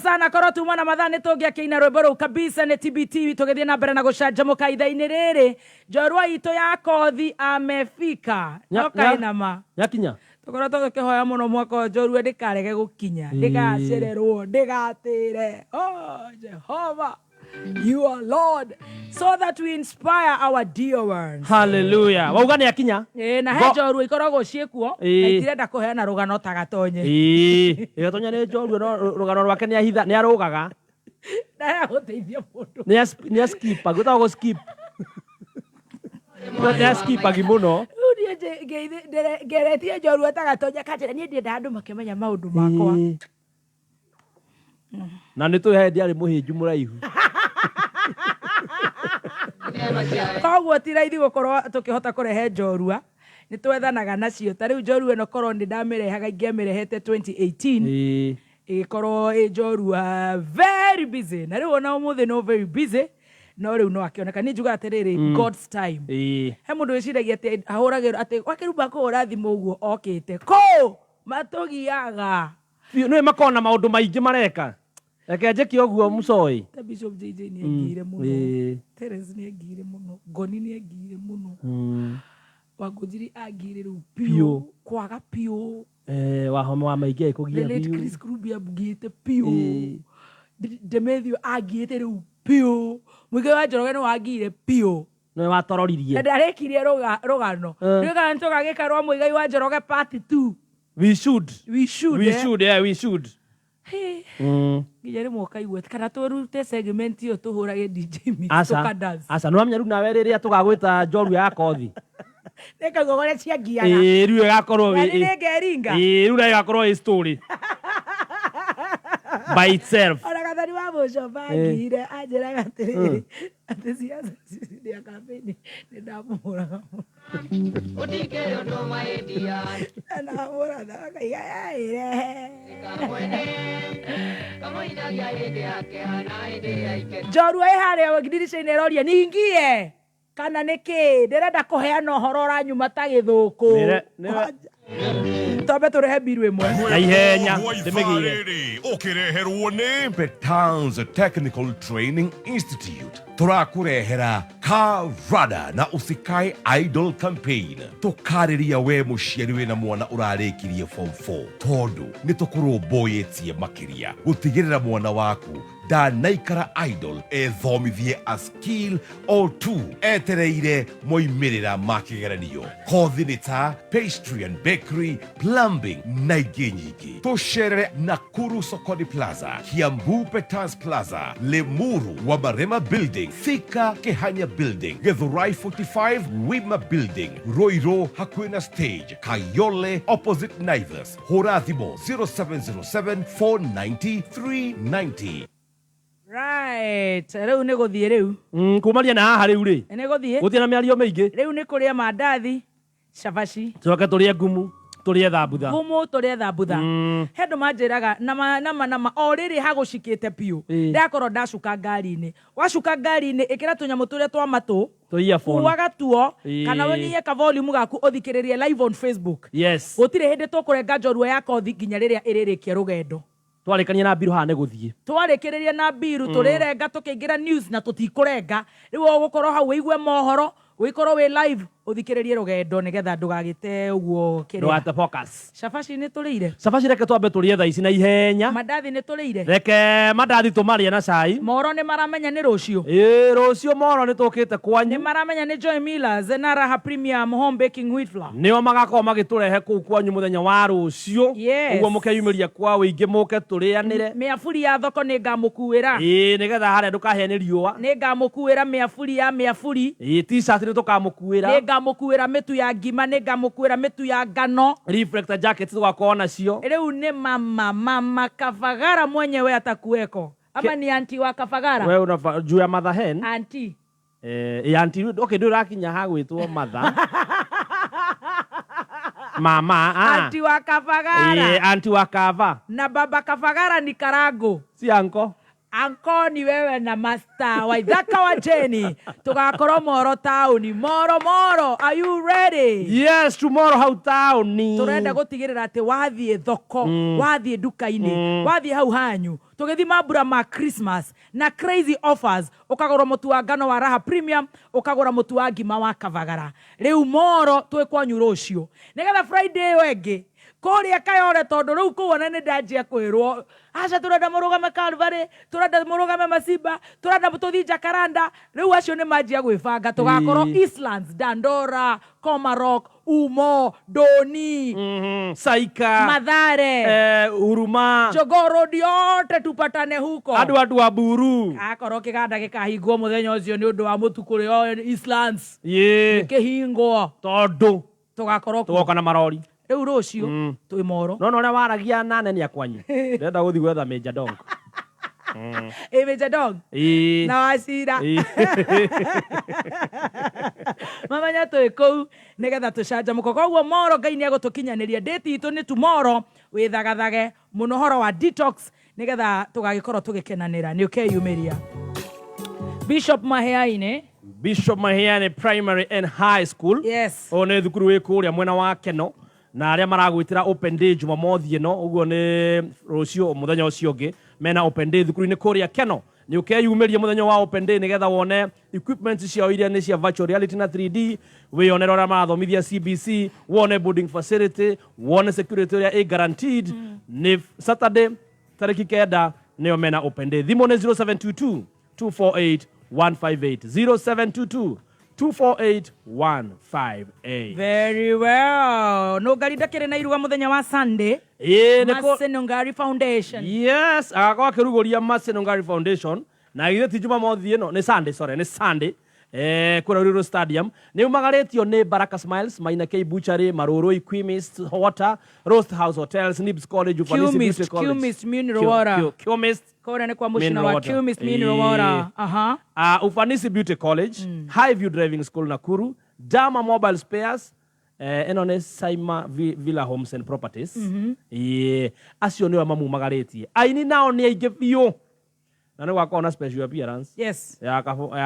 Sana korwo tuma na mathaa nĩ tũngĩakĩina rwĩmbo rũu kabisa. Nĩ TBT tũgĩthiĩ na mbere na gũcanjamũka ithaa-inĩ rĩrĩ. Njorua itũ ya kothi amefika. No kaĩ na ma. Nyakinya. Tũkoretwo tũkĩhoya mũno mwaka ũyũ njorua ndĩkarege gũkinya, ndĩgacererwo, ndĩgatĩre. Oh, Jehova. You are Lord, so that we inspire our dear ones. Hallelujah. Wauga nĩ akinya. Ĩĩ, na he njorua ikoragwo ciĩkuo na itirenda kũheana rũgano ta Gatonye. Ĩĩ, Gatonye nĩ njorua no rũgano rwake nĩ ahitha, nĩ arũgaga. Ndarenda gũteithia mũndũ. Nĩ askipa, gwĩtagwo gũ skip. Nĩ askipagi mũno. Rĩu niĩ ngeretie njorua ta Gatonye akanjĩra niĩ ndiendaga andũ makĩmenya maũndũ makwa. Ĩĩ. Na nĩ tũĩ hĩndĩ arĩ mũhĩnju mũraihu. Koguo ti raithi gũkorwo tũkĩhota kũrehe njorua, nĩ twethanaga nacio. Ta rĩu njorua ĩno korwo nĩ ndamĩrehaga ingĩamĩrehete 2018. Ĩgĩkorwo ĩ njorua very busy, na rĩu ona ũmũthĩ no very busy, no rĩu no akĩoneka. Niĩ njugaga atĩrĩrĩ, God's time. He mũndũ wĩciragia atĩ ahũragĩrwo atĩ wakĩrumba kũhũra thimũ ũguo okĩte kũ matũgiaga. Biũ, nĩũĩ makoragwo na maũndũ maingĩ mareka. Reke njĩke ũguo mũcoĩ. Ta Bishop JJ nĩ angiire mũno. Terence nĩ angiire mũno. Ngoni nĩ angiire mũno. Wangũnjiri angiire rĩu biũ. Kwaga biũ. Wahoma wa maingĩ agĩkũgia The late biũ. Chris Kurubi angiĩte biũ. Demethiũ angiĩte rĩu biũ. Mũigai wa Njoroge nĩ wangiire biũ. Nĩwe watororirie. Na ndarĩkirie rũgano. Rĩu kana nĩtũgagĩka rwa Mũigai wa Njoroge part 2. We should. We should. We eh? should, yeah, we should. Hey. Nginya rĩmwe ũkaigua kana tũrute segment ĩyo tũhũrage DJ mix Aca. tũkadance. Aca, nĩwamenya rĩu nawe rĩrĩa tũgagwĩta njorua ya kothi. Nĩngaigua ũrĩa ciangiaga. Ĩĩ, rĩu ĩgakorwo Na nĩ nĩngeringa. Ĩĩ, rĩu nayo ĩgakorwo ĩ story by itself. Ona Gathoni wa Mũcomba angiire anjĩraga atĩrĩrĩ atĩ ciaca cia campaign nĩ ndamũhũraga mũno. Na ndamũratha akaiga ĩrehe. Njorua ĩ harĩa ndirica-inĩ ĩroria niingie kana nĩ kĩ ndĩrenda kũheana ũhoro ũranyuma ta gĩthũkũ. Twambe tũrehe mbiru ĩmwe. Na ihenya Rwa ithaa ndĩmĩgĩre. rĩrĩ ũkĩreherwo nĩ Petans Technical Training Institute. Tũrakũrehera Karada na Usikae Idol Campaign. Tũkarĩria we mũciari wĩna mwana ũrarĩkirie form 4 tondũ nĩ tũkũrũmbũyĩtie makĩria gũtigĩrĩra mwana waku ndanaikara idle ethomithie a skill or two etereire moimĩrĩra ma kĩgeranio. Kothi nĩ ta pastry and bakery, plumbing na ingĩ nyingĩ. Tũcerere Nakuru Sokoni Plaza, Kiambu Petans Plaza, Limuru Wamarema Building, Thika Kihanya Building, Githurai 45 Wima Building, Ruiru hakuhĩ na stage, Kayole opposite Naivas. Hũra thimũ 0707 490 390. Right, rĩu nĩ gũthiĩ rĩu. Kumaria na haha rĩu rĩ. Nĩ gũthiĩ. Gũtirĩ na mĩario mĩingĩ. Rĩu nĩ kũrĩa mandathi, cabaci. Tũcoke tũrĩe ngumu, tũrĩe thambutha. Ngumu tũrĩe thambutha. He andũ manjĩraga nama nama nama o rĩrĩ hagũcikĩte biũ. Ndakorwo ndacuka ngari-inĩ. Wacuka ngari-inĩ ĩkĩra tũnyamũ tũrĩa twa matũ. Tũ earphone. Kuaga tuo kana ũnyihie ka volume gaku ũthikĩrĩrie live on Facebook. Yes. Gũtirĩ hĩndĩ tũkũrenga njorua ya kothi nginya rĩrĩa ĩrĩrĩkia rũgendo. Twarĩkania na mbiru haha nĩ gũthiĩ. Twarĩkĩrĩria na mbiru tũrĩrenga tũkĩingĩra news na tũtikũrenga. Rĩu ũgũkorwo hau ũigue mohoro, ũikorwo wĩ live ũthikĩrĩrie rũgendo nĩgetha ndũgagĩte ũguo kĩrĩa. Ndũgate focus. Cabaci nĩ tũrĩire? Cabaci reke twambe tũrĩe thaa ici na ihenya. Mandathi nĩ tũrĩire? Reke mandathi tũmarĩe na cai. Moro nĩ maramenya nĩ rũciũ? Ĩĩ rũciũ moro nĩ tũkĩte kwanyu. Nĩ maramenya nĩ Joy Millers na Raha Premium Home Baking Wheat Flour? Nĩo magakorwo magĩtũrehe kũu kwanyu mũthenya wa rũciũ. Yes. Ũguo mũkeyumĩria kwa ũingĩ mũke tũrĩanĩre. Mĩaburi ya thoko nĩ ngamũkuĩra. Ĩĩ nĩgetha harĩa ndũkahĩe nĩ riũa. Nĩ ngamũkuĩra mĩaburi ya mĩaburi. Ĩĩ t-shirt nĩ tũkamũkuĩra. Nĩ ngamũkuĩra mĩtu ya ngima, nĩ ngamũkuĩra mĩtu ya ngano. Reflector jackets tũgakorwo nacio. Rĩu nĩ mama, mama Kabagara mwenyewe atakuweko. Ama ni auntie wa Kabagara? Wewe unafa, juu ya mother hen. Auntie. Eh, ĩ auntie, okay, ndũrĩ ũrakinya ha gwĩtwo mother. Mama, ah. Auntie wa Kabagara. Ĩ, auntie wa Kava. Na baba Kabagara ni Karango. Si uncle. Ankoni wewe na master Waithaka wa Jeni tugakorwo Moro taũni. Moro Moro, are you ready? Yes, tomorrow hau taũni. Turenda gutigirira ati wathie thoko, wathie nduka-inĩ, wathie hau hanyu, tũgĩthiĩ mambura ma Christmas na crazy offers, ũkagũra mũtu wa ngano wa Raha Premium, ũkagũra mũtu wa ngima wa Kavagara. Rĩu Moro twĩ kwanyu rũciũ nĩgetha Friday ĩyo ĩngĩ kũrĩa Kayore, tondũ rĩu kũu ona nĩ ndanjia kwĩrwo, aca, tũrenda mũrũgame Calvary, tũrenda mũrũgame Masimba, tũrenda tũthiĩ Jacaranda. Rĩu acio nĩ manjia gwĩbanga, tũgakorwo Eastlands, Dandora, Komarok, Umo, Doni, Saika, Mathare, Huruma, Jogoo Road, yote tupatane huko. Andũ a Buru. Akorwo kĩganda gĩkahingwo mũthenya ũcio nĩ ũndũ wa mũtu kũrĩo Eastlands, kĩhingwo. Tondũ tũgakorwo kuo. Tũgoka na marori. Rĩu rũciũ twĩ Moro. No na ũrĩa waragia na nene a kwanyu, ndĩrenda gũthiĩ gwetha Major Dong. Ĩ Major Dong na Wacira. Mamenya twĩ kũu nĩgetha tũcanjamũko. Koguo Moro Ngai nĩ egũtũkinyanĩria. Date itũ nĩ tomorrow. Wĩthagathage mũno ũhoro wa detox nĩgetha tũgagĩkorwo tũgĩkenanĩra. Nĩ ũkeyumĩria Bishop Maheaine. Bishop Mahiani Primary and High School. Ũyũ nĩ thukuru wĩ kũrĩa mwena wa Keno, na arĩa maragwĩtĩra open day Jumamothi ĩno, ũguo nĩ rũciũ, mũthenya ũcio ũngĩ mena open day thukuru-inĩ kũrĩa Keno. Nĩ ũkeyumĩrie mũthenya wa open day nĩgetha wone equipment ciao iria nĩ cia virtual reality na 3D, wĩyonere ũrĩa marathomithia CBC, wone boarding facility, wone security ũrĩa ĩ guaranteed. Nĩ Saturday tarĩki 9 nĩyo mena open day. Thimũ nĩ 0722 248 158, 0722 248 158. Very well. Nũngari ndakĩrĩ na iruga mũthenya wa Sunday. Ĩĩ, nĩ Mercy Nungari Foundation. Yes, agakorwo akĩrugũria Mercy Nungari Foundation, na githĩ ti Jumamothi ĩno, nĩ Sunday, sorry, nĩ Sunday, kũrĩa Ruiru Stadium. Nĩ umagarĩtio nĩ Baraka Smiles, Maina K Butchery, Marũrũ Equimist Water, Roast House Hotels, Nibs College, Ufanisi Qmist, Beauty College. Qmist Mineral Water. Qmist Kũrĩa nĩ kwa mũcina Mineral wa water. Qmist Mineral Water. Aha. Ufanisi Beauty College, Highview Driving School Nakuru, Dama Mobile Spares, ĩno nĩ Saima Villa Homes and Properties. Ĩĩ, acio nĩo mamumagarĩtie. Aini nao nĩ aingĩ biũ. Na nĩ gwakorwo na special appearance ya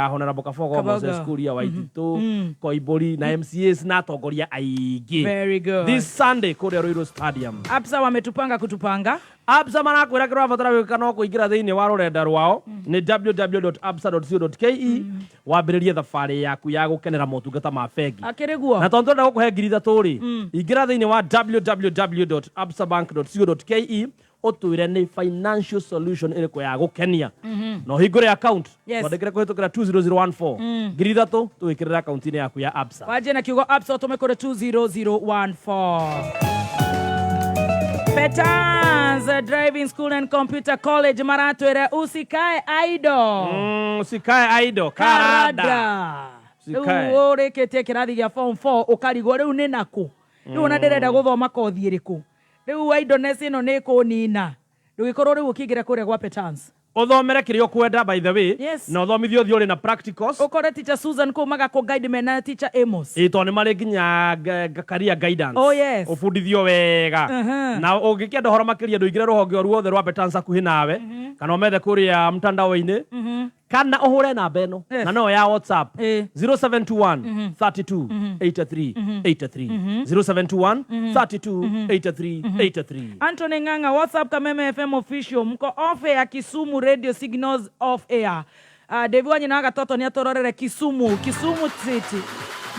Honorable Kabogo, Kabogo. Moses Kuria, Waititu, Koimburi na MCAs na atongoria aingĩ. Very good. This Sunday kũrĩa Ruiru Stadium. Absa wametupanga kutupanga. Absa marakwĩra kĩrĩa ũrabatara gwĩka no kũingĩra thĩinĩ wa rũrenda rwao nĩ www.absa.co.ke, wambĩrĩrie thabarĩ yaku ya gũkenera motungata ma bengi. Akĩrĩ guo. Na tondũ tũrenda gũkũhe 3,000 rĩ, ingĩra thĩinĩ wa www.absabank.co.ke, ũtwĩre nĩ financial solution ĩrĩkũ ya gũkenia na ũhingũre account. Twandĩkĩre kũhĩtũkĩra 20014, 3,000 tũgĩkĩrĩra akaunti-inĩ yaku ya Absa. Wanjie na kiugo Absa, ũtũme kũrĩ 20014. Petans Driving School and Computer College maratwĩre usikae idle. Usikae idle, karada. Karada. Usikae. Rĩu ũrĩkĩtie kĩrathi gĩa form 4, ũkarigwo rĩu nĩ nakũ, rĩu ona ndĩrenda gũthoma kothi ĩrĩkũ, rĩu idleness ĩno nĩ ĩkũnina, ndũgĩkorwo rĩu ũkĩingĩra kũrĩa gwa Petans. Ũthomere kĩrĩa ũkwenda, by the way, na ũthomithio ũthiĩ ũrĩ na practicals. Ũkore teacher Susan kũu magakũ guide mena teacher Amos. Ĩ, tondũ nĩ marĩ nginya career guidance. Oh, yes. Ũbundithio wega. Na ũngĩkĩenda ũhoro makĩria, ndũingĩre rũhonge o ruothe rwa Petans hakuhĩ nawe, kana ũmethe kũrĩa mtandao-inĩ, kana ũhũre namba ĩno, na no ya WhatsApp, 0721 32 83 83, 0721 32 83 83. Anthony Ng'ang'a, WhatsApp Kameme FM official, mko off air Kisumu, radio signals off air. Devi Wanyina wa Gatoto ni atororere Kisumu, Kisumu City.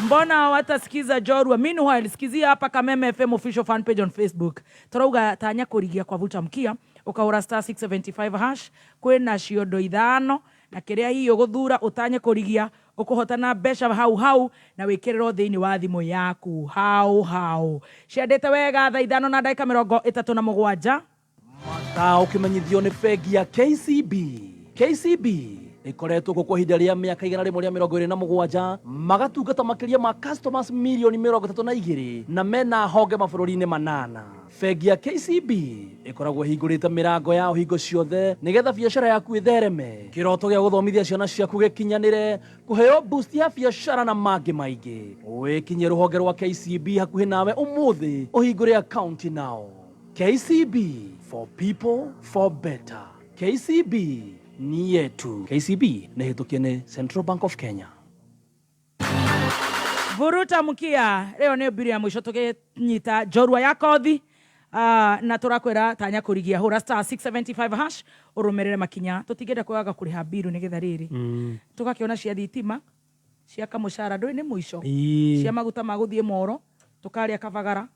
Mbona hawatasikiza Jorua? Meanwhile, sikizia hapa Kameme FM official fan page on Facebook. Torauga tanya kurigia kwa vuta mkia, ukahura *675# kwina ciondo ithano na kiria hihi uguthura utanye kurigia ukuhotana mbeca hau hau na wikiriro thiini wa thimu yaku hau hau. Ciandite wega thaa 5 na ndagika 37. Ta ũkĩmenyithio nĩ bengi ya KCB. KCB ĩkoretwo kuo kwa ihinda rĩa mĩaka 127, magatungata makĩria ma customers mirioni 32 na mena honge mabũrũri-inĩ manana. Bengi ya KCB ĩkoragwo ĩhingũrĩte mĩrango yao hingo ciothe nĩgetha biacara yaku ĩthereme, kĩroto gĩa gũthomithia ciana ciaku gĩkinyanĩre, kũheo boost ya biacara na mangĩ maingĩ. Wĩkinyie rũhonge rwa KCB hakuhĩ nawe ũmũthĩ ũhingũre akaunti nao. KCB, for people, for better. KCB. ni yetu. KCB nĩ hĩtũkie nĩ Central Bank of Kenya. Vuruta mkia rĩo nĩ mbiri ya mũico tũkĩnyita njorua ya kothi. Na tũrakwĩra tanya kũrigia hũra star 675 hash ũrũmĩrĩre makinya. Tũtingĩenda kwaga kũrĩha mbiru nĩgetha rĩrĩ tũgakĩona cia thitima, cia kamũcara, ndũĩ nĩ mũico, cia maguta ma gũthiĩ moro tũkarĩa kabagara.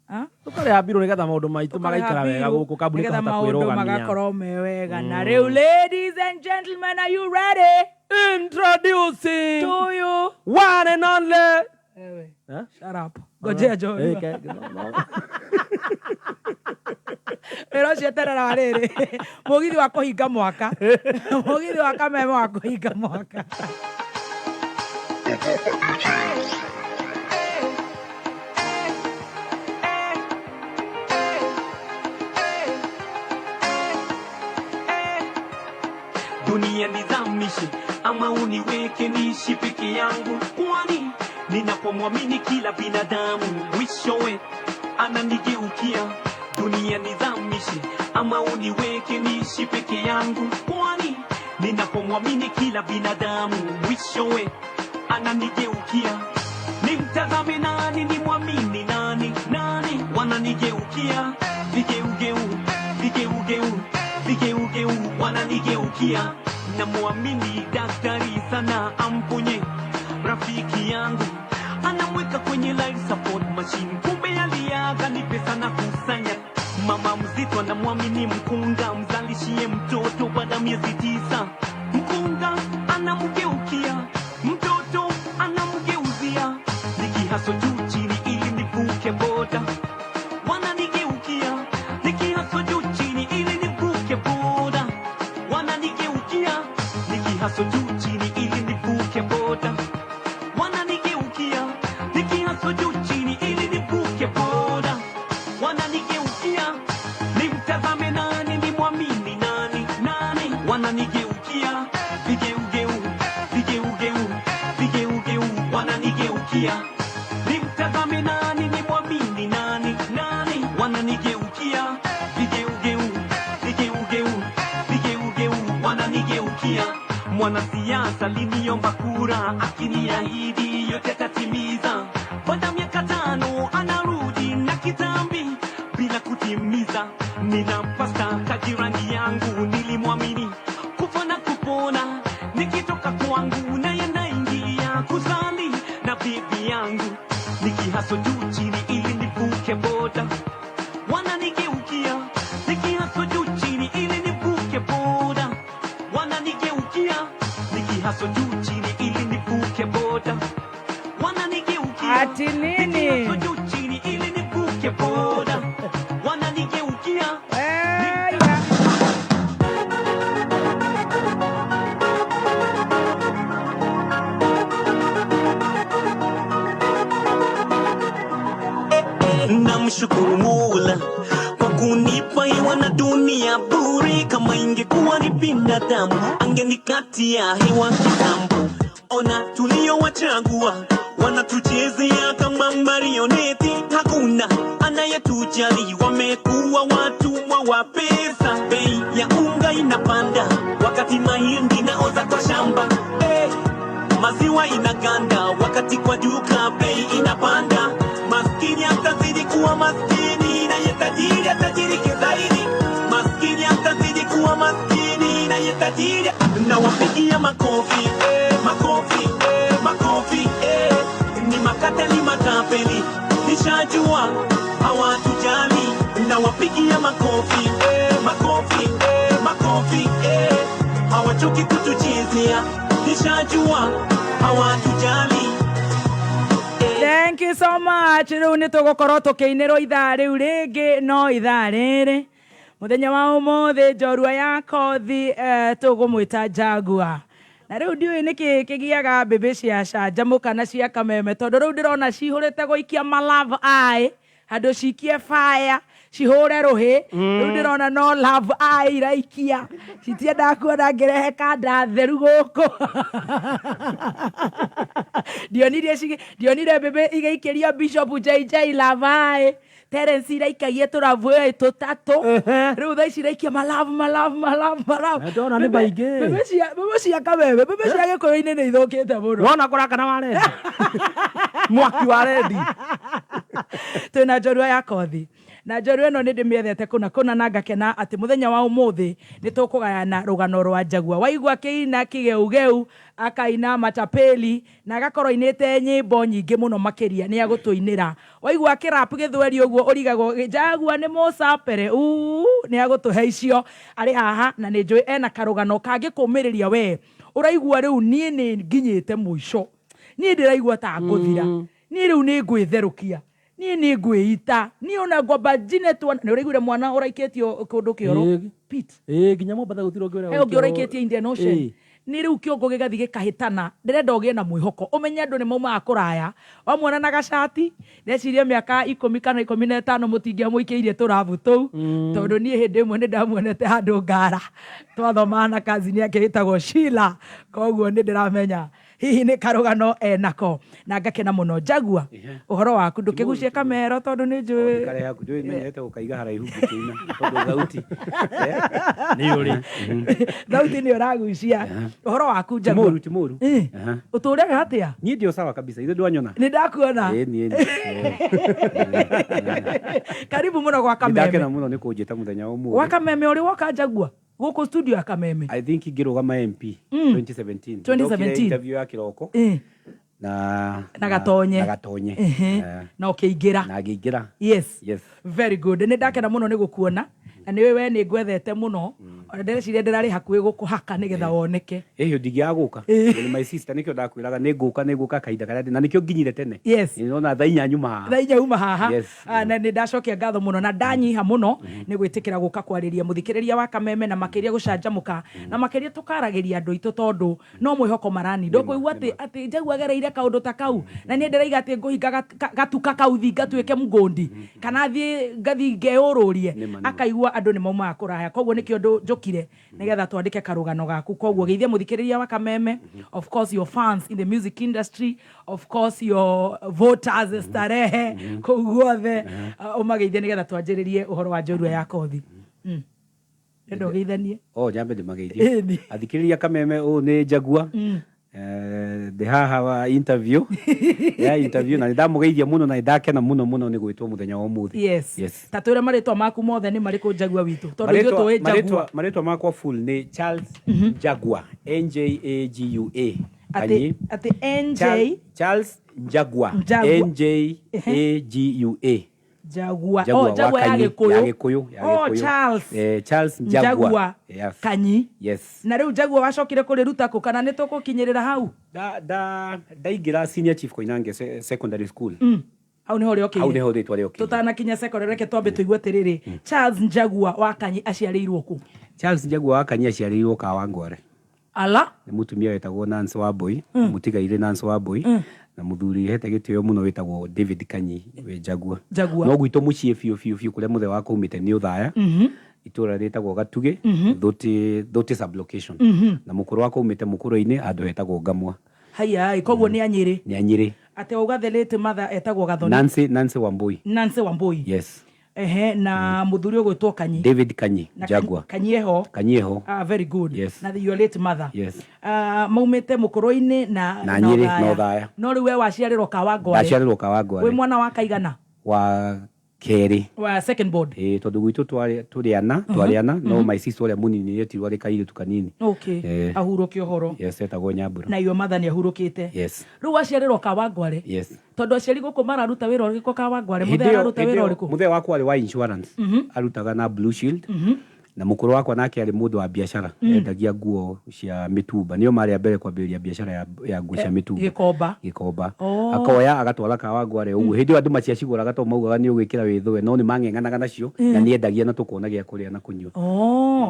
Ah? Tũkarĩha mbirũ nĩgetha maũndũ maitũ Tũkarĩha magaikara wega mbiru gũkũ, kambuni nĩgetha ĩkahota maũndũ kwĩrũgamia. Magakorwo me wega. Na rĩu, ladies and gentlemen, are you ready? Introducing to you one and only. Ewe. Eh? Shut up. Ngojea Eh, njorua. No, no. Wĩra ũcio eterera wa rĩrĩ, mũgithi wa kũhinga mwaka, mũgithi wa kameme wa kũhinga mwaka. Dunia nizamishe ama uniweke niishi peke yangu, kwani ninapomwamini kila binadamu mwishowe ananigeukia. Dunia nizamishe ama uniweke niishi peke yangu, kwani ninapomwamini kila binadamu mwishowe ananigeukia. Nimtazame nani, nimwamini nani? Nani wananigeukia? Vigeugeu, vigeugeu, vigeugeu wananigeukia. Namwamini daktari sana amponye rafiki yangu, anamweka kwenye life support machine, kumbe aliaga ni pesa na kusanya. Mama mzito anamwamini mkunga, mzalishie mtoto baada miezi 9. Mkunga anamgeukia, mtoto anamgeuzia. Nikihaso juu chini ili nivuke boda, wananigeukia. Nikihaso juu chini ili nivuke boda, wananigeukia. Nikihaso juu chini ili nivuke boda, wananigeukia. Nikihaso juu chini ili nivuke boda, wananigeukia. Nimtazame nani, nimwamini nani? Nani wananigeukia? Vigeugeu, vigeugeu, vigeugeu wananigeukia. Nimtazame nani, nimwamini nani? Nani wananigeukia? Vigeugeu, vigeugeu, vigeugeu wananigeukia. Mwanasiasa aliniomba kura, akiniahidi yote atatimiza. Baada miaka 5 anarudi na kitambi bila kutimiza. Nina pasta kajirani yangu nilimwamini kufa na kupona, nikitoka kwangu naye naingia kusali na bibi yangu. Nikihaso juu chini ili nivuke boda, wananigeukia. Nikihaso juu chini ili nivuke boda, wananigeukia. Nikihaso juu chini ili nivuke boda, wananigeukia. Ati nini? Nikihaso juu chini ili nivuke boda, wananigeukia. Eh, ya. Namshukuru Mola kwa kunipa hewa na dunia bure. Kama ingekuwa ni binadamu angenikatia hewa kitambo. Ona tuliowachagua wanatuchezea kama marioneti, hakuna anayetujali, wamekuwa watumwa wa pesa. Bei ya unga inapanda wakati mahindi naoza kwa shamba. Maziwa inaganda wakati kwa duka bei inapanda. Maskini atazidi kuwa maskini naye tajiri atajirike zaidi. Maskini atazidi kuwa maskini naye tajiri. Nawapigia makofi, makofi, makofi. Ni makateli matapeli, nishajua hawatujali. Nawapigia makofi, makofi, makofi. Hawachoki kutuchezea, nishajua hawatujali. Thank you so much. Rĩu nĩ tũgũkorwo tũkĩinĩrwo ithaa rĩu rĩngĩ, no ithaa rĩrĩ mũthenya wa ũmũthĩ njorua ya kothi, tũgũmwĩta Jaguar. Na rĩu ndiũĩ nĩkĩ kĩgiaga mbĩmbĩ cia canjamũka na cia kameme, tondũ rĩu ndĩrona cihũrĩte gũikia malove eye, handũ cikie fire cihũre rũhĩ. Rĩu ndĩrona no love eye iraikia, citiendaga kuona ngĩrehe kanda theru gũkũ. Ndionire mbĩmbĩ igĩikĩria Bishop JJ love eye. Terence iraikagia tũrabu ĩ tũtatũ rĩu thaa ici iraikia malavu malavu malavu malavu. Na ndona nĩ maingĩ. Mbembe cia mbembe cia kameme mbembe cia gĩkũyũ-inĩ nĩ ithũkĩte mũno. Wona kũrakana wa rendi mwaki wa rendi. Twĩna njorua ya kothi na njorua ĩno nĩ ndĩmĩendete kũna kũna na ngakena atĩ mũthenya wa ũmũthĩ nĩ tũkũgayana rũgano rwa Njagua. Waigua akĩina kĩgeugeu, akaina matapeli na agakorwo ainĩte nyĩmbo nyingĩ mũno makĩria nĩ agũtũinĩra. Waigua akĩ rap gĩthweri ũguo ũrigagwo Njagua nĩ mũcapere uu nĩ agũtũhe icio. Arĩ haha na nĩ njũĩ ena karũgano kangĩkũmĩrĩria we ũraigua rĩu niĩ nĩ nginyĩte mũico. Niĩ ndĩraigua ta ngũthira. Niĩ rĩu nĩ ngwĩtherũkia. Niĩ nĩ ngwĩita. Niĩ ona ngwamba njine twana. Nĩ ũraiguire mwana ũraikĩtio kũndũ kĩoro? Ĩĩ. Pit. Ĩĩ, nginya Mombatha gũtirĩ ũngĩ ũrĩa He ũngĩ ũraikĩtio Indian Ocean. Ĩĩ. Nĩ rĩu kĩongo gĩgathiĩ gĩkahĩtana. Ndĩrenda ũgĩe na mwĩhoko. Ũmenye andũ nĩ maumaga kũraya. Wamuona na gacati, ndeciria mĩaka ikũmi kana 15 mũtingĩamũikĩirie tũrabu tũu. Tondũ niĩ hĩndĩ ĩmwe nĩ ndamuonete handũ Ngara. Twathomaga na cousin yake ĩtagwo Sheila. Koguo nĩ ndĩramenya hihi nĩ karũgano enako na ngakena mũno. Njagua ũhoro waku ndũkĩgucie kamero tondũ nĩ njũĩ. Kare haku ndũĩ menyerete gũkaiga haraihu ngĩkĩina tondũ thauti Nĩ ũrĩ. Thauti nĩ ũragucia. Ũhoro waku ti Njagua? mũru ti mũru. Aha. Ũtũraga atĩa? Niĩ ndio sawa kabisa ithe ndwanyona. Nĩ ndakuona. Ĩĩ, niĩ Karibu mũno gwa nĩ ndakena Kameme. mũno nĩ kũnjĩta mũthenya wa Gwa ũmũthĩ. Kameme ũrĩ woka Njagua gũkũ studio ya Kameme? I think ngĩrũgama MP 2017. 2017. Ndokire interview ya kĩroko na Na Gatonye. na Gatonye. Na ũkĩingĩra. Na ngĩingĩra. Yes. Yes. Very good. Nĩ ndakena mũno nĩ gũkuona na nĩ we nĩ ngwethete mũno ona ndĩreciria ndĩrarĩ hakuhĩ gũkũhaka nĩgetha woneke. Ĩhĩ ndingĩaga gũka. Nĩ my sister nĩkĩo ndakwĩraga nĩ ngũka nĩ ngũka kahinda karĩa ndĩ na nĩkĩo nginyire tene. Yes. Nĩndona thaa inya nyuma haha. Thaa inya uma haha. Yes. Na nĩ ndacokia ngatho mũno na ndanyiha mũno nĩ gwĩtĩkĩra gũka kwarĩria mũthikĩrĩria wa Kameme na makĩria gũcanjamũka na makĩria tũkaragĩria andũ aitũ tondũ no mwĩhoko marani. Ndũkũigua atĩ atĩ Njagua agereire kaũndũ ta kau na niĩ ndĩraiga atĩ ngũhinga gatuka kau thi ngatuĩke mũgũndi kana thiĩ ngathiĩ ngeyũrũrie. Nĩma, nĩma. Akaigua andũ nĩ maumaga kũraya koguo nĩkĩo njũkire nĩgetha twandĩke karũgano gaku. Koguo geithia mũthikĩrĩria wa Kameme, of course your fans in the music industry, of course your voters starehe kũu guothe, ũmageithie nĩgetha twanjĩrĩrie ũhoro wa njorua ya kothi. Ndĩrenda ũgeithanie. O nyambe ndĩmageithie. Ĩni. Athikĩrĩria Kameme ũyũ nĩ Njagua. Ndĩ haha wa interview ya interview na nĩ ndamũgeithia mũno na nĩ ndakena mũno mũno nĩ gwĩtwo mũthenya wa ũmũthĩ. Yes. Yes. Ta twĩre marĩtwa maku mothe nĩ marĩkũ Njagua witũ tondũ ithuĩ Marĩtwa tũĩ Njagua. marĩtwa makwa full nĩ Charles Njagua N J A G U A. Atĩ Kanyi. atĩ N J Charles Njagua Njagua. N J A G U A. Njagua. Njagua Oh, wa Njagua ya Kanyi, Gĩkũyũ. ya Gĩkũyũ, ya Oh, Gĩkũyũ. Charles. Charles Njagua. Njagua. Yes. Kanyi. Yes. Na rĩu Njagua wacokire kũrĩruta kũ kana nĩ tũgũkinyĩrĩra hau? Da da ndaingĩra Senior Chief Koinange Secondary School. Hau nĩho rĩokĩire. Hau nĩho rĩtwa rĩokĩire. Tũtanakinya secondary reke twambe tũigue atĩrĩrĩ, Charles Njagua wa Kanyi aciarĩirwo kũ? Charles Njagua wa Kanyi aciarĩirwo Kawangware. Ala. Nĩ mũtumia wetagwo Nancy Wambui, mũtigairĩ Nancy Wambui, na mũthuri hete gĩtĩo mũno wĩtagwo David Kanyi wĩ Njagua. Njagua. No gwitũ mũciĩ biũ biũ biũ kũrĩa mũthee wakwa umĩte nĩ Ũthaya. Itũra rĩtagwo Gatugĩ, Thũti sub-location. Na mũkũrũ wakwa umĩte mũkũrũ-inĩ handũ hetagwo Ngamwa. Haiya, koguo nĩ a Nyĩrĩ. Nĩ a Nyĩrĩ. Atĩ wauga the late mother etagwo Gathoni. Nancy Wambui. Nancy Wambui. Yes. Ehe, na mũthuri ũgwĩtwo Kanyi. David Kanyi, Na Njagua. Kanyi eho. Kanyi eho. Ah, very good. Yes. Na your late mother. Yes. Maumĩte mũkũrũ-inĩ na Na Nyĩrĩ, na Othaya. No rĩu we waciarĩrwo Kawangware. Ndaciarĩrwo Kawangware. Wĩ mwana wa kaigana? Wa kerĩ. Wa second board. Ĩĩ, tondũ gwitũ tũrĩ ana, twarĩ ana, no my sister ũrĩa mũnini nĩ etirwo arĩ kairĩtu kanini. Okay. Ahurũke ũhoro. Yes, etagwo Nyambura. Na your mother nĩ ahurũkĩte. Yes. Rĩu waciarĩrwo Kawangware. Yes. Tondũ aciari gũkũ mararuta wĩra ũrĩkũ Kawangware? Hĩndĩ Mũthee araruta hĩndĩ wĩra ĩyo, ũrĩkũ? Mũthee wakwa arĩ wa insurance. Arutaga na Blue Shield. Na mũkũrũ wakwa nake arĩ mũndũ wa biacara. Endagia nguo cia mĩtumba. Nĩo marĩ a mbere kwambĩrĩria biacara ya nguo cia mĩtumba. Gĩkomba. Gĩkomba. Akoya agatwara Kawangware ũguo. Hĩndĩ ĩyo andũ matiacigũraga tondũ maugaga nĩ ũgwĩkĩra wĩthũe, no nĩ mang'eng'anaga nacio na nĩ endagia na tũkona gĩa kũrĩa na kũnyua.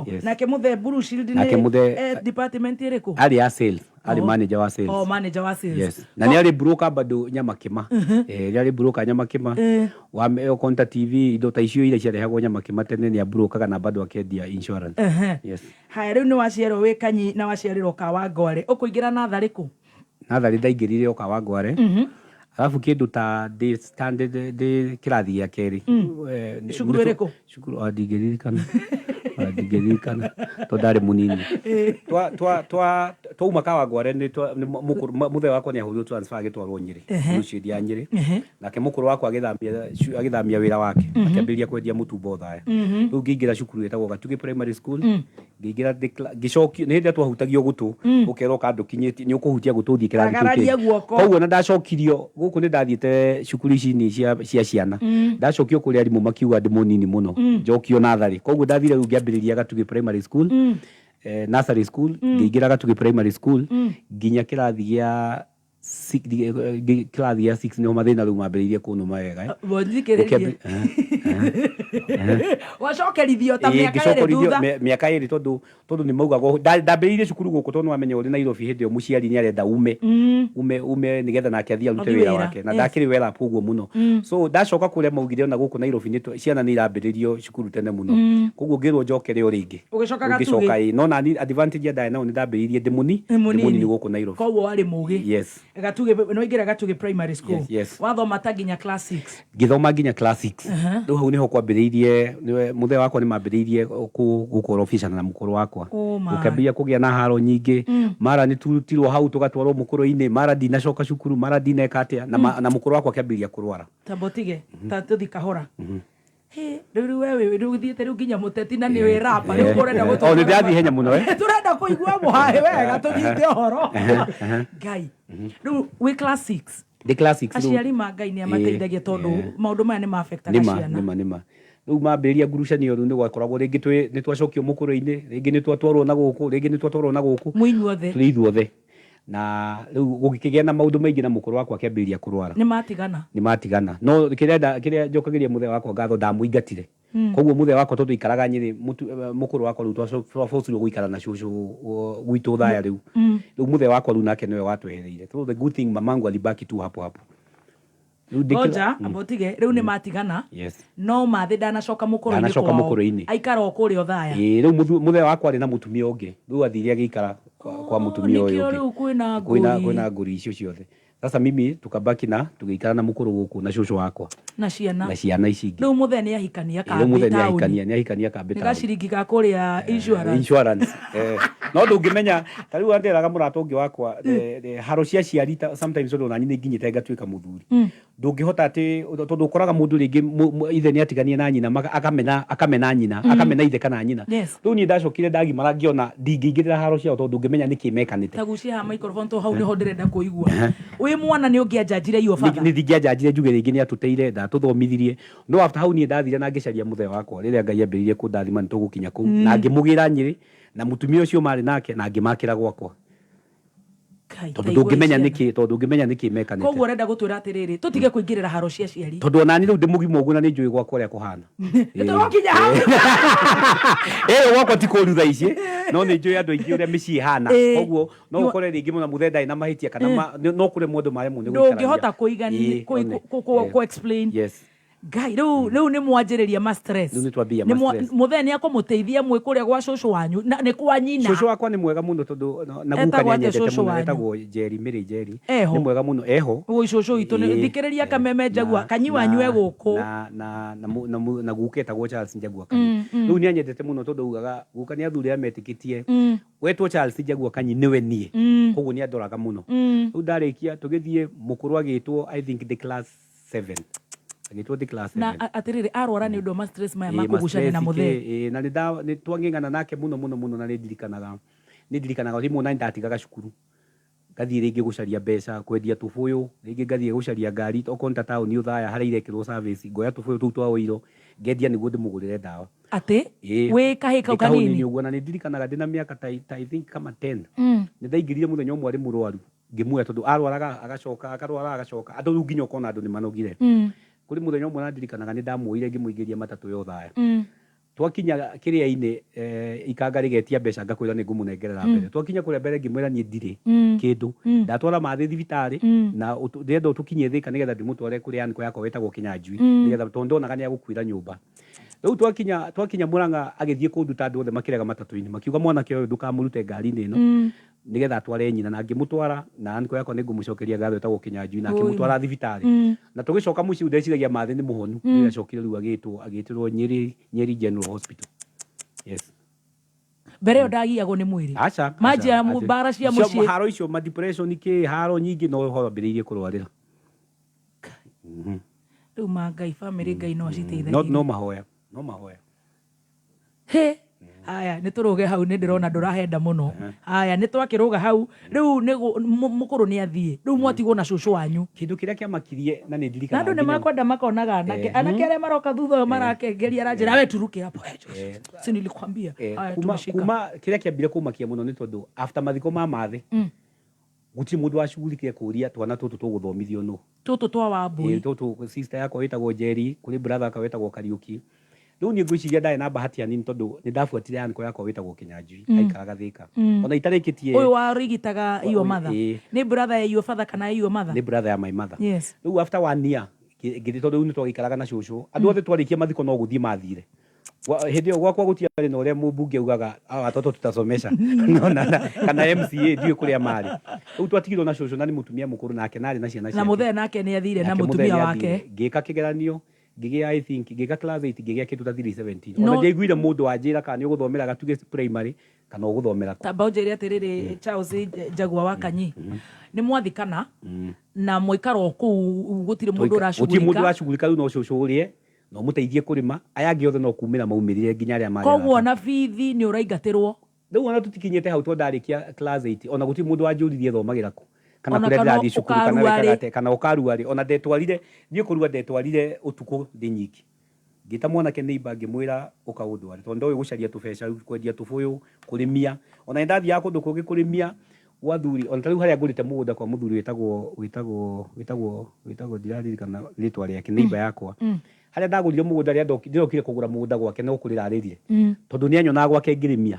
Yes. Nake mũthee Blue Shield Nake nĩ mũthee department ĩrĩkũ? Arĩ ya sales. Arĩ manager wa sales. Oh, manager wa sales. Yes. Na nĩ arĩ broker bado Nyamakĩma. Nĩ arĩ broker Nyamakĩma. Wa Konta TV indo ta icio iria ciarehagwo Nyamakĩma tene nĩ abrokaga na bado akendia insurance. Yes. Haya, rĩu nĩ waciarwo wĩ Kanyi na waciarĩrwo Kawangware. Ũkũingĩra natharĩ kũ? Natharĩ ndaingĩrire o Kawangware. Alafu kĩndũ ta ndĩ standard, ndĩ kĩrathi gĩa kerĩ. Cukuru ĩrĩkũ? Cukuru, ah, ndingĩririkana. Ah, ndingĩririkana tondũ ndarĩ mũnini. Twa twa twa twauma Kawangware nĩ twa nĩ mũkũrũ mũthee wakwa nĩ ahũrirwo transfer agĩtwarwo Nyĩrĩ, University ya Nyĩrĩ. Nake mũkũrũ wakwa agĩthamia agĩthamia wĩra wake, akĩambĩrĩria kwendia mũtu Othaya. Rĩu ngĩingĩra cukuru ĩtagwo Gatugĩ Primary School, ngĩingĩra ndĩ cla- ngĩcokio nĩ hĩndĩ ĩrĩa twahutagio gũtũ, ũkerwo ka ndũkinyĩtie nĩ ũkũhutia gũtũ ũthiĩ kĩrathi kĩu Agararia kĩngĩ. guoko. Koguo na ndacokirio gũkũ nĩ ndathiĩte cukuru ici nini cia cia ciana, ndacokio kũrĩa arimũ makiuga ndĩ mũnini mũno, njokio natharĩ. Koguo ndathire rĩu ngĩambĩrĩria Gatugĩ Primary School, nursery school, ngĩingĩra Gatugĩ Primary School nginya kĩrathi gĩa kĩrathi gĩa 6 nĩho mathĩna rĩu mambĩrĩirie kũnũma wega, eh. Thikĩrĩrie. Wacokerithio ta mĩaka ĩrĩ Ngĩcokorithio thutha. Mĩaka ĩrĩ tondũ nĩ maugaga ndambĩrĩirie cukuru gũkũ tondũ nĩwamenya ũrĩ Nairobi hĩndĩ ĩyo mũciari nĩ arenda ume ume nĩgetha nake athiĩ arute Athiĩ wĩra wĩra, wake na ndakĩrĩ well up ũguo mũno, so ndacoka kũrĩa maugire ona gũkũ Nairobi nĩ ciana nĩ irambĩrĩrio cukuru tene mũno, koguo ngĩrwo njokere o rĩngĩ. Ũgĩcoka Rĩu ngĩcoka. Gatugĩ. Ĩĩ, no nani advantage ya ndarĩ nayo nĩ ndambĩrĩirie ndĩ mũni Nĩ ndĩ mũnini gũkũ Nairobi. Koguo warĩ mũgĩ. Yes. Gatugĩ, nĩ waingĩra Gatugĩ Primary School. Yes. Wathoma ta nginya class 6. Ngĩthoma nginya class 6. Rĩu hau nĩho kwambĩrĩirie, nĩwe mũthee wakwa nĩ mambĩrĩirie gũkorobicana na mũkũrũ wakwa. Oh my. Gũkĩambĩrĩria kũgĩa na haro nyingĩ, mara nĩ turutirwo hau tũgatwarwo mũkũrũ-inĩ, mara ndinacoka cukuru, mara ndineka atĩa, na na mũkũrũ wakwa akĩambĩrĩria kũrwara. Tamba ũtige, ta tũthi kahora. Hĩ, rĩu rĩu we rĩu ũthiĩte rĩu nginya mũteti na nĩ wĩ rapa rĩu ũrenda Oh, nĩ ndĩrathiĩ ihenya mũno, eh? Tũrenda kũigua mũhaĩ wega tũnyite ũhoro. Ngai, rĩu wĩ class 6. Ndĩ class 6 rĩu. Aciari ma Ngai nĩ amateithagia tondũ maũndũ maya nĩ ma-affectaga Nĩma. ciana. Nĩma, rĩu mambĩrĩria ngurucanio rĩu nĩ gwakoragwo rĩngĩ twĩ nĩ twacokio mũkũrũ-inĩ, rĩngĩ nĩ twatwarwo na gũkũ, rĩngĩ nĩ twatwarwo na gũkũ. Mwĩ inyuothe? Tũrĩ ithuothe, na rĩu gũgĩkĩgĩa na maũndũ maingĩ na mũkũrũ wakwa akĩambĩrĩria kũrwara. Nĩ matigana? Nĩ matigana, no kĩrĩa kĩrĩa njokagĩria mũthee wakwa ngatho, ndamũingatire. Koguo mũthee wakwa tondũ aikaraga Nyĩrĩ, mũkũrũ wakwa rĩu twabocirwo gũikara na cũcũ gwitũ Thaya. Rĩu rĩu mũthee wakwa rĩu nake nĩwe watwehereire. So the good thing, mamangu alibaki tu hapo hapo. Rĩu Ngoja, amba ũtige. Rĩu nĩ matigana? Yes. No mathĩ ndanacoka mũkũrũ-inĩ Ndanacoka kwao? Mũkũrũ-inĩ. Aikara o kũrĩa Othaya? Ĩĩ, rĩu mũthee wakwa arĩ na mũtumia ũngĩ, rĩu athire agĩikara kwa mũtumia ũyũ Nĩkĩo ũngĩ. Rĩu kwĩna Kwĩna ngũi. Kwĩna ngũri icio ciothe. Sasa mimi tukabaki na tũgĩikara na mũkũrũ gũkũ na cũcũ wakwa na ciana. Na ciana ici ingĩ. Rĩu mũthee nĩ ahikania Ĩĩ, rĩu kambĩ mũthee nĩ taũni? ahikania, nĩ ahikania kambĩ Nĩ taũni. gaciringi ga kũrĩa insurance. Insurance, no ndũngĩmenya ta rĩu anderaga mũrata ũngĩ wakwa, haro cia ciari sometimes, tondũ nani nĩ nginyĩte ngatuĩka mũthuri, ndũngĩhota atĩ tondũ ũkoraga mũndũ rĩngĩ ithe nĩ atiganie na nyina, akamena nyina, akamena ithe kana nyina. Rĩu niĩ ndacokire ndagimara ngĩona ndingĩingĩrĩra haro ciao tondũ ndũngĩmenya nĩkĩ mekanĩte. Ta gucia haha microphone to hau nĩho ndĩrenda kũigua. Wĩ mwana nĩ ũngĩanjanjire your father? Nĩ ndingĩanjanjire njuge rĩngĩ nĩ atũteire, ndatũthomithirie, no after hau niĩ ndathire na ngĩcaria mũthee wakwa rĩrĩa Ngai ambĩrĩirie kũndathima, nĩ tũgũkinya kũu, na ngĩmũgĩra Nyĩrĩ na mũtumia ũcio marĩ nake na ngĩmakĩra gwakwa. Ngai, tondũ ta igua ndũngĩmenya ciana. Nĩkĩ, tondũ ndũngĩmenya nĩkĩ mekanĩte. Koguo ũrenda gũtwĩra atĩrĩrĩ, tũtige kũingĩrĩra haro cia aciari? Tondũ onani rĩu ndĩ mũgima ũguo na nĩ njũĩ gwakwa ũrĩa kũhana. Nĩ tũrokinya hau. Ĩĩ, gwakwa ti kũru thaa ici, no nĩ njũĩ andũ aingĩ ũrĩa mĩciĩ ĩhana. Koguo no ũkore rĩngĩ mũna mũthee ndarĩ na mahĩtia kana no kũremwo andũ maremwo nĩ gũikarania. Ndũngĩhota One. kũ explain. Yes. Ngai, rĩu nĩ mwanjĩrĩria ma stress. Rĩu nĩ twambĩrĩria Nĩ ma stress. Mũthee nĩ akũmũteithia mwĩ kũrĩa gwa cũcũ wanyu na nĩ kwa nyina? Cũcũ wakwa nĩ mwega mũno tondũ na guka Etagwo nĩ atĩa anyendete cũcũ mũno. wanyu? Etagwo Njeri, Mĩrĩ Njeri. Eho? Nĩ mwega mũno, eho. Ũi, cũcũ witũ nĩ thikĩrĩria kameme Njagua kanyi wanyu e gũkũ. Na guka etagwo Charles Njagua Kanyi. Rĩu nĩ anyendete mũno tondũ augaga guka nĩ athuri arĩa metĩkĩtie wetwo Charles Njagua Kanyi nĩwe niĩ, koguo nĩ andoraga mũno. Rĩu ndarĩkia tũgĩthiĩ, mũkũrũ agĩtwo, I think ndĩ class 7, agĩtwo ndĩ class Na 7. Atĩrĩrĩ, arwara nĩ ũndũ wa ma stress maya Ĩĩ, ma kũgucania na ma-stress mũthee? kĩ, ĩĩ, na nĩ twang'eng'ana nake mũno mũno mũno, na nĩ ndirikanaga rĩmwe na nĩ ndatigaga cukuru ngathiĩ rĩngĩ gũcaria mbeca kwendia tũbũyũ, rĩngĩ ngathiĩ gũcaria ngari okorwo nĩ ta taũni Othaya harĩa irekĩrwo service, ngoya tũbũyũ tũu twa ũiro ngendia nĩguo ndĩmũgũrĩre ndawa. Atĩ Ĩĩ. wĩ kahĩ kau Ndĩ kahũnini kanini? Ũguo, na nĩ ndirikanaga ndĩna mĩaka ta I think kama 10, nĩ ndaingĩrire mũthenya ũmwe arĩ mũrwaru ngĩmuoya tondũ arwaraga agacoka, akarwara agacoka, andũ rĩu nginya ũkona andũ nĩ manogire. Kũrĩ mũthenya ũmwe na ndirikanaga nĩ ndamuoire ngĩmũingĩria matatũ ya Othaya. Twakinya kĩrĩa-inĩ, ikanga rĩgetia mbeca, ngakwĩra nĩ ngũmũnengerera mbere. Twakinya kũrĩa mbere ngĩmwĩra niĩ ndirĩ kĩndũ, ndatwara mathĩ thibitarĩ na ndĩrenda ũtũkinyie Thĩka nĩgetha ndĩmũtware kũrĩ uncle yakwa wĩtagwo Kĩnyanjui, nĩgetha tondũ ndonaga nĩ agũkuĩra nyũmba. Rĩu twakinya Mũrang'a agĩthiĩ kũnduta, andũ othe makĩrega matatũ-inĩ makiuga mwanake ũyũ ndũkamũrute ngari-inĩ ĩno. Nĩgetha atware nyina na ngĩmũtwara na uncle yakwa nĩ ngũmũcokeria ngatho etagwo Kĩnyanjui na akĩmũtwara thibitarĩ. Na tũgĩcoka mũciĩ rĩu ndeciragia Mathĩ nĩ mũhonu nĩ acokire rĩu agĩtwo agĩtĩrwo Nyeri Nyeri General Hospital. Yes. Mbere ĩyo ndagiagwo nĩ mwĩrĩ. Aca. Manjia aca. mbara cia Icio mũciĩ. Haro icio ma depression kĩ haro nyingĩ no ho ambĩrĩirie kũrwarĩra. Rĩu ma Ngai famĩlĩ Ngai no No aciteithagia. no mahoya. No mahoya. Hĩ! Haya, nĩ tũrũge hau nĩ ndĩrona ndũrahenda mũno. Haya, nĩ twakĩrũga hau. Rĩu nĩ mũkũrũ nĩ athiĩ. Rĩu mwatigwo na cũcũ wanyu. Kĩndũ kĩrĩa kĩamakirie na nĩ Na ndirikanaga andũ nĩ nginya makwenda makonaga anake. Anake arĩa maroka thutha ũyũ marakengeria aranjĩra we turuke hapo. Si nilikwambia. Haya, Kuma tumeshika. kuma kĩrĩa kĩambire kũmakia mũno nĩ tondũ after mathiko ma Mathĩ gũtirĩ mũndũ wacugurikire kũria twana tũtũ tũgũthomithio nũ. Tũtũ twa Wambui. Ĩĩ, tũtũ sister yakwa wĩtagwo Njeri, kũrĩ brother wakwa wĩtagwo Kariũki. Rĩu niĩ ngwĩciria ndarĩ na bahati hanini tondũ nĩ ndabuatire uncle yakwa wĩtagwo Kĩnyanjui, aikaraga Thĩka. Ona itarĩkĩtie Ũyũ warigitaga your mother? Ĩĩ. Nĩ brother ya your father kana ya your mother? Nĩ brother ya my mother. Yes. Rĩu after one year ngĩthiĩ tondũ rĩu nĩ twagĩikaraga na cũcũ. Andũ othe twarĩkia mathiko no gũthiĩ mathire. Hĩndĩ ĩyo gwakwa gũtiarĩ na ũrĩa mũmbunge augaga hawa watoto tutasomesha no, na, na, kana MCA ndiũĩ kũrĩa marĩ. Rĩu twatigirwo na cũcũ na nĩ mũtumia mũkũrũ nake na arĩ na ciana Na ciake. mũthee nake nĩ athire na Nake mũthee mũtumia nĩ wake. athire. Ngĩka kĩgeranio ngĩgĩa I think ngĩka class 8 ngĩgĩa kĩndũ ta 317. No- Ona ndiaiguire mũndũ wanjĩra kana nĩ ũgũthomera Gatuge primary kana ũgũthomera kũ. Tamba ũnjĩre atĩrĩrĩ Charles Njagua wa Kanyi nĩ mwathikana na mwaikara o kũu gũtirĩ mũndũ Gũtirĩ mũndũ ũracugurika ũracugurika rĩu no cũcũ ũrĩe na ũmũteithie kũrĩma aya angĩ othe no kumĩra maumĩrire nginya arĩa marĩ koguo arata. ona bithi nĩ ũraingatĩrwo Rĩu ona tũtikinyĩte hau tondũ ndarĩkia class 8 ona gũtirĩ mũndũ wanjũririe thomagĩra kũ kana Ona kũrĩa kana ndĩrathiĩ cukuru kana ũkarua wekaga rĩ. atĩa kana ũkarua rĩ ona ndetwarire niĩ kũrua ndetwarire ũtukũ ndĩ nyiki ngĩta mwanake neighbor ngĩmwĩra ũka ũndware tondũ ndoĩ gũcaria tũbeca rĩu kwendia tũbũyũ kũrĩmia ona nĩ ndathiaga kũndũ kũngĩ kũrĩmia gwa athuri ona ta rĩu harĩa ngũrĩte mũgũnda kwa mũthuri wĩtagwo wĩtagwo wĩtagwo wĩtagwo ndiraririkana rĩtwa rĩake neighbor yakwa harĩa ndagũrire mũgũnda rĩrĩa ndĩrokire kũgũra mũgũnda gwake no kũrĩra arĩrire tondũ nĩ anyonaga gwake ngĩrĩmia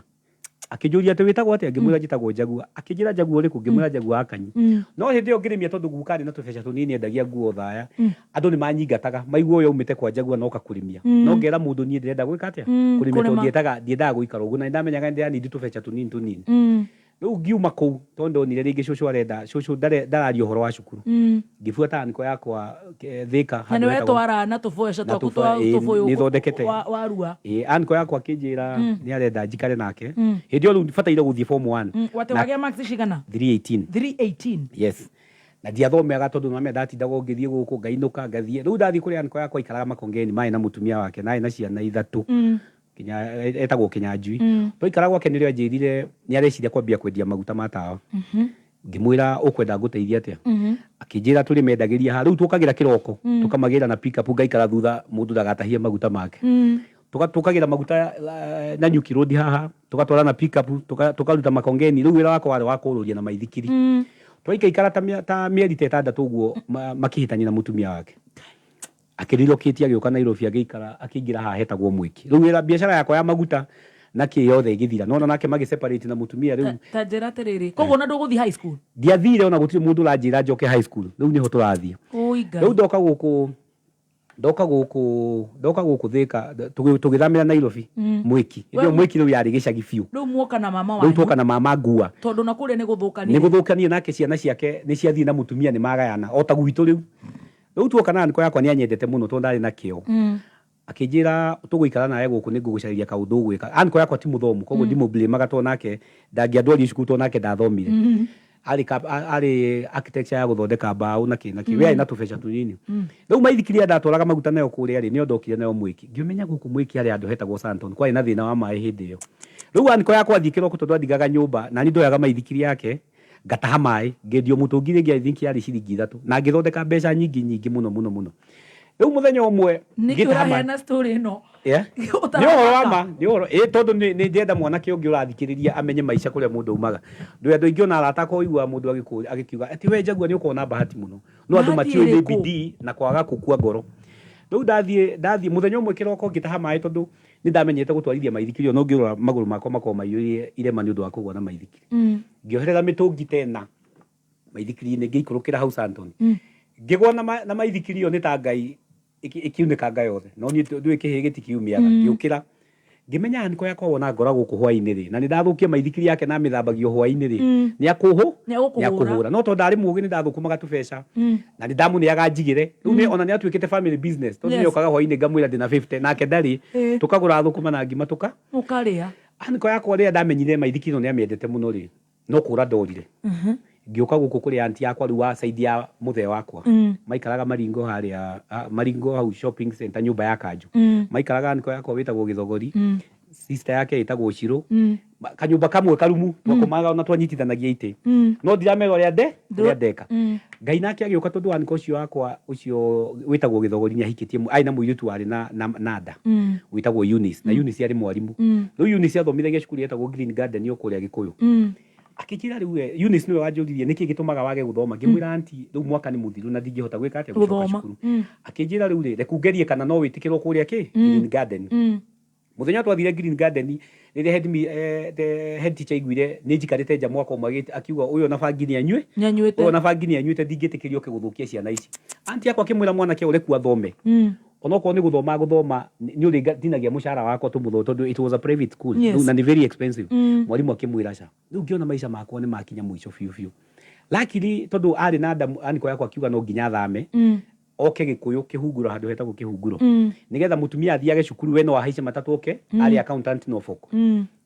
akĩnjũria atĩ wĩtagwo atĩa ngĩmwĩra njĩtagwo Njagua akĩnjĩra Njagua ũrĩkũ ngĩmwĩra Njagua wa Kanyi no hĩndĩ ĩyo ngĩrĩmia tondũ guka arĩ na tũbeca tũnini endagia nguo thaya andũ nĩ manyingataga maigua ũyũ aumĩte kwa Njagua na oka kũrĩmia no ngera mũndũ niĩ ndĩrenda gwĩka atĩa kũrĩmia tondũ Kũrĩma. ndiendaga gũikara ũguo na nĩ ndamenyaga nĩ ndĩranindi tũbeca tũnini tũnini Rĩu ngiuma kũu tondũ ndonire rĩngĩ cũcũ arenda cũcũ ndararia ũhoro wa cukuru ngĩbuata anko yakwa Thĩka Na handũ nĩ hetagwo wetwara na tũbũyũ na twaku tũbũyũ, twa ĩĩ, tũbũyũ nĩ thondekete. warua. Ĩĩ, anko yakwa akĩnjĩra nĩ arenda njikare nake hĩndĩ ĩyo rĩu bataire gũthiĩ form 1 Wate Na wagĩa marks cigana? 318. 318. Yes. Na ndiathomeaga tondũ nĩwamenya ndatindaga o ngĩthiĩ gũkũ ngainũka ngathiĩ. Rĩu ndathiĩ kũrĩ anko yakwa aikaraga Makongeni marĩ na mũtumia wake na arĩ na ciana ithatũ. Kinya etagwo Kinyanjui. Twaikara gwake nĩrĩo anjĩrire nĩ areciria kwambia kwendia maguta ma tawa. Ngĩmwĩra ũkwenda ngũteithie atĩa? Akĩnjĩra tũrĩmendagĩria haha. Rĩu tũkagĩra kĩroko tũkamagĩra na pick up ngaikara thutha mũndũ ndagatahie maguta make. Tũkagĩra maguta Nanyuki Road haha tũgatwara na pick up tũkaruta Makongeni. Rĩu wĩra wakwa warĩ wa kũũrũria na maithikiri. Twaikaikara ta mĩeri ta ĩtandatũ ũguo makĩhĩtania na mũtumia wake. Akĩrelocate agĩũka Nairobi agĩikara akĩingĩra haha hetagwo Mwiki. Rĩu wĩra biacara yakwa ya maguta na kĩ yothe ĩgĩthira. Nĩwona nake magĩ separate na mũtumia rĩu. Ta njĩra atĩrĩrĩ, koguo ona ndũgũthiĩ high school? Ndiathire ona gũtirĩ mũndũ ũranjĩra njoke high school. Rĩu nĩho tũrathiĩ. Ũi Ngai. Rĩu ndoka gũkũ ndoka gũkũ ndoka gũkũ Thĩka tũgĩthamĩra Nairobi Mwiki. Hĩndĩ ĩyo Mwiki rĩu yarĩ gĩcagi biũ. Rĩu muoka na mama Rĩu wanyu. tuoka na mama ngua. Tondũ na kũrĩa nĩ gũthũkanire. Nĩ gũthũkanire nake ciana ciake nĩ ciathiĩ na mũtumia nĩ magayana o ta gwitũ rĩu. Rĩu tuoka na uncle yakwa nĩ anyendete mũno tondũ ndarĩ na kĩo. Akĩnjĩra tũgũikara nawe gũkũ nĩ ngũgũcarĩria kaũndũ ũgwĩka. Uncle yakwa ti mũthomu koguo ndimũ blame aga tondũ nake ndangĩandwarire cukuru tondũ nake ndathomire. Arĩ arĩ architecture ya gũthondeka mbaũ na kĩ na kĩ. We arĩ na tũbeca tũnini. Rĩu maithikiri ĩrĩa ndatwaraga maguta nayo kũrĩa rĩ, nĩyo ndokire nayo Mwĩki. Ngĩmenya gũkũ Mwĩki harĩ handũ hetagwo Santon, kwarĩ na thĩna wa maĩ hĩndĩ ĩyo. Rĩu uncle yakwa athiĩ kĩroko tondũ andigaga nyũmba, nani ndoyaga maithikiri yake, ngataha maĩ, ngendia o mũtũngi rĩngĩ I think yarĩ ciringi ithatũ, na ngĩthondeka mbeca nyingĩ nyingĩ mũno mũno mũno. Rĩu mũthenya ũmwe Nĩkĩ ngĩtaha maĩ. ũraheana story ĩno? Yeah. Nĩ ũhoro wa ma, nĩ ũhoro ĩ tondũ nĩ ndĩrenda mwanake ũngĩ ũrathikĩrĩria amenye maica kũrĩa mũndũ aumaga. Ndũĩ andũ aingĩ ona arata akwa ũiguaga mũndũ agĩkiuga atĩ we Njagua nĩ ũkoragwo na bahati mũno. No andũ Bahati matiũĩ nĩ ĩrĩkũ? bidii na kwaga gũkua ngoro. Rĩu ndathiĩ ndathiĩ mũthenya ũmwe kĩroko ngĩtaha maĩ tondũ nĩ ndamenyete gũtwarithia maithikiri ona ũngĩrora magũrũ makwa makoragwo maiyũire irema nĩ ũndũ wa kũgũa na maithikiri. Ngĩoherera mĩtũngi ta ĩna maithikiri-inĩ ngĩikũrũkĩra hau Santon. Ngĩgũa na maithikiri ĩyo nĩ ta Ngai ĩkiunĩkanga yothe. No niĩ ndũĩ kĩhĩĩ gĩtikiumiaga. Ngĩũkĩra. Ngĩmenya aniko yakwa wona ngora gũkũ hwainĩ rĩ, na nĩ ndathũkia maithikiri yake na mĩthambagio hwainĩ rĩ, nĩ akũhũ Nĩ agũkũhũra. No tondũ ndarĩ mũgĩ nĩ ndathũkũmaga tũbeca na nĩ ndamũneaga njigĩre. Rĩu nĩ ona nĩ atuĩkĩte family business tondũ nĩ okaga hwainĩ ngamwĩra ndĩna 50 nake ndarĩ, tũkagũra thũkũma na ngima tũka. Mũkarĩa. Aniko yakwa rĩrĩa ndamenyire maithikiri ĩno nĩ amĩendete mũno rĩ, no kũra ndorire. Ngĩũka gũkũ kũrĩ auntie yakwa rĩu wa side ya mũthee wakwa. Maikaraga Maringo harĩa, Maringo hau shopping center nyũmba ya kanjũ. Maikaraga anko yakwa wĩtagwo Gĩthogori, sister yake ĩtagwo Shirũ. Kanyũmba kamwe karumu twakomaga ona twanyitithanagia itĩ. No ndiramera ũrĩa nde, ũrĩa ndeka. Ngai nake agĩũka tondũ anko ũcio wakwa ũcio wĩtagwo Gĩthogori nĩ ahikĩtie, arĩ na mũirĩtu warĩ na nda wĩtagwo Eunice, na Eunice arĩ mwarimũ. Rĩu Eunice athomithagia cukuru yetagwo Green Garden o kũrĩa Gĩkũyũ. Akĩnjĩra rĩu we, Eunice nĩwe wanjũririe nĩkĩ gĩtũmaga wage gũthoma. Ngĩmwĩra auntie rĩu mwaka nĩ mũthiru na ndingĩhota gwĩka atĩa gũcoka Gũthoma. cukuru. Akĩnjĩra rĩu rĩ, reku ngerie kana no wĩtĩkĩrwo kũrĩa kĩ Green Garden. Mũthenya twathire Green Garden rĩrĩa head, the head teacher aiguire nĩ njikarĩte nja mwaka ũmwe akiuga ũyũ ona bangi nĩ anyue Nĩanyuĩte. ũyũ ona bangi nĩ anyuĩte ndingĩtĩkĩrio oke gũthũkia ciana ici. Auntie yakwa akĩmwĩra mwanake ũyũ reku athome. Onokorwo nĩ gũthoma gũthoma nĩ ũrĩtinagia mũcara wakwa tũmũthome tondũ it was a private school. Yes. Na nĩ very expensive. Mwarimũ akĩmwĩra aca. Rĩu ngĩona maica makwa nĩ makinya mũico biũ biũ. Luckily tondũ arĩ na nda aniko yakwa akiuga no nginya athame. Oke Gĩkũyũ Kĩhunguro handũ hetagwo Kĩhunguro. Nĩgetha mũtumia athiage cukuru we no ahaice matatũ oke arĩ accountant Norfolk.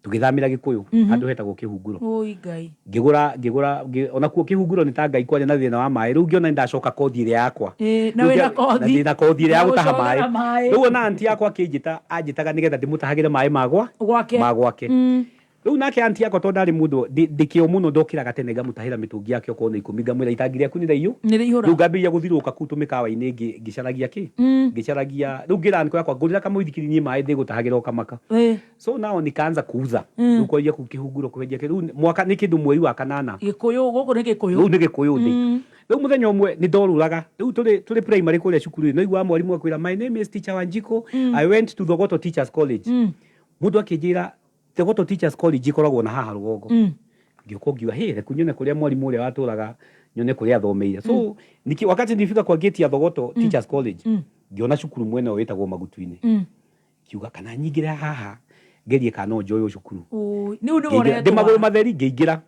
Tũgĩthamĩra Gĩkũyũ handũ hetagwo Kĩhunguro. Ũi Ngai. Ngĩgũra ngĩgũra onakuo Kĩhunguro nĩ ta Ngai kwarĩ na thĩna wa maĩ. Rĩu ngĩona nĩ ndacoka kothi ĩrĩa yakwa. Ĩĩ, na wĩna kothi. Na ndĩna kothi ĩrĩa ya gũtaha maĩ. maĩ. Rĩu ona auntie yakwa akĩnjĩta anjĩtaga nĩgetha ndĩmũtahagĩre maĩ ma gwa Gwake. Ma gwake. Rĩu nake auntie yakwa tondũ ndarĩ mũndũ ndĩ kĩo mũno ndokĩraga tene ngamũtahĩra mĩtũngi yake okorwo nĩ ikũmi ngamwĩra itangi rĩaku nĩ rĩaiyũ. Nĩ rĩaihũra. Rĩu ngambĩrĩria gũthirũka kũu tũmĩkawa-inĩ ngĩcaragia kĩ? Ngĩcaragia rĩu ngĩra anko yakwa ngũrĩra kamũithikiri niĩ maĩ ndĩgũtahagĩra o kamaka. So now nikaanza kuuza. Rĩu kwanjia kũu kĩhunguro kwendia kĩ rĩu mwaka nĩ kĩndũ mweri wa kanana. Gĩkũyũ gũkũ nĩ Gĩkũyũ. Rĩu nĩ Gĩkũyũ ndĩ. Rĩu mũthenya ũmwe nĩ ndorũraga. Rĩu tũrĩ primary kũrĩa cukuru nĩ waiguaga mwarimũ akwĩra my name is teacher Wanjikũ. I went to Thogoto Teachers College. Mũndũ akĩnjĩra Thogoto Teachers College ĩkoragwo na haha rũgongo. Ngĩũka ngiuga hĩ reku nyone kũrĩa mwarimũ ũrĩa watũraga nyone kũrĩa athomeire. So wakati nilifika kwa gate ya Thogoto Teachers College ngĩona cukuru mwena ũyũ wĩtagwo Magutu-inĩ. Ngiuga kana nyingĩre haha ngerie kana no njoywo cukuru. Ũi, nĩ ũndũ Ngĩingĩra- ndĩ ũretwo. magũrũ matheri ngĩingĩra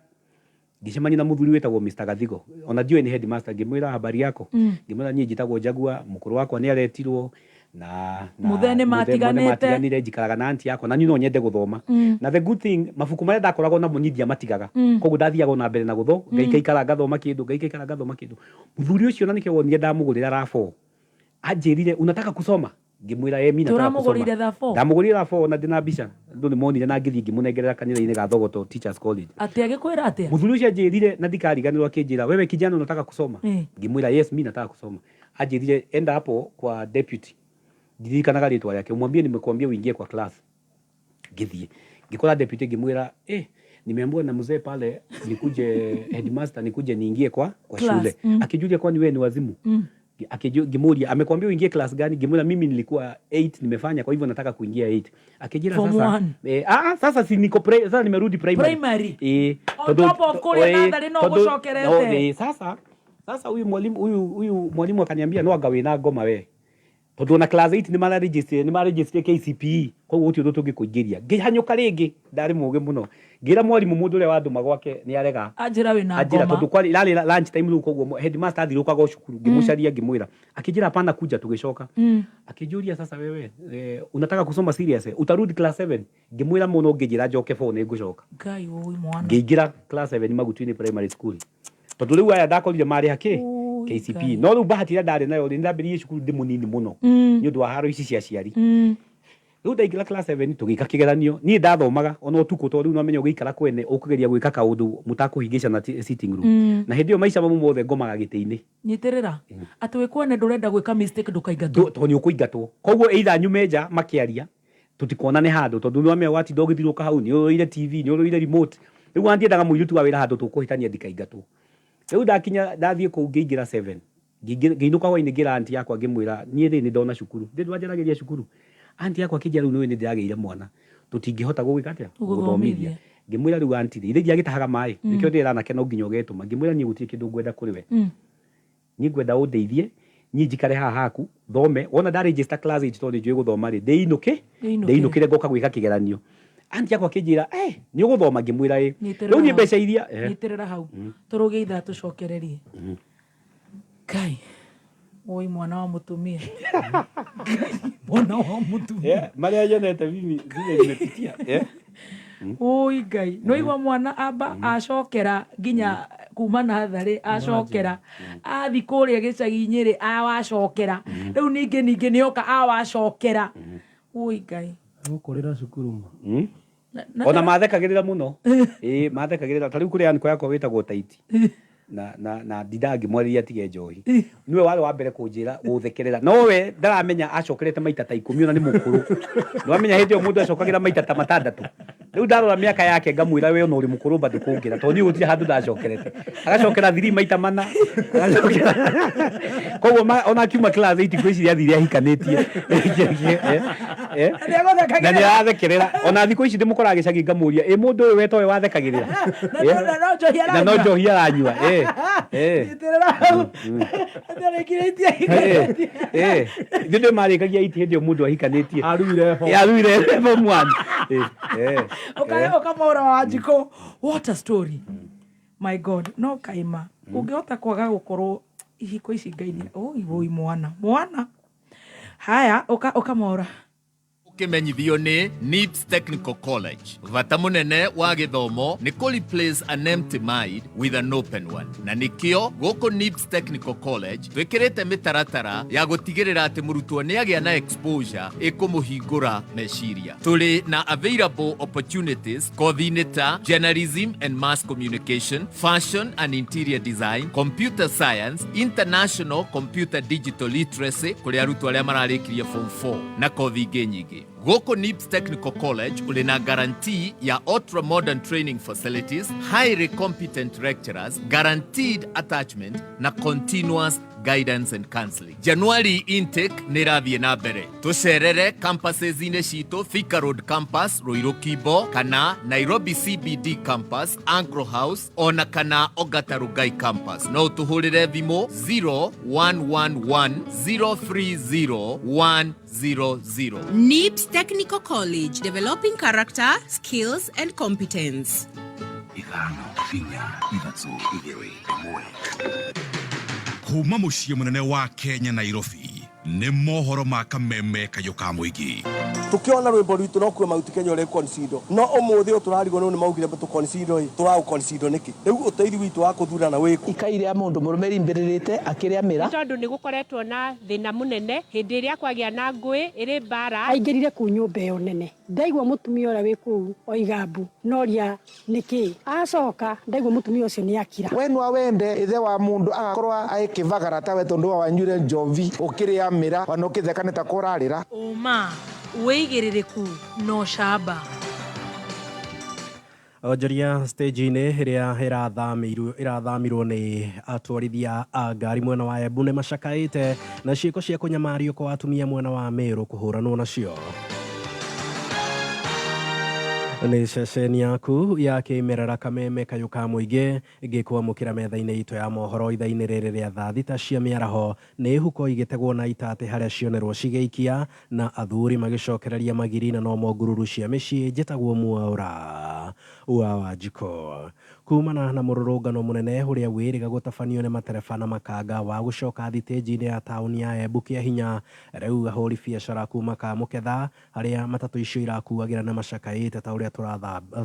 ngĩcemania na mũthuri wĩtagwo Mr. Gathigo ona ndiũĩ nĩ headmaster ngĩmwĩra habari yako ngĩmwĩra niĩ njĩtagwo Jaguar mũkũrũ wakwa nĩ aretirwo na Mũthee nĩ matiganĩte. matiganire njikaraga na auntie yakwa na niĩ no nyende gũthoma na the good thing mabuku marĩa ndakoragwo namo niĩ ndiamatigaga koguo ndathiaga ona mbere na gũtho ngaikaikara ngathoma kĩndũ ngaikaikara ngathoma kĩndũ mũthuri ũcio na nĩkĩo wonire ndamũgũrĩra RAV4 anjĩrire unataka kusoma ngĩmwĩra eh mimi nataka kusoma Tũramũgũrĩire RAV4? ndamũgũrĩire RAV4 na ndĩna mbica andũ nĩ monire na ngĩthiĩ ngĩmũnengerera kanitha-inĩ ga Thogoto Teachers College Atĩ agĩkwĩra atĩa? mũthuri ũcio anjĩrire na ndikariganĩrwo akĩnjĩra wewe kijana unataka kusoma Eh. ngĩmwĩra yes mimi nataka kusoma anjĩrire enda hapo kwa deputy ndirikanaga rĩtwa rĩake umwambie nimekuambia uingie kwa class ngĩthiĩ ngĩkora deputy ngĩmwĩra eh nimeambiwa na mzee pale nikuje headmaster nikuje niingie kwa Class, shule akijulia kwani wewe ni wazimu Ngĩmũria amekwambia uingie class gani ngĩmwĩra mimi nilikuwa 8 nimefanya kwa hivyo nataka kuingia 8 akijira Form sasa one. sasa si niko sasa nimerudi primary Primary. On top of kũrĩa natharĩ no ũgũcokerete. Sasa huyu mwalimu huyu mwalimu akaniambia no anga wĩna ngoma we tondũ ona class 8 nĩ mararegister nĩ maregister KCPE koguo gũtirĩ ũndũ tũngĩkũingĩria ngĩhanyũka rĩngĩ ndarĩ mũgĩ mũno ngĩra mwarimũ mũndũ ũrĩa wandũma gwake nĩ arega Anjĩra wĩna anjĩra ngoma. tondũ kwarĩ irarĩ lunch time rĩu koguo headmaster athirũkaga o cukuru ngĩmũcaria ngĩmwĩra akĩnjĩra hapana kuja tũgĩcoka akĩnjũria sasa wewe unataka kusoma serious utarudi class 7 ngĩmwĩra mũno ngĩnjĩra njoke 4 nĩ ngũcoka Ngai ũi mwana. ngĩingĩra class 7 Magutu-inĩ primary school tondũ rĩu aya ndakorire marĩ hakĩ Ũi, KCPE Ngai. no rĩu bahati ĩrĩa ndarĩ nayo rĩ nĩndambĩrĩirie cukuru ndĩ mũnini mũno nĩ ũndũ wa haro ici cia aciari rĩu ndaingĩra class 7 tũgĩka kĩgeranio niĩ ndathomaga ona ũtukũ tondũ rĩu nĩwamenya ũgĩikara kwene ũkũgeria gwĩka kaũndũ mũtakũhĩngĩcana sitting room na hĩndĩ ĩyo maica mamu mothe ngomaga gĩtĩ-inĩ Nyitĩrĩra. Atĩ wĩ kwene ndũrenda gwĩka mistake ndũkaingatwo. Tondũ nĩ ũkũingatwo koguo either nyume nja makĩaria tũtikonane handũ tondũ nĩwamenya watinda ũgĩthirũka hau nĩ ũrũire TV nĩ ũrũire remote rĩu ona ndiendaga mũirĩtu wa wĩra handũ tũkũhĩtania ndikaingatwo rĩu ndakinya ndathiĩ kũu ngĩingĩra 7 ngĩinũka hwainĩ ngĩra auntie yakwa ngĩmwĩra niĩ rĩ nĩ ndona cukuru ndĩ ndwanjaragĩria cukuru auntie yakwa akĩnjĩra rĩu nĩũĩ nĩ ndĩragĩire mwana tũtingĩhota gũgĩka atĩa Gũgũthomithia. ngĩmwĩra rĩu auntie rĩ ithe ndiagĩtahaga maĩ nĩkĩo ndĩra anake no nginya ũgetũma ngĩmwĩra niĩ gũtirĩ kĩndũ ngwenda kũrĩ we niĩ ngwenda ũndeithie Niĩ njikare haha haku thome, wona nda register class 8 tondũ nĩnjũĩ gũthoma rĩ, ndĩinũke. Ndĩinũkĩre. Ndĩinũkĩre ngoka gwĩka kĩgeranio. Auntie yakwa akĩnjĩra, "Eh, nĩ ũgũthoma?" Ngĩmwĩra ĩ. Nyitĩrĩra Rĩu niĩ hau. mbeca iria Nyitĩrĩra hau, tũrũge ithaa tũcokererie. Ngai woi, mwana wa mũtumia, mwana wa mũtumia. Marĩa nyonete mimi zile nimepitia. Oi Ngai, nĩwaigua mwana amba acokera nginya kuma natharĩ, acokera athi kũrĩa gĩcagi-inĩ rĩ, awacokera rĩu ningĩ nĩoka awacokera. Oi Ngai. Gũkũrĩra cukuru ma. Ona mathekagĩrĩra mũno, ĩĩ, mathekagĩrĩra. Ta rĩu kũrĩ anko yakwa wĩtagwo Taiti, na ndindaga ngĩmwarĩria atige njohi. Nĩwe warĩ wa mbere kũnjĩra gũthekerera, no we ndaramenya acokerete maita ta 10, ona nĩ mũkũrũ. Nĩwamenya hĩndĩ ĩyo mũndũ acokagĩra maita ta matandatũ. Rĩu ndarora mĩaka yake ngamwĩra, "We ona ũrĩ mũkũrũ bado kũngĩra, tondũ niĩ gũtirĩ handũ ndacokerete." Agacokera 3 maita mana, agacokera. Koguo ona akiuma class 8 ngwĩciria athire ahikanĩtie. Na nĩagũthekagĩrĩra. Na nĩarathekerera. Ona thikũ ici ndĩmũkoraga gĩcagi ngamũria, "Ĩ mũndũ ũyũ weta ũyũ wathekagĩrĩra?" Na no njohi Na no aranyua. njohi aranyua. Nyitĩrĩra hau. Atarĩkirĩtie ahikanĩtie. Ithuĩ ndĩ marĩkagia iti hĩndĩ ĩyo mũndũ ahikanĩtie. Aruire form. Aruire form 1. Ũkamũra Wanjikũ, what a story, my God. No kaima ũngĩhota kwaga gũkorwo ihiko ici, Ngai nĩ oi oi, mwana mwana haya ũkamora. Ũkĩmenyithio nĩ NIBS Technical College. Bata mũnene wa gĩthomo nĩ kũ replace an empty mind with an open one, na nĩkĩo gũkũ NIBS Technical College twĩkĩrĩte mĩtaratara ya gũtigĩrĩra atĩ mũrutwo nĩ agĩa na exposure ĩkũmũhingũra meciria. Tũrĩ na available opportunities kothi-inĩ ta journalism and mass communication, fashion and interior design, computer science, international computer digital literacy kũrĩ arutwo arĩa mararĩkirie form 4, na kothi ingĩ nyingĩ. Gũkũ NIBS Technical College ũrĩ na guarantee ya ultra modern training facilities, highly competent lecturers, guaranteed attachment na continuous guidance and counseling. January intake nĩ ĩrathiĩ na mbere. Tũcerere campuses-inĩ citũ, Thika Road Campus, Ruiru Kimbo, kana Nairobi CBD Campus, Anglo House, ona kana Ongata Rongai Campus. No ũtũhũrĩre thimũ 0111 030 100. NIBS Technical College, developing character, skills, and competence. 5 4 3 2 1. Kuma mũciĩ mũnene wa Kenya, Nairobi, nĩ mohoro ma kameme kayũ ka mũingĩ. Tukiona rwimbo rwitũ no kuo Mount Kenya ũrĩ consider, no ũmũthĩ ũyũ tũrarigwo nĩ maugire tũ consider ĩ tũraũ consider nĩkĩ? Rĩu ũteithio witũ wa kũthurana wĩkũ? Ikai rĩa mũndũ mũrũme rimbĩrĩrĩte akĩrĩa mĩra. Tondũ nĩ gũkoretwo na thĩna mũnene hĩndĩ ĩrĩa kwagĩa na ngũĩ ĩrĩ mbara. Aingĩrire kũu nyũmba ĩyo nene, ndaigua mũtumia ũrĩa wĩ kũu oiga mbu, noria nĩkĩ. Acoka ndaigua mũtumia ũcio nĩ akira. We nwa wende ithe wa mundu agakorwo agĩkĩvagara tawe tondu wa wanyuire njovi ũkĩrĩa mĩra ona ũkĩtheka nĩ ta kũrarĩra. Ũma, wĩigĩrĩrĩku na ũcamba. Onjoria stage-inĩ ĩrĩa ĩrathamirwo nĩ atwarithia a ngari mwena wa Embu nĩ macakaĩte na ciĩko cia kũnyamario kwa atumia mwena wa Meru kũhũranwo nacio. Nĩ ceceni yaku ya kĩmerera kameme kayũ ka mũingĩ ngĩkwamũkĩra metha-inĩ itũ ya mohoro ithaa-inĩ rĩrĩ rĩa thaa 6 cia mĩaraho. Nĩ huko igĩtegwo na itatĩ harĩa cionerwo cigĩikia na athuri magĩcokereria magiri na nomo ngururu cia mĩciĩ. Njĩtagwo Mwaũra wa Wanjikũ. Kumana na mũrũrũngano mũnene ũrĩa wĩrĩga gũtabanio nĩ matereba na makanga wa gũcoka thitĩnji-inĩ ya taũni ya Embu kĩa hinya, rĩu ahũri biacara kuma Kamũketha harĩa matatũ icio irakuagĩra na macakaĩte ta ũrĩa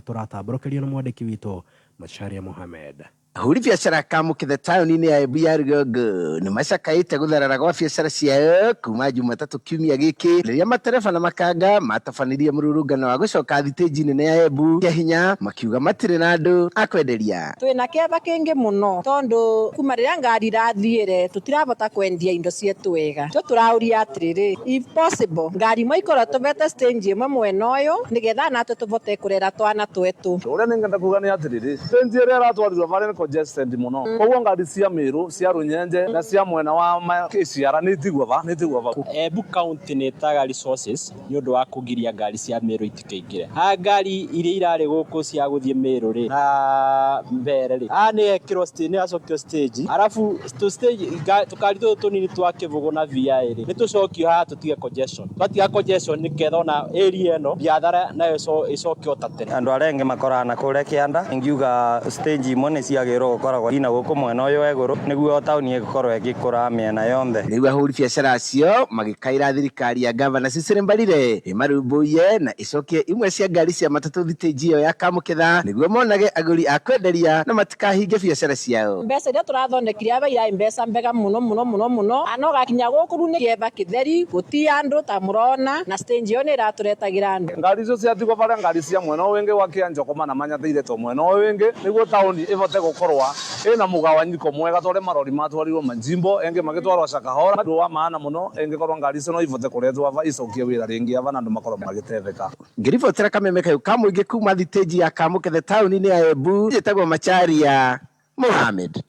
tũratambũrũkĩrio nĩ mwandĩki witũ Macharia Mohamed. Ahũri biacara Kamũketha taũni-inĩ ya Embu ya rũgongo nĩ macakaĩte gũtharara gwa biacara ciao kuma Jumatatũ kiumia gĩkĩ rĩrĩa matereba na makanga matabanirie mũrũrũngano wa gũcoka thitĩnji nene ya Embu kĩa hinya, makiuga matirĩ na andũ a kwenderia. Twina kieva kingi muno tondu kuma riria ngari irathiire tutirabota kwendia indo cietu wega. Tio turauria atiriri, if possible, ngari imwe ikorwo tuvete stage imwe mwena uyu nigetha natwe tuvote kurera twana twetu. Uria ningenda kuga ni atiriri, stage iria iratwarirwo varia ni Congested muno. Koguo ngari cia Meru, cia Runyenje na cia mwena wa Kiciara ni itigwo va, ni itigwo va. Embu County nĩ ĩtaga resources nĩ ũndũ wa kũgiria ngari cia Meru itikaingĩre. Ha ngari iria irarĩ gũkũ cia gũthiĩ Meru rĩ na mbere rĩ, haha nĩ yekĩrwo stage, nĩ yacokio stage, arabu tũ stage tũkari tũtũ tũnini twa Kĩbũgũ na VI rĩ nĩ tũcokio haha tũtige congestion. Twatiga congestion nĩ ketha ona area ĩno biathara nayo ĩcokio ta tene. Andũ arĩa angĩ makoraga na kũrĩa kĩanda, ingiuga stage imwe nĩ ciagĩrĩirwo gũkoragwo ina gũkũ mwena ũyũ wa igũrũ nĩguo taũni ĩgũkorwo ĩgĩkũra mĩena yonthe. Rĩu ahũri biacara acio magĩkaĩra thirikari ya gavana Cecily Mbarire ĩmarũmbũiye na ĩcokie imwe cia ngari cia matatũ thitĩnji ĩyo ya Kamũkĩtha nĩguo monage agũri a kwenderia na matikahinge biacara ciao. Mbeca iria tũrathondekire aba irarĩ mbeca mbega mũno mũno mũno mũno, ano gakinya gũkũ rĩu nĩ kĩeva kĩtheri, gũti andũ ta mũrona, na stage ĩyo nĩ ĩratũretagĩra andũ. Ngari icio ciatigwo barĩa ngari cia mwena ũyũ wĩngĩ wa Kĩanjoko mana manyathĩire to mwena ũyũ wĩngĩ nĩguo taũni ĩvote gũkorwa ĩna mũgawanyiko mwega tondũ marori matwarirwo majimbo engĩ magĩtwarwo Shakahola. Ũndũ wa maana mũno ĩngĩkorwo ngari icio no ivote kũretwo aba icokie wĩra rĩngĩ aba na andũ makorwo magĩtetheka. Ngĩribotera kameme kayũ ka mũingĩ kuma thitĩnji ya Kamũkethe taũni-inĩ ya Embu, njĩtagwo Macharia Mohamed.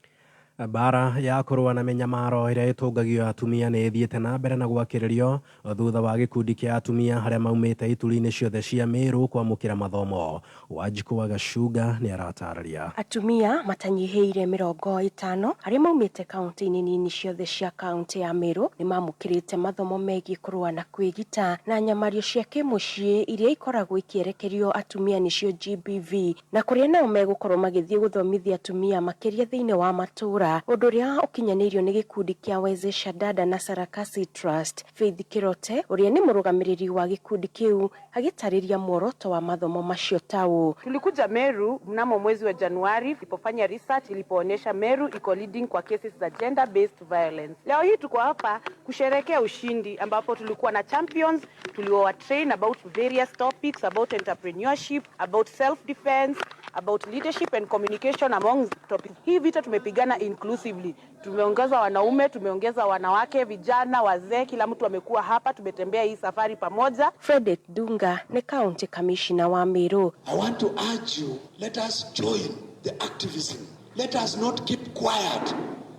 Mbara ya kũrũa na mĩnyamaro ĩrĩa ĩtũngagio atumia nĩ ĩthiĩte na mbere na gwakĩrĩrio thutha wa gĩkundi kĩa atumia arĩa maumĩte ituri-inĩ ciothe cia Meru kwamũkĩra mathomo. Wanjikũ wa Gacunga nĩ aratarĩria. Atumia matanyihĩire 50 arĩa maumĩte kaunti-inĩ nini ciothe cia kaunti ya Meru nĩ mamũkĩrĩte mathomo megiĩ kũrũa na kwĩgita na nyamario cia kĩmũciĩ iria ikoragwo ikĩerekerio atumia nĩcio GBV, na kũrĩa nao megũkorwo magĩthiĩ gũthomithia atumia makĩria thĩinĩ wa matũũra, ũndũ ũrĩa ũkinyanĩirio nĩ gĩkundi kĩa Wezesha Dada na Sarakasi Trust. Faith Kirote ũrĩa nĩ mũrũgamĩrĩri wa gĩkundi kĩu agĩtarĩria muoroto wa mathomo macio ta ũũ. Tulikuja Meru mnamo mwezi wa Januari tulipofanya research ilipoonyesha Meru iko leading kwa cases za gender based violence. Leo hii tuko hapa kusherehekea ushindi ambapo tulikuwa na champions tuliowa train about various topics about entrepreneurship, about self defense, about leadership and communication among topics. Hii vita tumepigana inclusively. Tumeongeza wanaume, tumeongeza wanawake, vijana, wazee, kila mtu amekuwa hapa, tumetembea hii safari pamoja. Frederick Dunga ni county commissioner wa Meru. I want to urge you, let us join the activism. Let us not keep quiet.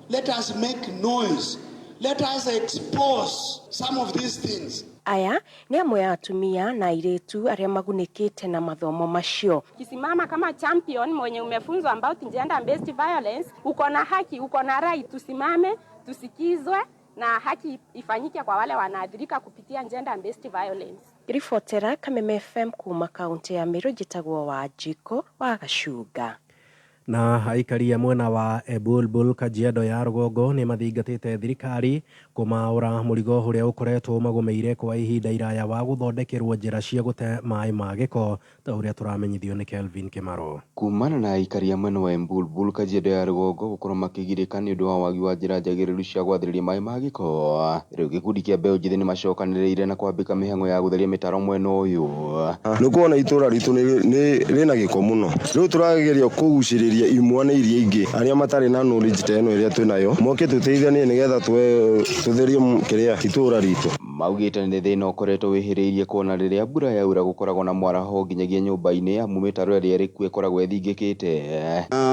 Let us make noise. Let us expose some of these things. Aya nĩ amwe a atumia na airĩtu arĩa magunĩkĩte na mathomo macio. Ukisimama kama champion mwenye umefunzwa about gender based violence, uko na haki, uko na right, tusimame, tusikizwe na haki ifanyike kwa wale wanaathirika kupitia gender based violence. Ribotera Kameme FM kuma kaunti ya Meru, njĩtagwo Wanjikũ wa Gacunga. Na aikari a mwena wa Ebulbul Kajiado ya rũgongo nĩ mathingatĩte thirikari kũmaũra mũrigo ũrĩa ũkoretwo magũmĩire kwa ihinda iraya wa gũthondekerwo njĩra cia gũte maĩ ma gĩko ta ũrĩa tũramenyithio nĩ Kelvin Kĩmaro. Kumana na aikari a mwena wa Embulbul Kajiado ya rũgongo gũkorwo makĩgirĩka nĩ ũndũ wa wagi wa njĩra njagĩrĩru cia gwathĩrĩria maĩ ma gĩko, rĩu gĩkundi kĩa mbeũ njĩthĩ nĩmacokanĩrĩire na kwambĩka mĩhang'o ya gũtheria mĩtaro mwena ũyũ. Nĩ kuona itũra ritũ nĩ rĩna gĩko mũno, rĩu tũrageria kũgucĩrĩria imwana iria ingĩ arĩa matarĩ na knowledge ta ĩno ĩrĩa twĩnayo moke tũteithanie nĩgetha tũtherie kĩrĩa itũra ritũ. Maugĩte nĩ thĩna ũkoretwo wĩhĩrĩirie kuona rĩrĩa mbura yaura gũkoragwo na mwaraho nginyagia nyũmba-inĩ amu mĩtaro ĩrĩa ĩrĩ kuo ĩkoragwo ĩthingĩkĩte.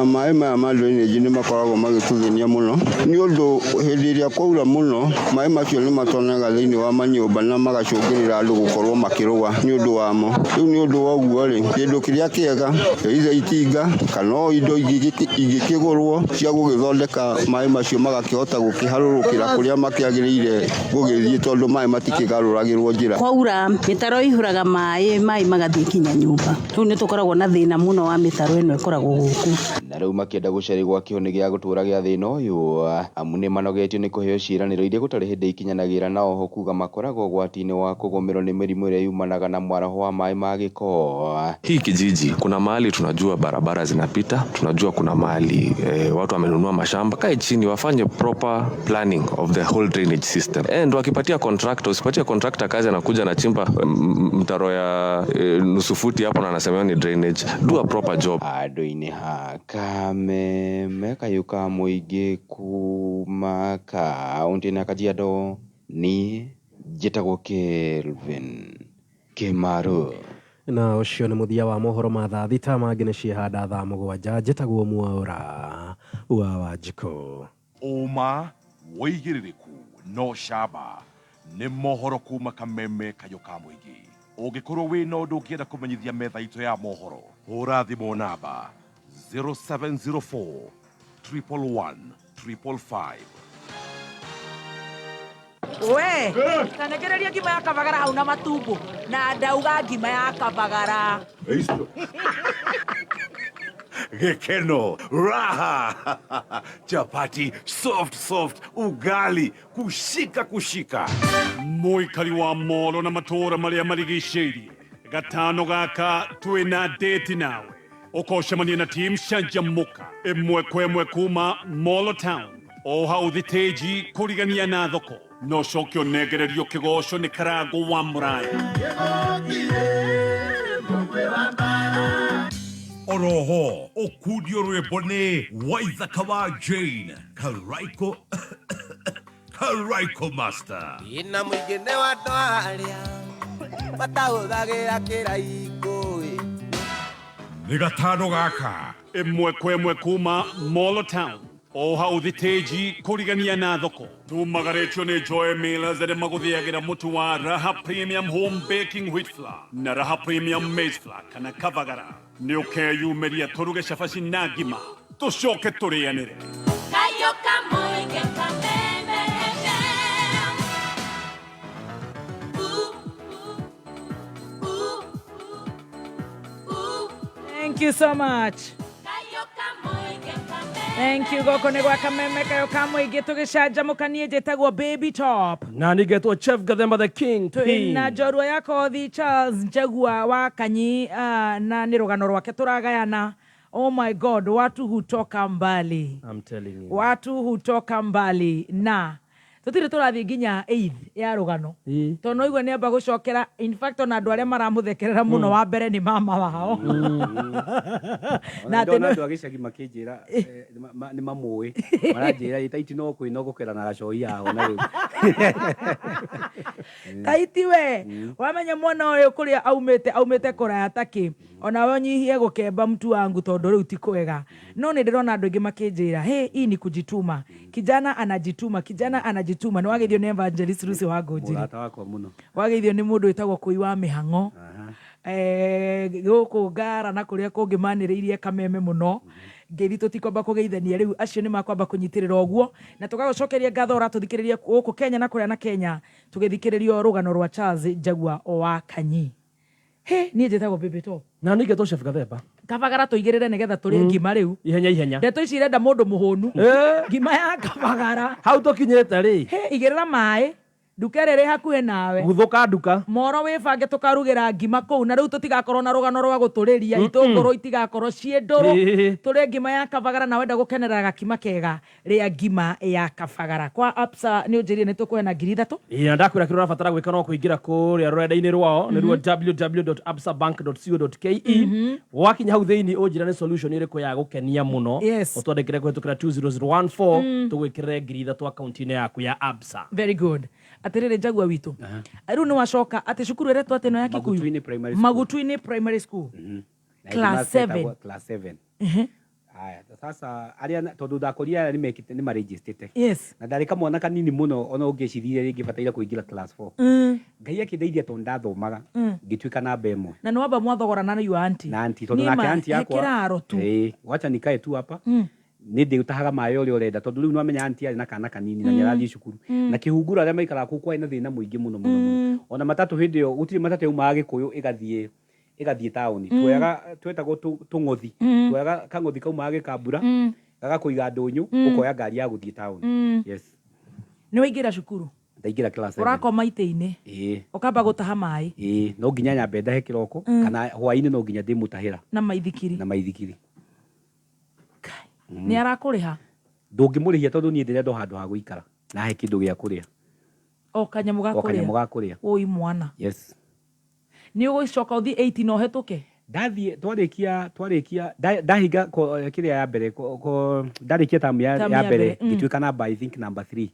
Maĩ maya ma drainage nĩ makoragwo magĩtũthĩnia mũno nĩ ũndũ hĩndĩ ĩrĩa kwaura mũno maĩ macio nĩ matonaga thĩinĩ wa manyũmba na magacũngĩrĩra andũ gũkorwo makĩrũa nĩ ũndũ wamo. Rĩu nĩ ũndũ wa ũguo rĩ, kĩndũ kĩrĩa kĩega either itinga kana o indo ingĩkĩgũrwo cia gũgĩthondeka maĩ macio magakĩhota gũkĩharũrũkĩra kũrĩa makĩagĩrĩire gũgĩthiĩ tondũ maĩ matikĩgarũragĩrwo njĩra. Kwaura mĩtaro ĩihũraga maĩ, maĩ magathiĩ kinya nyũmba. Rĩu nĩ tũkoragwo na thĩna mũno wa mĩtaro ĩno ĩkoragwo gũkũ. Na rĩu makĩenda gũcaria gwa kĩhoni gĩa gũtũra gĩa thĩna ũyũ amu nĩ manogetio nĩ kũheo ciĩranĩro iria gũtarĩ hĩndĩ ikinyanagĩra na oho kuga makoragwo ũgwati-inĩ wa kũgũmĩrwo nĩ mĩrimũ ĩrĩa yumanaga na mwaraho wa maĩ ma gĩko. Hii kijiji kuna mahali tunajua barabara zinapita, tunajua kuna mahali watu wamenunua mashamba. Kae chini wafanye proper planning of the whole drainage system. And wakipatia contractor, usipatie contractor kazi anakuja anachimba mtaro ya nusu futi hapo na anasema ni drainage. Do a proper job. Andũ-inĩ ha Kameme kayũ ka mũingĩ kuma kaũntĩ ya Kajiado, niĩ njĩtagwo Kelvin Kĩmaru. Na ũcio nĩ mũthia wa mohoro ma thaa thita, mangĩ nĩ ciĩhanda thaa mũgwanja. Njĩtagwo Mwaũra wa Wanjikũ. Ũma, wũigĩrĩrĩku na ũcamba nĩ mohoro kuma Kameme Kayũ ka Mũingĩ. Ũngĩkorwo wĩna ũndũ ũngĩenda kũmenyithia metha itũ ya mohoro, hũra thimũ namba 0704 111 555. We tanekereria ngima ya kabagara hau na matumbo na ndauga ngima ya kabagara. Gĩkeno, raha, chapati soft soft, ugali kushika kushika. Mũikari wa Molo na matũũra marĩa marigicĩirie, gatano gaka twĩna date nawe. Ũkocemania na team Canjamũka ĩmwe kwa ĩmwe kuma Molo Town o hau thitĩnji kũrigania na thoko, na ũcoke ũnengererio kĩgoco nĩ Karangũ wa Mũraya. Oroho ũkundio rwĩmbo nĩ Waithaka wa Jane Karaiko Karaiko Master. Ina mũingĩ nĩ wa andũ arĩa matahũthagĩra kĩraikũ. Nĩ gatano gaka ĩmwe kwa ĩmwe kuma Molo Town o hau thitĩnji kũrigania na thoko. Tumagarĩtio nĩ Joy Millers arĩa magũthĩagĩra mũtu wa Raha Premium Home Baking Wheat Flour na Raha Premium Maize Flour kana Kavagara. Nĩ ũkeyumĩria tũruge cabaci na ngima tũcoke tũrĩanĩre. Kayo Kamũingĩ Kameme FM. Ooh, ooh, ooh. Thank you so much. Kayo Kamũingĩ Kameme. Thank you. Gũkũ nĩ gwa Kameme Kayo ka Mũingĩ tũgĩcanjamũka. Niĩ njĩtagwo Baby Top. Na nĩngetwo Chef Gathemba the King. Twĩna njorua ya kothi Charles Njagua wa Kanyi, na nĩ rũgano rwake tũragayana. Oh my God, watu hutoka mbali. I'm telling you. Watu hutoka mbali, na tũtirĩ tũrathiĩ nginya eighth ya rũgano, tondũ no igua nĩ amba gũcokera. In fact, ona andũ arĩa maramũthekerera mũno wa mbere nĩ mama wao. Na atĩ ndona andũ a gĩcagi makĩnjĩra nĩ mamũĩ, maranjĩra ĩ taiti no kwĩnogokera na gacoi yaho na rĩu. Taiti we wamenya mwana ũyũ kũrĩa aumĩte, aumĩte kũraya takĩ, onawe ũnyihie gũkemba mtu wangu, tondũ rĩu ti kwega. No nĩ ndĩrona andũ aingĩ makĩnjĩra, "Hey, hii ni kujituma, kijana anajituma, kijana anajituma." Nĩ wageithio nĩ Evangelist Lucy wa Ngũnjiri. Mũrata wakwa mũno. Wageithio nĩ mũndũ wĩtagwo Kũi wa Mĩhang'o gũkũ Ngara na kũrĩa kũngĩ manĩrĩirie Kameme mũno. Ngeithi tũtikwamba kũgeithania rĩu, acio nĩ makwamba kũnyitĩrĩra ũguo, na tũgagũcokeria ngatho ũratũthikĩrĩria gũkũ Kenya na kũrĩa na Kenya, tũgĩthikĩrĩrio rũgano rwa Charles Njagua wa Kanyi. He niĩ njĩtagwo Baby Top. Na nĩngetwo Chef Gathemba. Kabagara tũigĩrĩre nĩgetha tũrĩe ngima rĩu. Ihenya ihenya. Ndeto ici irenda mũndũ mũhũnu. Ngima ya kabagara. Hau tũkinyĩte rĩ. He igĩrĩra maĩ nduka ĩrĩa ĩrĩ hakuhĩ nawe. Guthũka nduka. Moro wĩbange tũkarugĩra ngima kũu, na rĩu tũtigakorwo na rũgano rwa gũtũrĩria. Itũngũrũ itigakorwo ciĩ ndũrũ. Tũrĩe ngima ya kabagara, na wenda gũkenerera gakima kega, rĩa ngima ya kabagara. Kwa Absa nĩ ũnjĩrire nĩ tũkũhe na 3,000. Ĩĩ, na ndakwĩra kĩrĩa ũrabatara gwĩka no kũingĩra kũrĩa rũrenda-inĩ rwao, nĩruo www.absabank.co.ke. Wakinya hau thĩinĩ, ũnjĩra nĩ solution ĩrĩkũ ya gũkenia mũno. Ũtwandĩkĩre kũhĩtũkĩra 20014, tũgwĩkĩrĩre 3,000 akaunti-inĩ yaku ya Absa. Very good. Atĩrĩrĩ, Njagua witũ, rĩu nĩ wacoka atĩ cukuru ĩretwo atĩ ĩno ya Kikuyu? Magutu-inĩ Primary School. Magutu-inĩ Primary School. Na Class headmaster 7. etagwo class 7. Aya, sasa arĩa tondũ ndakorire aya nĩmekĩte nĩmarĩnjĩstĩte. Na ndarĩ kamwana kanini mũno, ona ũngĩcirie rĩngĩ bataire kũingĩra class 4. Ngai akĩndeithia tondũ ndathomaga, ngĩtuĩka namba ĩmwe. Na nĩ wamba mwathogorana na your auntie? Na auntie, tondũ Niĩ nake ma, auntie he yakwa kĩraro tu. Ĩĩ, wacha nikae tu hapa. Nĩ ndĩũtahaga maĩ ũrĩa ũrenda, tondũ rĩu nĩwamenya auntie arĩ na kana kanini na nĩarathiĩ cukuru. Na kĩhunguro arĩa maikaraga kũu kwarĩ na thĩna mũingĩ mũno mũno mũno. Ona matatũ hĩndĩ ĩyo gũtirĩ matatũ yaumaga Gĩkũyũ ĩgathiĩ taũni. Tuoyaga twetagwo tũng'othi. Tuoyaga kang'othi kaumaga Gĩkambura, gagakũiga ndũnyũ, ũkoya ngari ya gũthiĩ taũni. Yes. Nĩ waingĩra cukuru? Ndaingĩra class 7. Ũrakoma itĩ-inĩ? Ĩĩ. Ũkamba gũtaha maĩ? Ĩĩ, no nginya nyambe ndahe kĩroko, kana hwaĩ-inĩ no nginya ndĩmũtahĩra. Na maithikiri? Na maithikiri. Nĩ arakũrĩha? Ndũngĩmũrĩhia tondũ niĩ ndĩrenda o handũ ha gũikara na he kĩndũ gĩa kũrĩa. O kanyamũ ga O kanyamũ kũrĩa? ga kũrĩa. Ũi mwana. Yes. Nĩ ũgũcoka ũthiĩ 8 na ũhetũke? Ndathiĩ twarĩkia ndahinga kĩrĩa ya mbere, ndarĩkia tamu Tamu ya ya mbere, mbere. ngĩtuĩka namba, I think number 3.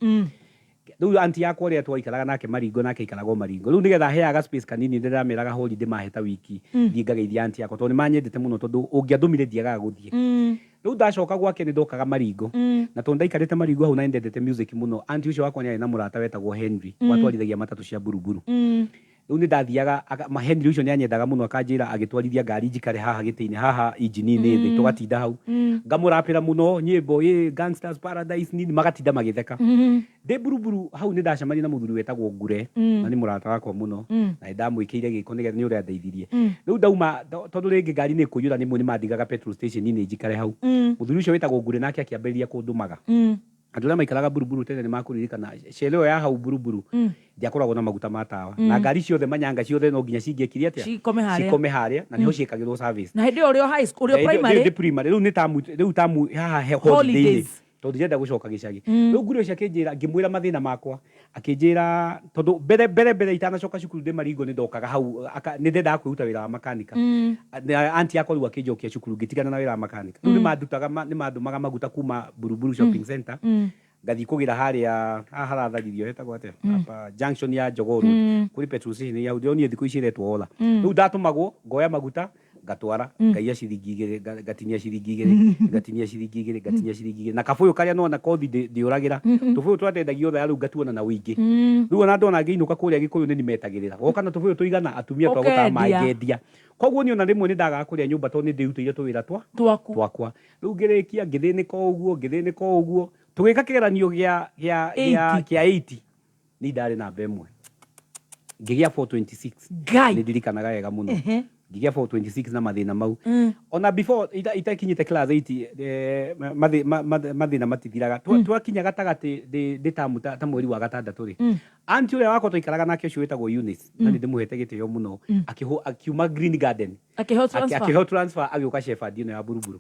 Rĩu anti yakwa ũrĩa twaikaraga nake Maringo, nake aikaraga o Maringo. Rĩu nĩgetha heaga space kanini, nĩndĩrameraga holiday mahe ta wiki, thiĩ ngageithie anti yakwa tondũ nĩmanyendete mũno, tondũ ũngĩandũmire ndiagaga gũthiĩ. Rĩu ndacoka gwake nĩndokaga Maringo, na tondũ ndaikarĩte Maringo hau na nĩndendete music mũno, anti ũcio wakwa nĩarĩ na mũrata wetagwo Henry, watwarithagia matatũ cia Buruburu. Rĩu nĩ ndathiaga, Henry ũcio nĩ anyendaga mũno, akanjĩra agĩtwarithia ngari njikare haha gĩtĩ-inĩ, haha injini-inĩ thĩ, tũgatinda hau. Ngamũrapĩra mũno nyĩmbo, ĩ Gangsters Paradise nini, magatinda magĩtheka. Ndĩ Buruburu hau nĩ ndacemanirie na mũthuri wetagwo Ngure, na nĩ mũrata wakwa mũno, na nĩ ndamwĩkĩire gĩko nĩgetha nĩ ũrĩa andeithirie. Rĩu ndauma, tondũ rĩngĩ ngari nĩ ĩkũiyũra rĩmwe nĩ mandigaga petrol station-inĩ njikare hau. Mũthuri ũcio wĩtagwo Ngure nake akĩambĩrĩria kũndũmaga. Andũ arĩa maikaraga Buruburu tene nĩ makũririkana Shell ĩyo ya hau Buruburu ndĩakoragwo na maguta ma tawa. Na ngari ciothe manyanga ciothe no nginya cingĩekire atĩa? Cikome harĩa. Cikome harĩa na nĩho ciekagĩrwo service. Na hĩndĩ ĩyo ũrĩ o high school, ũrĩ o primary? Ndĩ primary. Rĩu nĩ tamu, rĩu tamu haha he holiday-inĩ. Holidays. Tondũ ndirenda gũcoka gĩcagi. Rĩu ngũrĩ ũcio akĩnjĩra, ngĩmwĩra mathĩna makwa, akĩnjĩra tondũ mbere mbere mbere itanacoka cukuru ndĩ Maringo nĩ ndokaga hau, nĩ ndendaga kwĩruta wĩra wa makanika. Na auntie yakwa rĩu akĩnjokia cukuru ngĩtigana na wĩra wa makanika. Rĩu nĩ mandutaga, nĩ mandũmaga maguta kuma Buruburu shopping center, ngathiĩ kũgĩra harĩa haha haratharirio hetagwo atĩa? Hapa junction ya Jogoo Road, kũrĩ petrol station ya hau, ndĩronire thikũ ici ĩretwo Ola. Rĩu ndatũmagwo ngoya maguta ngatwara, ngaiya ciringi igĩrĩ, ngatinia ciringi igĩrĩ, ngatinia ciringi igĩrĩ, ngatinia ciringi igĩrĩ, na kabũyũ karĩa nona kothi ndĩũragĩra. Tũbũyũ tũrĩa ndendagio thaa rĩu ngatuona na ũingĩ. Rĩu ona ndona ngĩinũka kũrĩa Gĩkũyũ nĩ nimetagĩrĩra goka na tũbũyũ tũigana atumia twagũtaha maĩ Ũkendia. ngendia. Koguo niĩ ona rĩmwe nĩ ndagaga kũrĩa nyũmba tondũ nĩ ndĩrutĩire tũwĩra twaku. Twakwa. Rĩu ngĩrĩkia ngĩthĩnĩka o ũguo, ngĩthĩnĩka o ũguo, tũgĩka kĩgeranio 80. kĩa 80, niĩ ndarĩ namba ĩmwe, ngĩgĩa 426. Ngai. Nĩ ndirikanaga wega mũno. Ngĩgĩa 426 na mathĩna mau. Ona before itakinyĩte class 8, mathĩna matithiraga. Twakinya gatagatĩ ndĩ tamu ta mweri wa gatandatũ rĩ, auntie ũrĩa wakwa twaikaraga nake ũcio wĩtagwo Eunice, na nĩ ndĩmũhete gĩtĩo mũno, akiuma Green Garden. Akĩheo transfer. Akĩheo transfer agĩũka Shepherd ĩno ya Buruburu.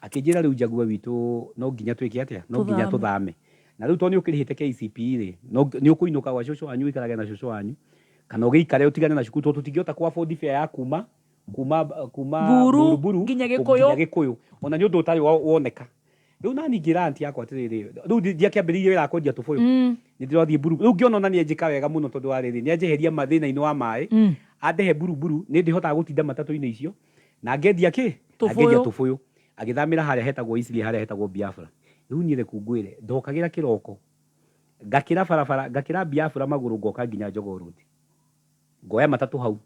Akĩnjĩra rĩu Jaguar witũ no nginya twĩke atĩa? No nginya Tũthame. tũthame. Na rĩu tondũ nĩ ũkĩrĩhĩte KCPE rĩ, no nĩ ũkũinũka gwa cũcũ wanyu ũikarage na cũcũ wanyu, kana ũgĩikare ũtigane na cukuru tondũ tũtingĩhota kũ afford fare ya kuma Buru, Buruburu nginya nginya Gĩkũyũ. Gĩkũyũ. Ona nĩ ũndũ ũtarĩ woneka. Rĩu nani ngĩra auntie yakwa atĩrĩrĩ, rĩu ndiakĩambĩrĩirie wĩra wa kwendia tũbũyũ. Nĩ ndĩrathiĩ Buruburu. Rĩu ngĩona ona nĩ anjĩka wega mũno tondũ wa rĩrĩ, nĩ anjeheria mathĩna-inĩ wa maĩ, andehe Buruburu, nĩ ndĩhotaga gũtinda matatũ-inĩ icio, na ngendia kĩ? Na ngendia Tũbũyũ. tũbũyũ. Agĩthamĩra harĩa hetagwo Eastleigh, harĩa hetagwo Biafra. Rĩu niĩ reke ngwĩre, ndokagĩra kĩroko, ngakĩra barabara, ngakĩra Biafra magũrũ ngoka nginya Jogoo Road. Ngoya matatũ hau,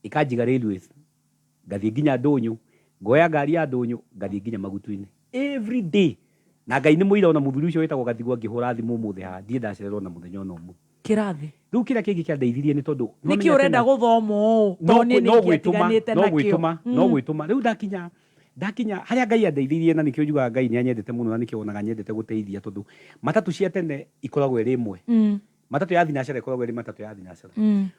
ĩkanjiga Railways, ngathiĩ nginya Ndũnyũ, ngoya ngari ya Ndũnyũ, ngathiĩ nginya Magutu-inĩ. Every day. Na Ngai nĩ mũira ona mũthuri ũcio wĩtagwo Gathigwa ngĩhũra thimũ ũmũthĩ haha, ndirĩ ndacererwo na mũthenya ona ũmwe. Kĩrathi. Rĩu kĩrĩa kĩngĩ kĩandeithirie nĩ tondũ Nĩkĩ ũrenda gũthoma ũũ? Tondũ niĩ no gwĩtũma, nĩngĩatiganĩte no nakĩo. gwĩtũma, no gwĩtũma. Rĩu ndakinya harĩa Ngai andeithirie, na nĩkĩo njugaga Ngai nĩ anyendete mũno, na nĩkĩo wonaga nyendete gũteithia, tondũ matatũ cia tene ikoragwo ĩrĩ ĩmwe. Matatũ ya thinacara ĩkoragwo ĩrĩ matatũ ya thinacara.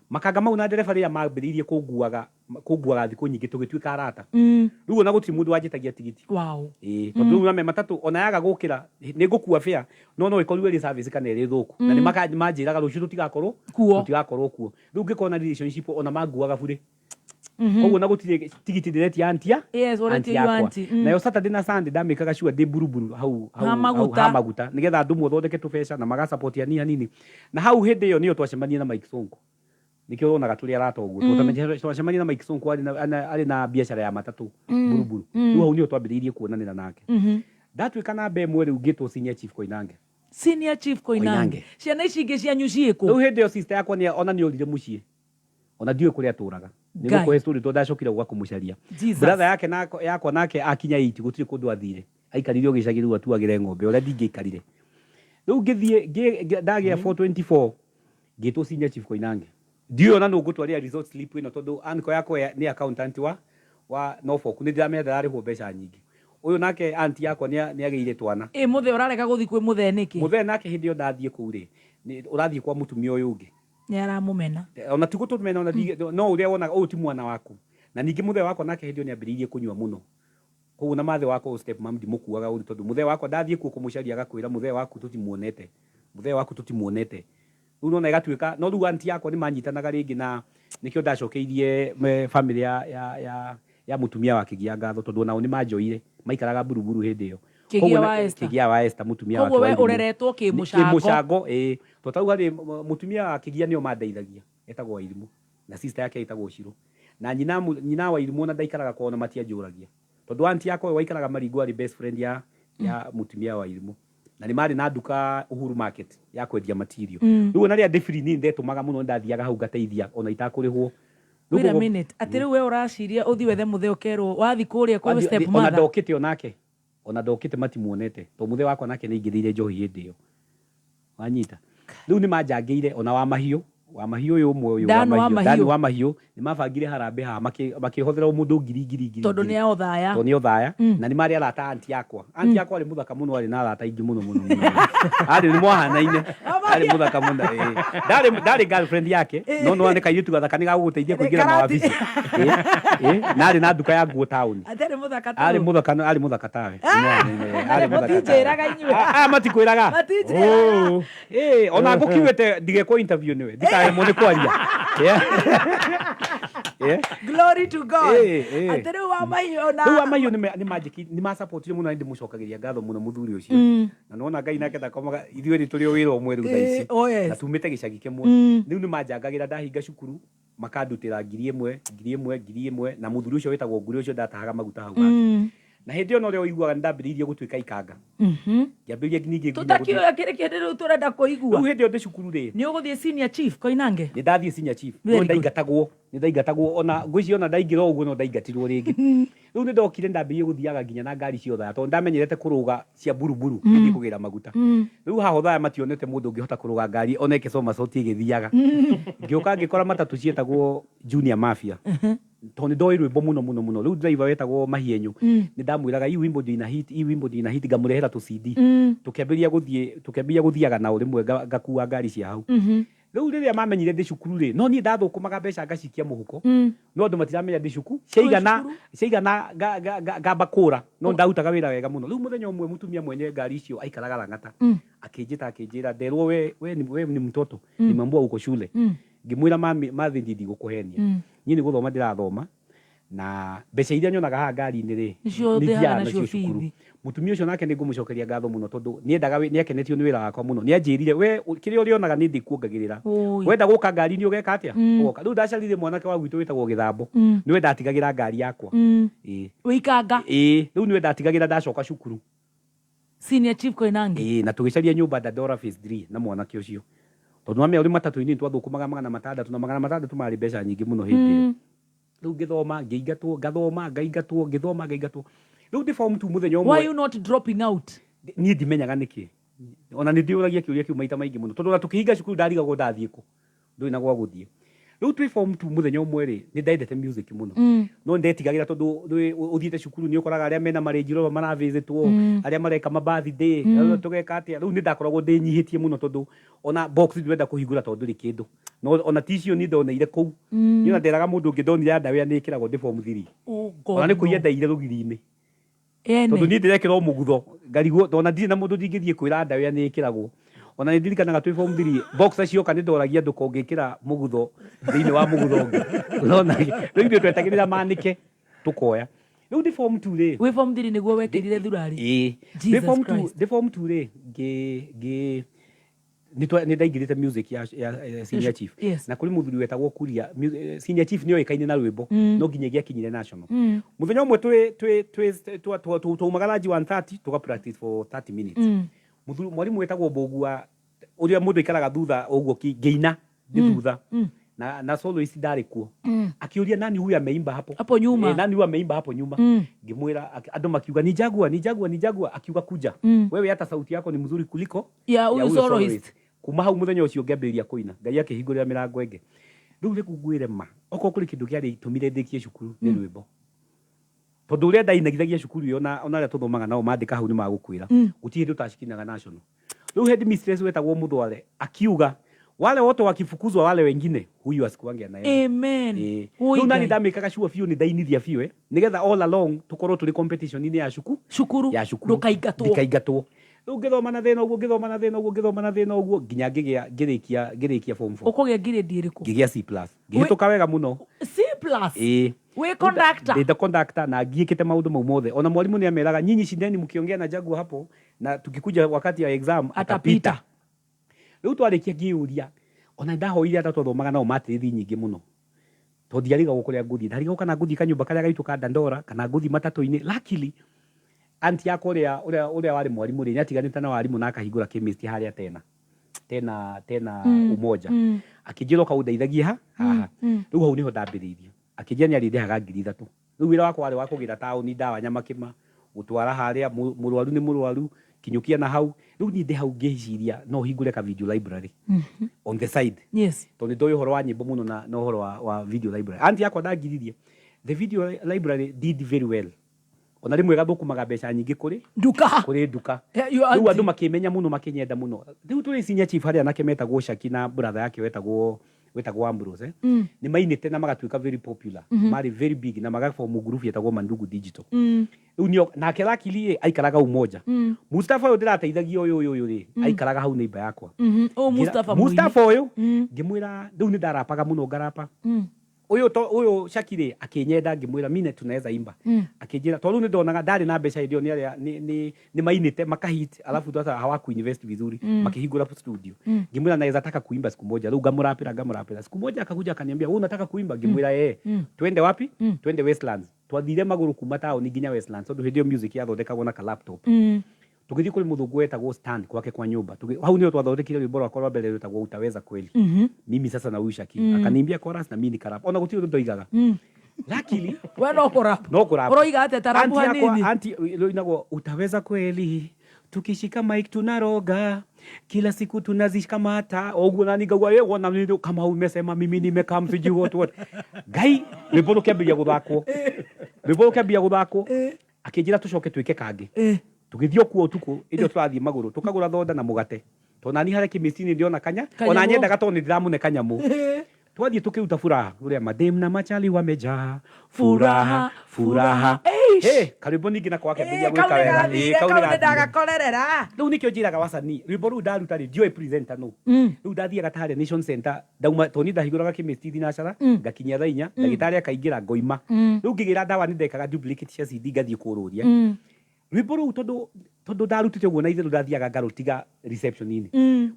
Makanga mau na ndereba rĩrĩa mambĩrĩirie kũnguaga thikũ nyingĩ tũgĩtuĩka arata. Rĩu ona gũtirĩ mũndũ wanjĩtagia tigiti. Ĩĩ, tondũ rĩu name matatũ ona yaga gũkĩra nĩ ngũkua fare, no ĩkorirwo ĩrĩ service kana ĩrĩ thũku. Na nĩ manjĩraga rũciũ tũtigakorwo Kuo. Tũtigakorwo kuo. Rĩu ngĩkorwo na relationship ona manguaga burĩ. Koguo na gũtirĩ tigiti ndĩretia auntie Yes, ũretia auntie you yakwa. auntie. Nayo Saturday na Sunday ndamĩkaga sure ndĩ Buruburu hau, hau, Ha hau, maguta. ha maguta nĩgetha andũ mothondeke tũbeca na magasupport hanini hanini. Na hau hĩndĩ ĩyo nĩyo twacemanirie na Mike Sonko. Nĩkĩo wonaga tũrĩ arata ũguo. Twacemanirie na Mike Sonko arĩ na biacara ya matatũ Buruburu. Rĩu hau nĩho twambĩrĩirie kuonanĩra nake. Ndatuĩka namba ĩmwe rĩu ngĩtwo Senior Chief Koinange. Senior Chief Koinange. Koinange. Ciana ici ingĩ cianyu ciĩkũ? Rĩu hĩndĩ ĩyo sister yakwa ona nĩ orire mũciĩ. Ona ndiũĩ kũrĩa atũraga. Nĩ Ngai. gũkũhe story tondũ ndacokire gwa kũmũcaria. Jesus. Brother yake yakwa nake akinya 8 gũtirĩ kũndũ athire. Aikarire o gĩcagi rĩu atuagĩre ng'ombe ũrĩa ndingĩikarire. Rĩu ngĩthiĩ, ndagĩa 424 ngĩtwo Senior Chief Koinange. Ndiũĩ ona nũ ngũtwarĩra result slip ĩno tondũ uncle yakwa nĩ accountant wa Norfolk. Nĩ ndĩramenya ndararĩhwo mbeca nyingĩ. Ũyũ nake auntie yakwa nĩ agĩire twana. Ĩ mũthee ũrarega gũthiĩ kwĩ mũthee nĩkĩ? Mũthee nake hĩndĩ ĩyo ndathiĩ kũu rĩ, ũrathiĩ kwa mũtumia ũyũ ũngĩ. Nĩ aramũmena. Ona ti gũtũmena, ona no ũrĩa wonaga ũyũ ti mwana waku. Na ningĩ mũthee wakwa nake hĩndĩ ĩyo nĩ ambĩrĩirie kũnyua mũno. Koguo na mathe wakwa ũyũ step mom ndimũkuaga ũru tondũ mũthee wakwa ndathiĩ kuo kũmũcaria agakwĩra mũthee waku tũtimuonete. Mũthee waku tũtimuonete. Rĩu nona ĩgatuĩka, no rĩu auntie yakwa nĩ manyitanaga rĩngĩ na nĩkĩo ndacokeirie family ya mũtumia wa Kĩgia ngatho tondũ onao nĩ manjoire. Maikaraga Buruburu hĩndĩ ĩyo. Kĩgia Koguo wa Esther. Kĩgia wa Esther mũtumia wake Koguo wa we Irimũ. ũreretwo kĩmũcango. Kĩmũcango ĩĩ to tau harĩ mũtumia wa Kĩgia nĩo mandeithagia etagwo Wairimũ na sister yake etagwo Shiro na nyina nyina wa Wairimũ ona ndaikaraga kwao na matianjũragia tondũ auntie yakwa ũyũ waikaraga Maringo arĩ best friend ya ya mũtumia wa Wairimũ na nĩ marĩ na nduka Uhuru Market ya kwendia material rĩu ona rĩrĩa ndĩ free niĩ ndetũmaga mũno ndathiaga hau ngateithia ona itakũrĩhwo. Rĩu Wait a koguo- minute. Atĩ rĩu we ũraciria ũthiĩ wethe mũthee ũkerwo wathiĩ kũrĩa kwa step ona mother. ndokĩte onake ona ndokĩte matimuonete to mũthee wakwa nake nĩ aingĩrĩire njohi hĩndĩ ĩyo wanyita rĩu nĩ manjangĩire ona wa mahiũ wa mahiũ ũyũ ũmwe ũyũ Dan wa Mahiũ, Dan Mahiũ. wa mahiũ nĩ mabangire harambĩ haha makĩhothera o mũndũ ngiri ngiri ngiri Tondũ ngiri. nĩ othaya. Tondũ nĩ othaya na nĩ marĩ arata a auntie yakwa auntie yakwa arĩ mũthaka mũno arĩ na arata aingĩ mũno mũno mũno arĩ nĩ mwahanaine arĩ mũthaka mũno ĩĩ. ndarĩ ndarĩ girlfriend yake no no nĩ kairĩtu gathaka nĩ gagũgũteithia kũingĩra mawabici Ĩĩ, ĩĩ, na arĩ na nduka ya nguo taũni Atarĩ mũthaka ta arĩ ũũ. mũthaka arĩ mũthaka tawe Arĩ mũthaka tawe. Mũtinjĩraga inyuĩ. Ah, matikwĩraga Matinjĩraga. Oh. Ĩĩ, ona ngũkiuĩte ndigekwo interview nĩwe ndikaremwo nĩ kwaria Yeah. Yeah. Glory to God. Ĩĩ, ĩĩ. Atĩ rĩu wa mahiũ na rĩu amahiũ nĩ masapotire mũno na ndĩmũcokagĩria ngatho mũno mũthuri ũcio na nona ngai nake ndakomaga ithuĩ nĩ tũrĩ o wĩra ũmwe rĩu thaa ici Ĩĩ, oh yes. na tumĩte gĩcagi kĩmwe rĩu nĩ manjangagĩra ndahinga cukuru makandutĩra 1000 1000 1000 na mũthuri ũcio wĩtagwo ngũrĩ ũcio ndatahaga maguta hau hake na hĩndĩ ĩyo norĩo ũiguaga nĩ ndambĩrĩirie gũtuĩka ikanga ngĩambĩrĩria ningĩ nginya gũthiĩ- Tũtakĩũya kĩrĩ kĩndũ rĩu tũrenda kũigua. rĩu hĩndĩ ĩyo ndĩ cukuru rĩ Nĩ ũgũthiĩ senior chief Koinange. nĩ ndathiĩ senior chief Very no good. ndaingatagwo nĩ ndaingatagwo ona ngwĩciria ona ndaingĩra o ũguo no ndaingatirwo rĩngĩ rĩu nĩ ndokire ndambĩrĩirie gũthiaga nginya na ngari cia ũthaya tondũ ndamenyerete kũrũga cia buruburu ngĩthiĩ kũgĩra maguta rĩu haha ũthaya mationete mũndũ ũngĩhota kũrũga ngari ona ĩkĩcoma coti ĩgĩthiaga ngĩũka ngĩkora matatũ ciĩtagwo junior mafia tondũ nĩ ndoĩ rwĩmbo mũno mũno mũno rĩu driver wetagwo Mahienyo nĩ ndamwĩraga hii wimbo ndio ina hit hii wimbo ndio ina hit ngamũrehera tũ CD tũkĩambĩrĩria gũthiĩ tũkĩambĩrĩria gũthiaga nao rĩmwe ngakua ngari cia hau rĩu rĩrĩa mamenyire ndĩ cukuru rĩ no niĩ ndathũkũmaga mbeca ngacikia mũhuko no andũ matiramenya ndĩ cukuru ciaigana ciaigana ngamba kũra no ndarutaga wĩra wega mũno rĩu mũthenya ũmwe mũtumia mwenye ngari icio aikaraga Lang'ata akĩnjĩta akĩnjĩra nderwo we ni mtoto nimeambiwa uko shule ngĩmwĩra mami mathi ndi ndigũkũhenia niĩ nĩ gũthoma ndĩrathoma na mbeca iria nyonaga haha ngari-inĩ rĩ Nĩcio nĩ ũthĩaga thiaga nacio nacio cukuru bithi. mũtumia ũcio nake nĩ ngũmũcokeria ngatho mũno tondũ nĩendaga nĩakenetio nĩ wĩra wakwa mũno nĩanjĩrire we kĩrĩa ũrĩonaga nĩ ndĩkuongagĩrĩra Ũi. wenda gũka ngari-inĩ ũgeka atĩa ũgoka rĩu ndacarire mwanake wa gwitũ wĩtagwo gĩthambo nĩwe ndatigagĩra ngari yakwa ĩĩ Wĩikanga ĩĩ rĩu nĩwe ndatigagĩra ndacoka cukuru senior chief Koinange. ĩĩ na tũgĩcaria nyũmba Dandora phase 3 na mwanake ũcio tondũ wamenya ũrĩ matatũ-inĩ twathũkũmaga 600 na 600 marĩ mbeca nyingĩ mũno hĩndĩ ĩyo rĩu ngĩthoma ngĩingatwo ngathoma ngaingatwo ngĩthoma ngaingatwo rĩu ndĩ form 2 mũthenya Why ũmwe you not dropping out? niĩ ndimenyaga nĩkĩ ona nĩ ndĩũragia kĩũria kĩu maita maingĩ mũno tondũ ona tũkĩhinga cukuru ndarigagwo ndathiĩ kũ ndũrĩ na gwa gũthiĩ rĩu twĩ form 2 mũthenya ũmwe rĩ nĩ ndendete music mũno no ndetigagĩra tondũ ũthiĩte cukuru nĩ ũkoraga arĩa mena ma Range Rover maravisitwo arĩa mareka ma birthday tũgeka atĩa rĩu nĩ ndakoragwo ndĩnyihĩtie mũno tondũ ona box ndĩrenda kũhingũra tondũ ndũrĩ kĩndũ no ona ti icio niĩ ndoneire kũu niĩ ona nderaga mũndũ ũngĩ ndonire underwear nĩ ĩkĩragwo ndĩ form 3 Oh God. ona nĩ kũiya no. ndaire rũgiri-inĩ Ene. tondũ niĩ ndĩrekĩra o mũgutho ngarigwo ona ndirĩ na mũndũ ndingĩthiĩ kwĩra underwear nĩ ĩkĩragwo ona nĩ ndirikanaga twĩ form 3 boxer cioka nĩ ndoragia andũ kongĩkĩra mũgutho thĩinĩ wa mũgutho ũngĩ ũrona rĩu ithuĩ twetagĩrĩra manĩke tũkoya rĩu ndĩ form 2 rĩ Wĩ form 3 nĩguo wekĩrire thurari. ĩĩ ndĩ Jesus form 2 Christ. ndĩ form 2 rĩ ngĩ ngĩ nĩ ndaingĩrĩte music ya senior chief Yes. na kũrĩ mũthuri wetagwo Kuria senior chief nĩ oĩkaine na rwĩmbo no nginya ĩgĩakinyire national mũthenya ũmwe twĩ twĩ twĩ twaumaga ranji 1:30 tũga practice for 30 minutes mũthuri mwarimũ wetagwo Mbũgua ũrĩa mũndũ aikaraga thutha ũguo ngĩina nĩ thutha na soloist ndarĩ kuo akiuria nani huyu ameimba hapo Hapo nyuma. Eh, nani huyu ameimba hapo nyuma ngimwira andũ makiuga ni Jaguar ni Jaguar ni Jaguar akiuga kuja wewe hata sauti yako ni mzuri kuliko Ya huyu huyo soloist. kuma hau muthenya ũcio ngĩambĩrĩria kũina ngai akĩhingũrĩra mĩrango ĩngĩ rĩu rĩu ngwĩre ma okorwo kũrĩ kĩndũ kĩarĩ tũmire ndĩkie cukuru nĩ rwĩmbo tondũ ũrĩa ndainagithagia cukuru ĩyo ona arĩa tũthomaga nao mandĩka hau nĩ magũkwĩra gũtirĩ hĩndĩ ũtacikinaga national rĩu headmistress wetagwo Mũthware akiuga wale wote wakifukuzwa wale wengine huyu asikuange anaenda Amen. Ĩĩ. Ui rĩu nani Ngai. ndamĩkaga sure biũ nĩ ndainithia biũ eh nĩgetha all along tũkorwo tũrĩ competition-inĩ ya cukuru Cukuru. ya cukuru Ndũkaingatwo. ndikaingatwo rĩu ngĩthoma na thĩna ũguo ngĩthoma na thĩna ũguo ngĩthoma na thĩna ũguo nginya ngĩgĩa ngĩrĩkia ngĩrĩkia form 4 Ũkũgĩa grade ĩrĩkũ? ngĩgĩa C plus ngĩhĩtũka wega mũno C plus Ĩĩ. Wĩ conductor? Ndĩ conductor na ngiĩkĩte maũndũ mau mothe. Ona mwarimũ nĩ ameraga nyinyi shindeni mkiongea na Jaguar hapo na tukikuja wakati ya exam atapita. Rĩu twarĩkia ngĩyũria ona ndahoire ata twathomaga nao matirĩthi nyingĩ mũno tondũ ndiarigagwo kũrĩa ngũthiĩ, ndarigagwo kana ngũthiĩ kanyũmba karĩa gaitũ ka Dandora kana ngũthiĩ matatũ-inĩ. Luckily anti yakwa ũrĩa ũrĩa ũrĩa warĩ mwarimũ rĩ nĩatiganĩte na warimũ na akahingũra chemist harĩa tena tena tena Umoja akĩnjĩra ũka ũndeithagie ha haha. Rĩu hau nĩho ndambĩrĩirie, akĩnjĩra nĩarĩndĩhaga 3000. Rĩu wĩra wakwa warĩ wa kũgĩra taũni ndawa Nyamakĩma, gũtwara harĩa mũrwaru nĩ mũrwaru, kinyũkia na hau. Rĩu niĩ ndĩ hau ngĩciria no hingũre ka video library on the side. Tondũ nĩ ndoĩ ũhoro wa nyĩmbo mũno na ũhoro wa video library. Auntie yakwa ndangiririe. The video library did very well. Ona rĩmwe ĩgathũkũmaga mbeca nyingĩ kũrĩ nduka. Kũrĩ nduka. Yeah, your Rĩu auntie. andũ makĩmenya mũno makĩnyenda mũno. Rĩu tũrĩ senior chief harĩ anake metagwo Shaki na brother yake wetagwo Ambrose eh? Nĩ mainĩte na magatuĩka very popular. Marĩ very big na magaform group yetagwo Mandugu Digital. Rĩu nĩo nake luckily ĩ aikaraga Umoja. Mustafa ũyũ ndĩrateithagia ũyũ ũyũ ũyũ rĩ aikaraga hau neighbor yakwa. Ũyũ Mustafa mũini. Mustafa ũyũ ngĩmwĩra rĩu nĩ ndarapaga mũno ngarapa. Ũyũ to ũyũ Shaki rĩ akĩnyenda ngĩmwĩra mine tunaweza imba. Akĩnjĩra tondũ rĩu nĩ ndonaga ndarĩ na mbeca hĩndĩ ĩyo nĩ arĩa nĩ nĩ mainĩte makahit alafu sasa hawaku invest vizuri makĩhingũra studio. Ngĩmwĩra naweza taka kuimba siku moja. Rĩu ngamũrapĩra ngamũrapĩra. Siku moja akakuja akaniambia wewe unataka kuimba? Ngĩmwĩra eh. Twende wapi? Twende Westlands. Twathire magũrũ kuma taũni nginya Westlands tondũ hĩndĩ ĩyo music yathondekagwo na ka laptop. Tũgĩthiĩ kũrĩ mũthũngũ wetagwo Stan kwake kwa nyũmba. Hau nĩho twathondekire rwĩmbo rwakwa rwa mbere rwĩtagwo Utaweza Kweli. Mimi sasa na huyu Shaki. Akaniimbia chorus na mimi nikarap. Ona gũtirĩ ũndũ ndoigaga. Luckily We no kũrap. no kũrap. Ũroiga atĩa ta rapu Auntie yakwa hanini? auntie rũinagwo Utaweza Kweli tukishika mic tunaroga kila siku tunazikamata oguo nani ngaigua ĩ wona nĩ kama umesema mimi nimekaa msijui what what Ngai rwĩmbo rũkĩambĩrĩria gũthakwo rwĩmbo rũkĩambĩrĩria gũthakwo akĩnjĩra tũcoke twĩke kangĩ tũgĩthiĩ o kuo ũtukũ hĩndĩ ĩyo tũrathiĩ magũrũ tũkagũra thonda na mũgate tondũ nani harĩa kĩmĩci-inĩ ndĩona kanya Kanyamũ. ona nyendaga tondũ nĩ ndĩramũne kanyamũ twathiĩ tũkĩruta furaha rũrĩa madem na machali wamejaa furaha furaha. Eish. Hey, karwĩmbo ningĩ nako gakĩambĩrĩria Ĩ, gwĩka kau nĩ wega. gathire, Ĩ, kau kau nĩ nĩ gathire. ndagakorerera. Rĩu nĩkĩo njĩraga wasanii rwĩmbo rũu ndaruta rĩ ndiũĩ presenter no rĩu ndathiaga ta harĩa Nation Center ndauma tondũ niĩ ndahingũraga chemist thinacara ngakinyia thaa inya ndagĩtarĩ akaingĩra ngoima rĩu ngĩgĩra ndawa nĩ ndekaga duplicate cia CD ngathiĩ kũrũria rwĩmbo rũu tondũ tondũ ndarutĩte ũguo na itherũ ndathiaga ngarũtiga reception-inĩ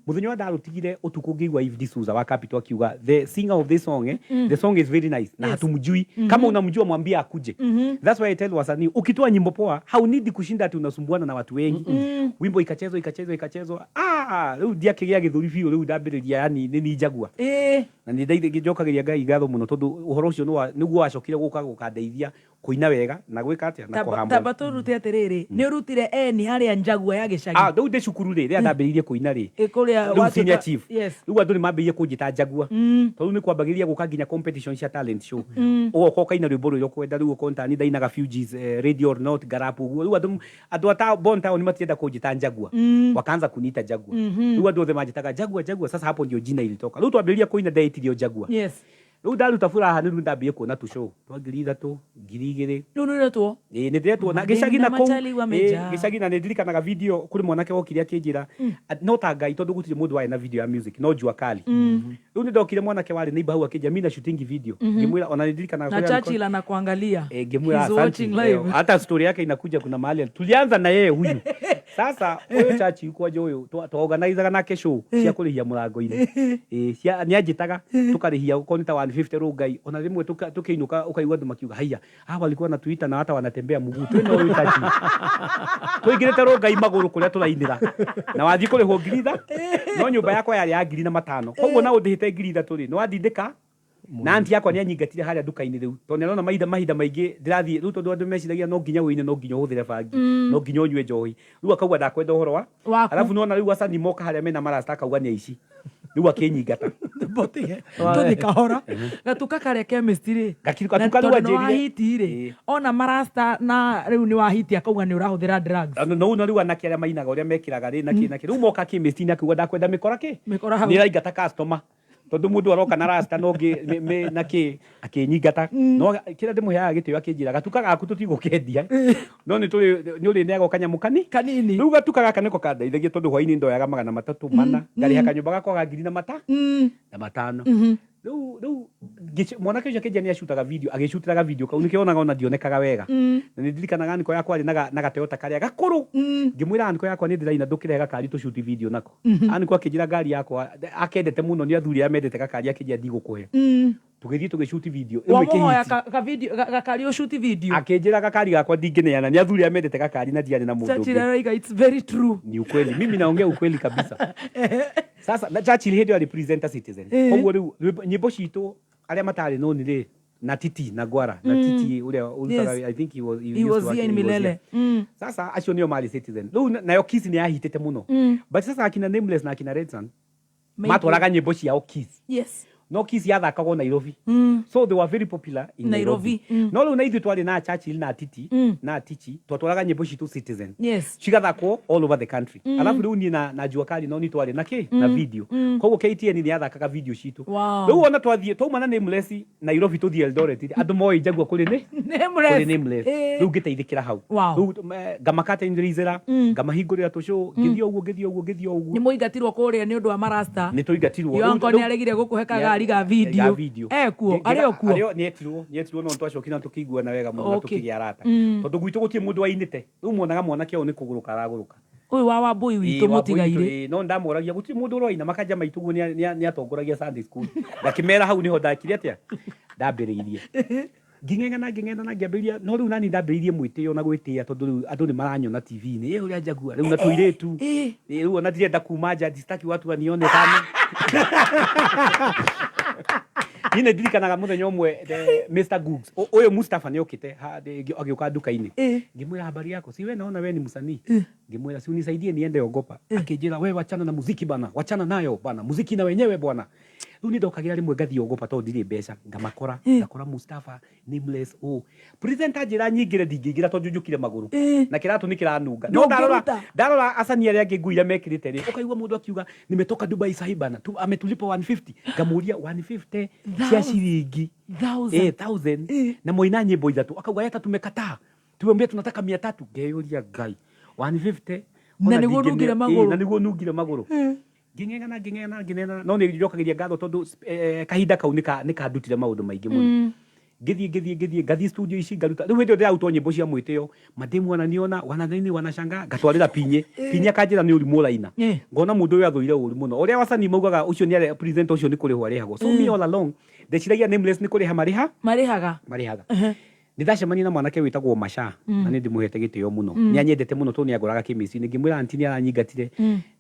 mũthenya ũrĩa ndarũtigire ũtukũ ngĩigua Eve D'Souza wa Capital akiuga the singer of this song the song is very nice na hatumjui kama unamjua mwambie akuje. That's why I tell wasanii ukitoa nyimbo poa haunidi kushinda ati unasumbuana na watu wengi. Wimbo ikachezwa ikachezwa ikachezwa rĩu ndiakĩgĩa gĩthũri biũ rĩu ndambĩrĩria yani nĩ ni Jaguar na nĩ njokageria Ngai ngatho mũno tondũ ũhoro ũcio nĩguo wacokire gũka gũkandeithia kũina wega na gwĩka atĩa na kũhambwo. Tamba tũrute atĩrĩrĩ nĩ ũrutire eni harĩa Njagua ya gĩcagi. Rĩu ndĩ cukuru rĩ rĩrĩa ndambĩrĩirie kũina rĩ Ĩ, kũrĩa rĩu watuĩka- senior chief Yes. rĩu andũ nĩ mambĩrĩirie kũnjĩta Jaguar tondũ nĩ kwambagĩrĩria gũka nginya competition cia talent show ũgoka ũkaina rwĩmbo rũrĩa ũkwenda rĩu okorwo nĩ ndainaga Fugees Radio or Not ngarap ũguo rĩu andũ a Bon Town matirenda kũnjĩta Jaguar wakaanza kuniita Jaguar rĩu andũ othe manjĩtaga Jaguar Jaguar sasa hapo ndio jina ilitoka rĩu twambĩrĩria kũina ndeĩtirio Jaguar rĩu ndaruta furaha nĩ rĩu ndambĩrĩrie kuona tũ-show twa 3000 2000. Rĩu nĩ ũretwo? Ĩĩ nĩ ndĩretwo na Madem gĩcagi na na kũu machali wamejaa. Gĩcagi na nĩ ndirikanaga video kũrĩ mwanake wokire akĩnjĩra no ta Ngai tondũ gũtirĩ mũndũ warĩ na video ya music no Jua Kali rĩu nĩ ndokire mwanake warĩ neighbor hau akĩnjĩra mimi na shooting video ngĩmwĩra ona nĩ ndirikanaga Na kũrĩa Churchill anakuangalia. Ngĩmwĩra He's asante. watching live. Hata story yake inakuja kuna mahali tulianza na yeye huyu sasa ũyũ Churchill kwanja ũyũ twaorganizaga nake show cia kũrĩhia mũrango-inĩ cia nĩ anjĩtaga tũkarĩhia okorwo nĩ ta 150 rũngai ona rĩmwe tũkĩinũka ũkaigua andũ makiuga haiya hawa walikuwa wanatuita na hata wanatembea mguu twĩna ũyũ Churchill tũingĩrĩte rũngai magũrũ kũrĩa tũrainĩra na wathiĩ kũrĩhwo 3000 no nyũmba yakwa yarĩ ya 4500 koguo na ũndĩhĩte 3000 rĩ nĩ wandindĩka na anti yakwa nĩ anyingatire harĩa nduka-inĩ rĩu tondũ nĩ arona mahinda mahinda maingĩ ndĩrathiĩ rĩu tondũ andũ meciragia no nginya ũine no nginya ũhũthĩre bangi no nginya ũnyue njohi rĩu akauga ndakwenda ũhoro wa Waku. Alafu nĩwona rĩu acani moka harĩa mena marasta akauga nĩ aici rĩu akĩnyingata. Mbotige tũthiĩ kahora gatuka karĩa chemist rĩ Gatuka na rĩu tondũ nĩ anjĩrire. wahiti rĩ ona marasta na rĩu nĩ wahiti akauga nĩ ũrahũthĩra drugs. No no rĩu anake arĩa mainaga ũrĩa mekĩraga rĩ na kĩ na kĩ rĩu moka chemist-inĩ akiuga ndakwenda mĩkora kĩ Mĩkora hau. nĩ ĩraingata customer tondũ mũndũ aroka na rasta no ngĩ na kĩ akĩnyingata no kĩrĩa ndĩmũheaga gĩtĩo akĩnjĩra gatuka gaku tũtigũkendia no nĩ tũrĩ nĩ ũrĩneagwo kanyamũ kani kanini rĩu gatuka gaka nĩko kandeithagia tondũ hwainĩ ndoyaga 304 ngarĩha kanyũmba gakwa ga ngiri na mata na matano. Rĩu mwanake ũcio akĩnjia nĩ acutaga video, agĩcutĩraga video kau nĩkĩo onaga ona ndionekaga wega. Na nĩ ndirikanaga niko yakwa arĩ na ga Toyota karĩa gakũrũ. Ngĩmwĩra aniko yakwa nĩ ndĩraina, ndũkĩrehe gakari tũcuti video nako. Aniko akĩnjĩra ngari yakwa akendete mũno, nĩ athuri arĩa mendete gakari, akĩnjĩra ndigũkũhe. Tũgĩthiĩ tũgĩcuti video ĩmwe. Wamũhoya ĩkĩhiti. Ka video gakari ũcuti video. Akĩnjĩra gakari gakwa ndingĩneana, nĩ athuri arĩa mendete gakari na ndiarĩ na mũndũ Churchill ũngĩ. arauga it's very true. Ni ukweli, mimi naongea ukweli kabisa. Sasa na Churchill hĩndĩ ĩyo arĩ presenter Citizen. Koguo rĩu nyĩmbo citũ arĩa matarĩ noni rĩ, na Titi na Gwara na Titi ũrĩa ũrutaga. I think he He used was to work here in he was Milele. here. Sasa acio nĩo marĩ Citizen rĩu, nayo Kiss nĩ yahitĩte mũno. But sasa akina Nameless na akina Redsan matwaraga nyĩmbo ciao Kiss. No Kiss yathakagwo Nairobi. So they were very popular in Nairobi. Nairobi. No rĩu na ithuĩ twarĩ na Churchill na Titi na Tichi, twatwaraga nyĩmbo citũ Citizen. Cigathakwo all over the country. Alafu rĩu niĩ na Jua Kali no ni twarĩ na kĩ na video. Koguo KTN nĩ yathakaga video citũ. Rĩu ona twathiĩ twauma na Nameless Nairobi tũthiĩ Eldoret, andũ moĩ Jaguar kũrĩ nĩ Nameless. kũrĩ Nameless. Rĩu ngĩteithĩkĩra hau. Rĩu ngamakatenjerizera, ngamahingũrĩra tũcũ, ngĩthiĩ ũguo, ngĩthiĩ ũguo, ngĩthiĩ ũguo. Nĩ mũingatirwo kũrĩa nĩ ũndũ wa marasta. Nĩ tũingatirwo. Your uncle nĩ aregire gũkũhe kagari ga video. Ga video. Ekuo, arĩ o kuo. Arĩ nĩ etirwo, no twacokire na tũkĩiguana wega mũno na tũkĩgĩa arata. Tondũ gwitũ gũtirĩ mũndũ wainĩte. Rĩu muonaga mwanake ũyũ nĩ kũgũrũka aragũrũka. Ũyũ wa Wambui witũ Ĩĩ, Wambui witũ, mũtigairĩ. ĩĩ, no ndamoragia gũtirĩ mũndũ ũroina makanja maitũ guo nĩ atongoragia Sunday school. Ngakĩmera hau nĩho ndakire atĩa, ndambĩrĩirie ngĩng'eng'ana, ngĩng'eng'ana, ngĩambĩrĩria. No rĩu nani ndambĩrĩirie mwĩtĩo na gwĩtĩĩa, tondũ rĩu andũ nĩ maranyona TV-inĩ, ĩ ũrĩa Jaguar rĩu na tũirĩtu. Ĩ, rĩu ona ndirenda kuma nja, sitaki watu wanione sana. Niĩ nĩ ndirikanaga mũthenya ũmwe Mr. Googs ũyũ Mustafa nĩ okĩte agĩũka nduka-inĩ. Ngĩmwĩra, "Habari yako? Si wewe, naona wewe ni msanii." Ngĩmwĩra, "Si unisaidie niende Ogopa." Akĩnjĩra, "We wachana na muziki bana, wachana nayo bana, muziki na wenyewe bwana." Rĩu nĩ ndokagĩra rĩmwe ngathiĩ Ogopa tondũ ndirĩ mbeca, ngamakora, ngakora Mustafa, Nameless, oh presenter njĩra nyingĩre, ndingĩingĩra tondũ njũkire magũrũ na kĩratũ nĩ kĩranunga. No ndarora Ndũngĩruta. Ndarora acani arĩa angĩ nguo iria mekĩrĩte rĩ, ũkaigua mũndũ akiuga, "Nimetoka Dubai sahi bana, tu, ametulipa 150." Ngamũria, 150 cia ciringi Thousand. Thousand na moina nyĩmbo ithatũ, akauga eta tumekataa, tumwambia tunataka 300. Ngeyũria, Ngai, 150 Na ona nĩguo nungire magũrũ. Na nĩguo nungire magũrũ. Ngĩng'eng'ana, ngĩng'eng'ana, ngĩng'eng'ana, no nĩ njokagĩria ngatho tondũ kahinda kau nĩ kandutire maũndũ maingĩ mũno. Ngĩthiĩ, ngĩthiĩ, ngĩthiĩ, ngathiĩ studio ici ngaruta. Rĩu hĩndĩ ĩyo ndĩrarutwo nyĩmbo cia mwĩtĩo, mademu wananiona wananini wanashangaa, ngatwarĩra Pinye. Pinye akanjĩra nĩ ũrimũ ũraina. Ngona mũndũ ũyũ athũire ũru mũno ũrĩa wasanii maugaga ũcio nĩ presenter ũcio nĩ kũrĩhwo arĩhagwo. So me all along ndeciragia Nameless nĩ kũrĩha marĩha Marĩhaga. Marĩhaga. Nĩ ndacemania na mwanake wĩtagwo Masha. Na nĩ ndĩmũhete gĩtĩo mũno. Nĩ anyendete mũno tondũ nĩ angũraga chemist-inĩ. Ngĩmwĩra anti nĩ aranyingatire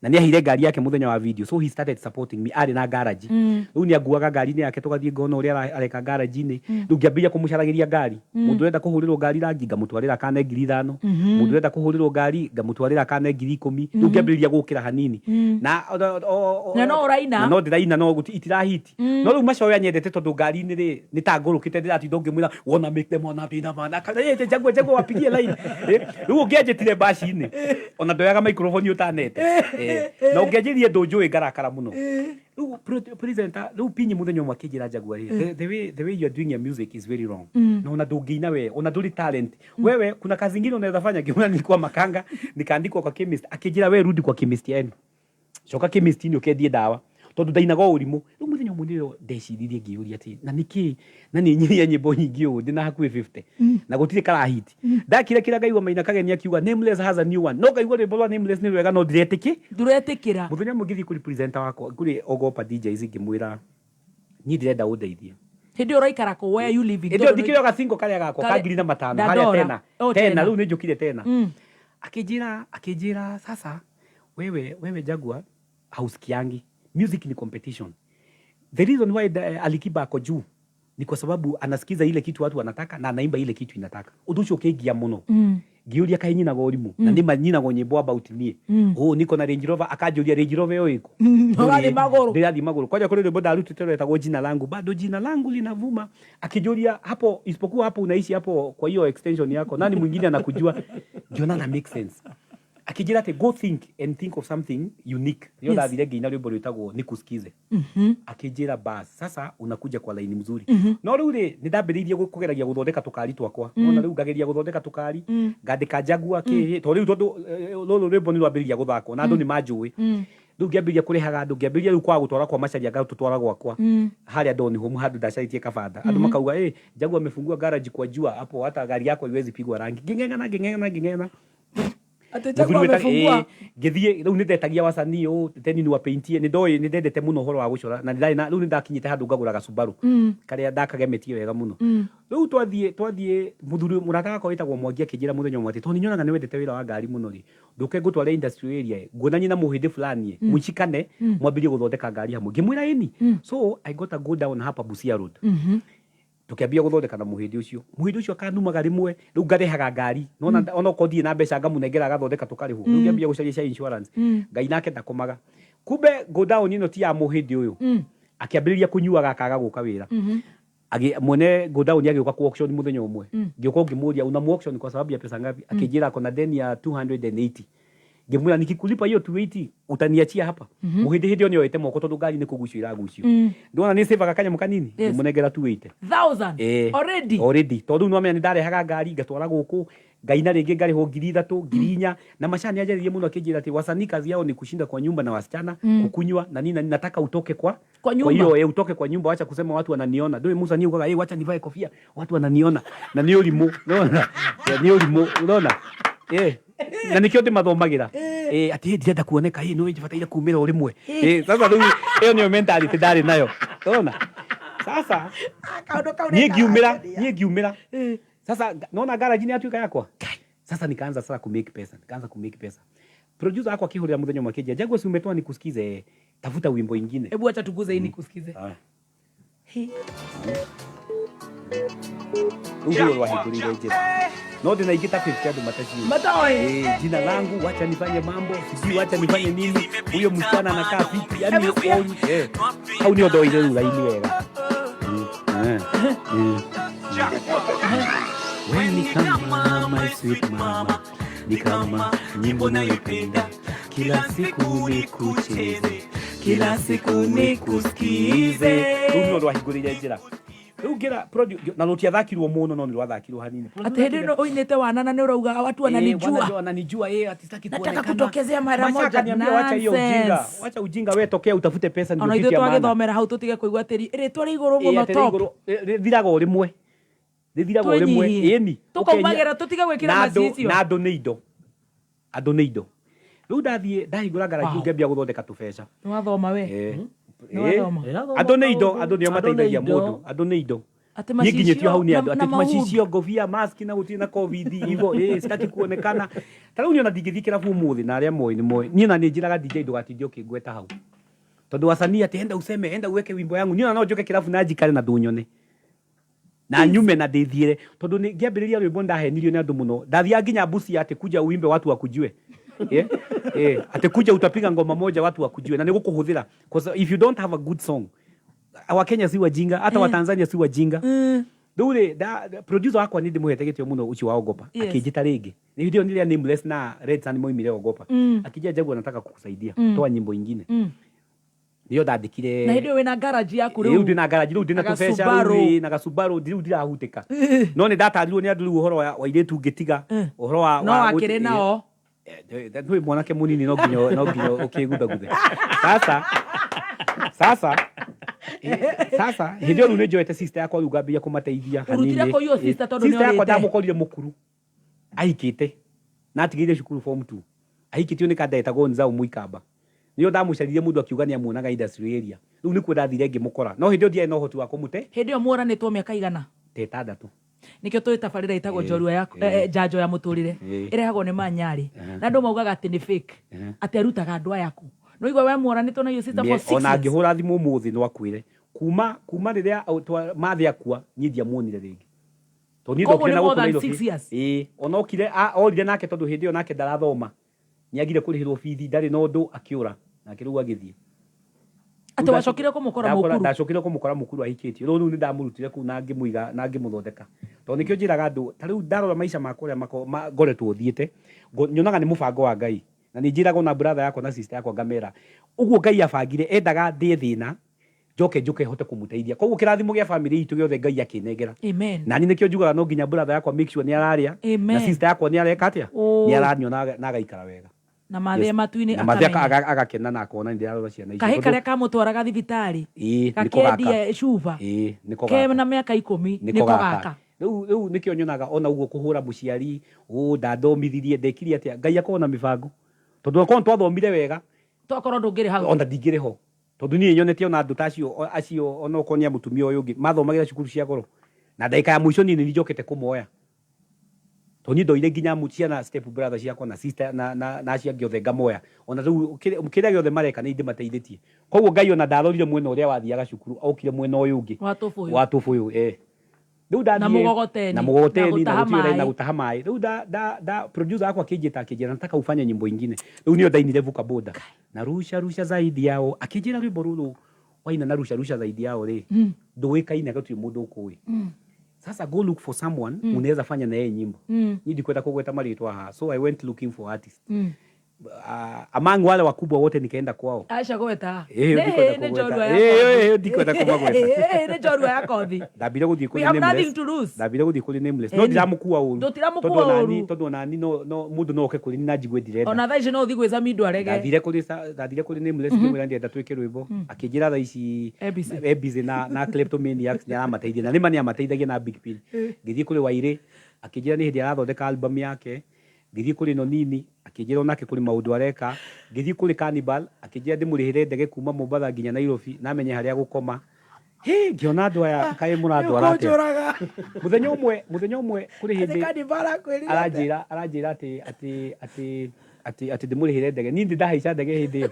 na nĩ aheire ngari yake mũthenya wa video, so he started supporting me. Arĩ na garage. Rĩu nĩ anguaga ngari-inĩ yake, tũgathiĩ ngona ũrĩa areka garage-inĩ. Rĩu ngĩambĩrĩria kũmũcaragĩria ngari. Mũndũ ũrenda kũhũrĩrwo ngari rangi, ngamũtwarĩra akane 5,000. Mũndũ ũrenda kũhũrĩrwo ngari, ngamũtwarĩra akane 10,000. Rĩu ngĩambĩrĩria gũkĩra hanini na Na no ũraina. Na no ndĩraina, no itirahiti. No rĩu Macoya anyendete tondũ ngari-inĩ rĩ, nĩ ta ngũrũkĩte ndĩratinda ũngĩmwĩra wona make them wanna be the man. Akana, "Eh, Jaguar, Jaguar, wapigie line." Rĩu ũngĩanjĩtire mbaci-inĩ, ona ndoyaga microphone ũtanete. Na ũngĩanjĩrire ndũnjũĩ ngarakara mũno. Rĩu presenter rĩu Pinyi mũthenya ũmwe akĩnjĩra, "Jaguar rĩ, the way you are doing your music is very wrong. Na ona ndũngĩina we, ona ndũrĩ talent wewe, kuna kazi ingine unaweza fanya." Ngĩmwĩra nilikuwa makanga, nikaandikwa kwa chemist. Akĩnjĩra, "We rudi kwa chemist yenu, coka chemist-inĩ ũkendie ndawa," tondũ ndainaga o ũrimũ. Rĩu mũthenya ũmwe nĩrĩo ndeciririe, ngĩyũria atĩ na nĩkĩ na nĩ nyiria nyĩmbo nyingĩ ũũ, ndĩna hakuhĩ 50 na gũtirĩ karahiti. Ndakira kira ngaigua Maina Kageni akiuga Nameless has a new one, no ngaigua rwĩmbo rwa Nameless nĩ rwega no ndiretĩki. Ndũretĩkĩra. Mũthenya ũmwe ngĩthiĩ kũrĩ presenter wakwa kũrĩ Ogopa DJs, ngĩmwĩra, "Niĩ ndĩrenda ũndeithie." Hĩndĩ ĩyo ũraikara kũ? Where you living? Hĩndĩ ĩyo ndikĩrĩ o gacingo karĩa gakwa ka 1500 harĩa Dandora. tena. Oh, tena tena. Rĩu nĩ njũkire tena. Akĩnjĩra, "Sasa wewe Jaguar, hausikiangi music ni competition. The reason why Alikiba ako juu ni kwa sababu anasikiza ile kitu watu wanataka na anaimba ile kitu inataka." Ũndũ ũcio ũkĩngia mũno. Ngĩũria, kaĩ nyinaga ũrimũ? Na nĩma nyinagwo nyĩmbo about niĩ. Oh, niko na Range Rover. Akanjũria, "Range Rover ĩyo ĩkũ?" Ũrathiĩ magũrũ. Ndĩrathiĩ magũrũ. Kwanja kũrĩ rwĩmbo ndarutĩte rwetagwo "Jina Langu", bado jina langu linavuma. Akijũria, "Hapo isipokuwa hapo unaishi hapo kwa hiyo extension yako, nani mwingine anakujua?" Ngiona na make sense. Akĩnjĩra atĩ, "Go think and think of something unique." Nĩo ndathire ngĩina rwĩmbo rwĩtagwo "Nikusikize". Akĩnjĩra, "Bas, sasa unakuja kwa laini mzuri." No rĩu rĩ, nĩ ndambĩrĩirie kũgeragia gũthondeka tũkari twakwa. Nona rĩu ngageria gũthondeka tũkari, ngandĩka Jaguar kĩ, to rĩu tondũ rũrũ rwĩmbo nĩ rwambĩrĩria gũthakwo na andũ nĩ manjũĩ. Rĩu ngĩambĩrĩria kũrĩhaga andũ, ngĩambĩrĩria rĩu kwaga gũtwara kwa Macharia, ngatũtwara gwakwa harĩa Donholm handũ ndacarĩtie kabanda. Andũ makauga, "Eh, Jaguar amefungua garage kwa jua hapo, hata gari yako haiwezi pigwa rangi." Ngĩng'eng'ana, ngĩng'eng'ana, ngĩng'eng'ana. Atĩ Mũthuri Jaguar wĩta- amefungua. ĩĩ, ngĩthiĩ rĩu nĩndetagia wasanii ũũ teni niwapaintie. Nĩndoĩ nĩndendete mũno ũhoro wa gũcora na nĩndarĩ na rĩu nĩndakinyĩte handũ ngagũra gacubaru karĩa ndakagemetie wega mũno. Rĩu twathiĩ mũthuri mũrata wakwa wĩtagwo Mwangi akĩnjĩra mũthenya ũmwe atĩ tondũ nĩnyonaga nĩwendete wĩra wa ngari mũno rĩ, ndũke ngũtware industry area ĩ, nguonanie na mũhĩndĩ fulani ĩ, mũicikane mwambĩrie gũthondeka ngari hamwe. Ngĩmwĩra ĩni. So I got a go down hapa Busia Road. Tukiambia guthondeka na muhindi ucio, muhindi ucio akanumaga rimwe, riu ngarehaga ngari nona ona okorwo ndirĩ na mbeca ngamũnengera agathondeka tukarĩhwo. Riu ngĩambia gũcaria cia insurance. Ngai nake ndakomaga, kumbe go down ĩno ti ya mũhĩndĩ ũyũ. Akĩambĩrĩria kũnyuaga akaga gũka wĩra. Mwene go down agĩũka ku auction mũthenya ũmwe. Ngĩũka ngĩmũria, "Una mu auction kwa sababu ya pesa ngapi?" Akĩnjĩra akona deni ya 280. Ngĩmwĩra, "Nikikulipa hiyo 280 utaniachia hapa?" Mũhĩndĩ hĩndĩ ĩyo nĩoete moko tondũ ngari nĩ kũgucio iragucio. Ndona nĩ savaga kanyamũ kanini. Ngĩmũnengera 280. Thousand. Eh. Already. Already, tondũ rĩu nĩwamenya nĩndarehaga ngari ngatwara gũkũ ngaina rĩngĩ ngarĩhwo 3000, 4000. Na Macha nĩanjarĩrie mũno akĩnjĩra atĩ wasanii kazi yao ni kushinda kwa nyumba na wasichana, kukunywa na nini na nini. Nataka utoke kwa Kwa nyumba. Hiyo utoke kwa nyumba, wacha kusema watu wananiona. Ndio Musa ni ukaga, wacha nivae kofia watu wananiona, na nĩ ũrimũ, unaona? Nĩ ũrimũ, unaona? Na nĩkĩo ndĩmathomagira atĩ ndirenda kuoneka, nĩ njibataire kumĩra o rĩmwe. Sasa rĩu ĩyo nĩyo mentality ndarĩ nayo, unaona? Sasa Kaũndũ kau niĩ nĩ ngiumĩra karakenia. Niĩ ngiumĩra sasa, naona garage nĩ yatuĩka yakwa. Sasa nikaanza sasa ku make pesa, nikaanza ku make pesa. Producer wakwa akihũrĩra mũthenya ũmwe akĩnjĩra, "Jaguar, si umetoa nikusikize, tafuta wimbo ingine." Hebu acha tuguze hii nikusikize. Aya. Hi. Rĩu ruo rwahingũrĩire njĩra no ndĩna ingĩ ta 50 andũ mataciũĩ. Matoĩ. Jina langu, wacha nifanye mambo, sijui wacha nifanye nini, huyo msichana anakaa vipi, yani Hebu sikia. Hau nĩo ndoire rĩu raini wega. We ni kama my sweet mama, ni kama nyimbo nayoipenda, kila siku nikucheze, kila siku nikusikize. Rĩu no rwahingũrĩire njĩra rĩu ngĩra na rũtiathakirwo mũno no nĩ rwathakirwo hanini. Atĩ hĩndĩ ĩno ũinĩte wanana nĩ ũrauga watu wananijua. Wananijua, ati sitaki Nataka kuonekana. kutokezea mara Macha moja. akaniambia, wacha hiyo ujinga, Nonsense. wacha ujinga, we tokea utafute pesa ndio Ona kitu ithuĩ ya maana. twagĩthomera hau tũtige kũigua atĩ rĩtwa rĩa igũrũ Eh, mũno atĩ top. rĩigũrũ, rĩthiraga o rĩmwe, rĩthiraga o rĩmwe. Twĩnyihie. Ĩni. Tũkaumagĩra tũtige gwĩkĩra Na andũ- macicio. Na andũ nĩ indo, andũ nĩ indo. Rĩu ndathiĩ ndahingũra garaji, Wow. ngĩambia gũthondeka tũbeca. Nĩ wathoma we. Nĩ wathoma. Andũ nĩ indo, andũ nĩo Andũ nĩ mateithagia indo. mũndũ, andũ nĩ indo. Atĩ Niĩ nginyĩtio macicio hau nĩ andũ na atĩ mahundi. macicio, ngobia, mask na gũtirĩ na covid hivo, sitaki kuonekana. Ta rĩu niĩ ona ndingĩthiĩ kĩrabu ũmũthĩ na arĩa moĩ nĩ moĩ niĩ na nĩ njĩraga DJ ndũgatinde ũkĩngweta hau tondũ wasanii atĩ enda useme, enda uweke wimbo yangu. Niĩ ona no njũke kĩrabu na njikare na ndũnyone na nyume na ndĩthiĩre tondũ nĩ ngĩambĩrĩria rwĩmbo ndahenirio nĩ andũ mũno. Ndathiaga nginya Busia atĩ kuja uimbe watu wakujue. Atĩ kuja utapiga ngoma moja watu wakujue na nĩgũkũhũthĩra. 'Cause if you don't have a good song, Wakenya si wajinga, hata Watanzania si wajinga. Rĩu rĩ producer wakwa nĩ ndĩmũhete gĩtĩo mũno ũcio wa Ogopa. Akĩnjĩta rĩngĩ nĩ hĩndĩ ĩyo nĩrĩa Nameless na Red Sun moimire Ogopa. Akĩnjĩra, "Jaguar, nataka kukusaidia, toa nyimbo ingine." Nĩyo ndandĩkire. Na hĩndĩ ĩyo wĩna garage yaku rĩu rĩu. ndĩna garage, rĩu ndĩna Na tũbeca Gasubaru. rĩu, na gasubaru rĩu ndirahutĩka. No nĩ ndatarirwo nĩ andũ rĩu ũhoro wa airĩtu ngĩtiga ũhoro wa No wakĩrĩ nao. Ndũĩ mwanake mũnini no nginya ũkĩguthaguthe. Sasa hĩndĩ ĩyo rĩu nĩ njoete sister yakwa, rĩu ngambĩrĩria kũmateithia Ũrutire hanini. kũ hiyo sister tondũ Sister yakwa nĩorĩte? ndamũkorire mũkuru ahikĩte na atigĩire cukuru form 2, ahikĩtio nĩ kanda etagwo Nzau Mũikamba. Nĩyo ndamũcaririe mũndũ akiuga nĩ amuonaga industry area, rĩu nĩkuo ndathire ngĩmũkora, no hĩndĩ ĩyo ndiarĩ na ũhoti wa kũmũte. Hĩndĩ ĩyo muoranĩtwo mĩaka igana? Ta 6. Nĩkĩo tũĩ tabarĩra ĩtagwo njorua ya njanjo ya mũtũrĩre. Ĩrehagwo nĩ manyarĩ. Na andũ maugaga atĩ nĩ fake. Atĩ arutaga andũ aya kũ. No igua we muoranĩtwo na your sister for 6 Ona years. angĩhũra thimũ ũmũthĩ no akwĩre kuma rĩrĩa mathĩ akua niĩ ndiamuonire rĩngĩ tondũ niĩ Koguo ndokire nĩ na more gũkũ than Nairobi. 6 years. Ĩĩ, ona okire orire nake tondũ hĩndĩ ĩyo nake ndarathoma, nĩagire kũrĩhĩrwo bithi, ndarĩ na ũndũ, akĩũra nake rĩu agĩthiĩ. Atĩ wacokire kũmũkora mũkuru? Ndacokire kũmũkora mũkuru ahikĩtio. Rĩu nĩ ndamũrutire kũu na ngĩmũiga na ngĩmũthondeka tondũ nĩkĩo njĩraga andũ ta rĩu ndarora maica makwa ũrĩa ngoretwo thiĩte, nyonaga nĩ mũbango wa Ngai. Na nĩ njĩraga ona brother yakwa na sister yakwa ngamera ũguo Ngai abangire endaga ndĩe thĩna njoke njũke hote kũmũteithia. Koguo kĩrathimo gĩa family itũ gĩothe Ngai akĩnengera. Amen. Na niĩ nĩkĩo njugaga no nginya brother yakwa make sure nĩ ararĩa Amen. na sister yakwa nĩ areka atĩa, Oh. nĩ aranyua na agaikara wega. Na mathĩa matu-inĩ Na mathĩ akamenya. agakena na akona nĩ ndĩrarora ciana icio. Kahĩ Tondũ- karĩa kamũtwaraga thibitarĩ Ĩĩ, nĩko gaka. gakĩendia cuba Ĩĩ, nĩko gaka. kena mĩaka 10 Nĩko nĩko gaka. gaka. Rĩu nĩkĩo nyonaga ona ũguo kũhũra mũciari, ũ ndathomithirie, ndekire atĩa, Ngai akorwo na mĩbango. Tondũ akorwo nĩtwathomire wega, Tokorwo ndũngĩrĩ hau. Ona ndingĩrĩ ho. Tondũ niĩ nyonete ona andũ ta acio ona okorwo nĩ a mũtumia ũyũ ũngĩ, mathomagĩra cukuru cia goro. Na ndagĩka ya mũico niĩ nĩ niĩ njokete kũmoya. Tondũ niĩ ndoire nginya ciana step brother ciakwa na sister na acio angĩ othe ngamoya. Ona rĩu kĩrĩa gĩothe mareka nĩ ndĩmateithĩtie. Koguo Ngai ona ndarorire mwena ũrĩa wathiaga cukuru, okire mwena ũyũ ũngĩ. Wa tũbũyũ. Wa tũbũyũ, eh. Rĩu ndathiĩ Na mũgogoteni. Na mũgogoteni, Na na gũtaha gũtigĩrĩra na maĩ. gũtaha maĩ. Rĩu da producer akwa akĩnjĩta akĩnjĩra nataka ufanye nyimbo ingine. Rĩu nĩyo ndainire Vuka Boda. Na rusha rusha zaidi yao. Akĩnjĩra rwĩmbo rũrũ waina na rusha rusha zaidi yao rĩ. Ndũĩkaine gũtirĩ mũndũ ũkũĩ. Sasa go look for someone unaweza fanya na yeye nyimbo. Niĩ ndikwenda kũgweta marĩtwa haha. So I went looking for artists. Among wale wakubwa wote nikaenda kwao. Aca gweta. Ĩĩ, Nĩ ndikwenda nĩ kũgweta. njorua ya Ĩĩ, kothi. ĩĩ, ndikwenda kũmagweta. Ĩĩ, nĩ njorua ya kothi. Ndambire gũthiĩ We kũrĩ have Nameless. nothing to lose. Ndambire gũthiĩ kũrĩ Nameless. No Ĩni. ndiramũkua ũru. Ndũtiramũkua Tondũ onani ũru. Tondũ onani no mũndũ no oke kũrĩ niĩ na njigue ndirenda. Ona thaa ici no ũthiĩ gwĩ Samido arege. Ndathire kũrĩ Nameless ngĩmwĩra ndĩrenda twĩke rwĩmbo. Akĩnjĩra thaa ici E busy. e busy na Kleptomaniacs nĩ aramateithia. Na nĩma nĩ amateithagia na Big Pin. Ngĩthiĩ kũrĩ Wairĩ, akĩnjĩra nĩ hĩndĩ arathondeka album yake. Ngĩthiĩ kũrĩ Nonini, akĩnjĩra onake kũrĩ maũndũ areka. Ngĩthiĩ kũrĩ Cannibal, akĩnjĩra ndĩmũrĩhĩre ndege kuma Mombatha nginya Nairobi na amenye harĩa gũkoma. Hĩ, ngĩona andũ aya kaĩ mũrandwara atĩa. Nĩũkũnjũraga. Mũthenya ũmwe kũrĩ Atĩ hĩndĩ Cannibal akwĩrire atĩa? aranjĩra atĩ ndĩmũrĩhĩre ndege. Niĩ ndĩ ndahaica ndege hĩndĩ ĩyo.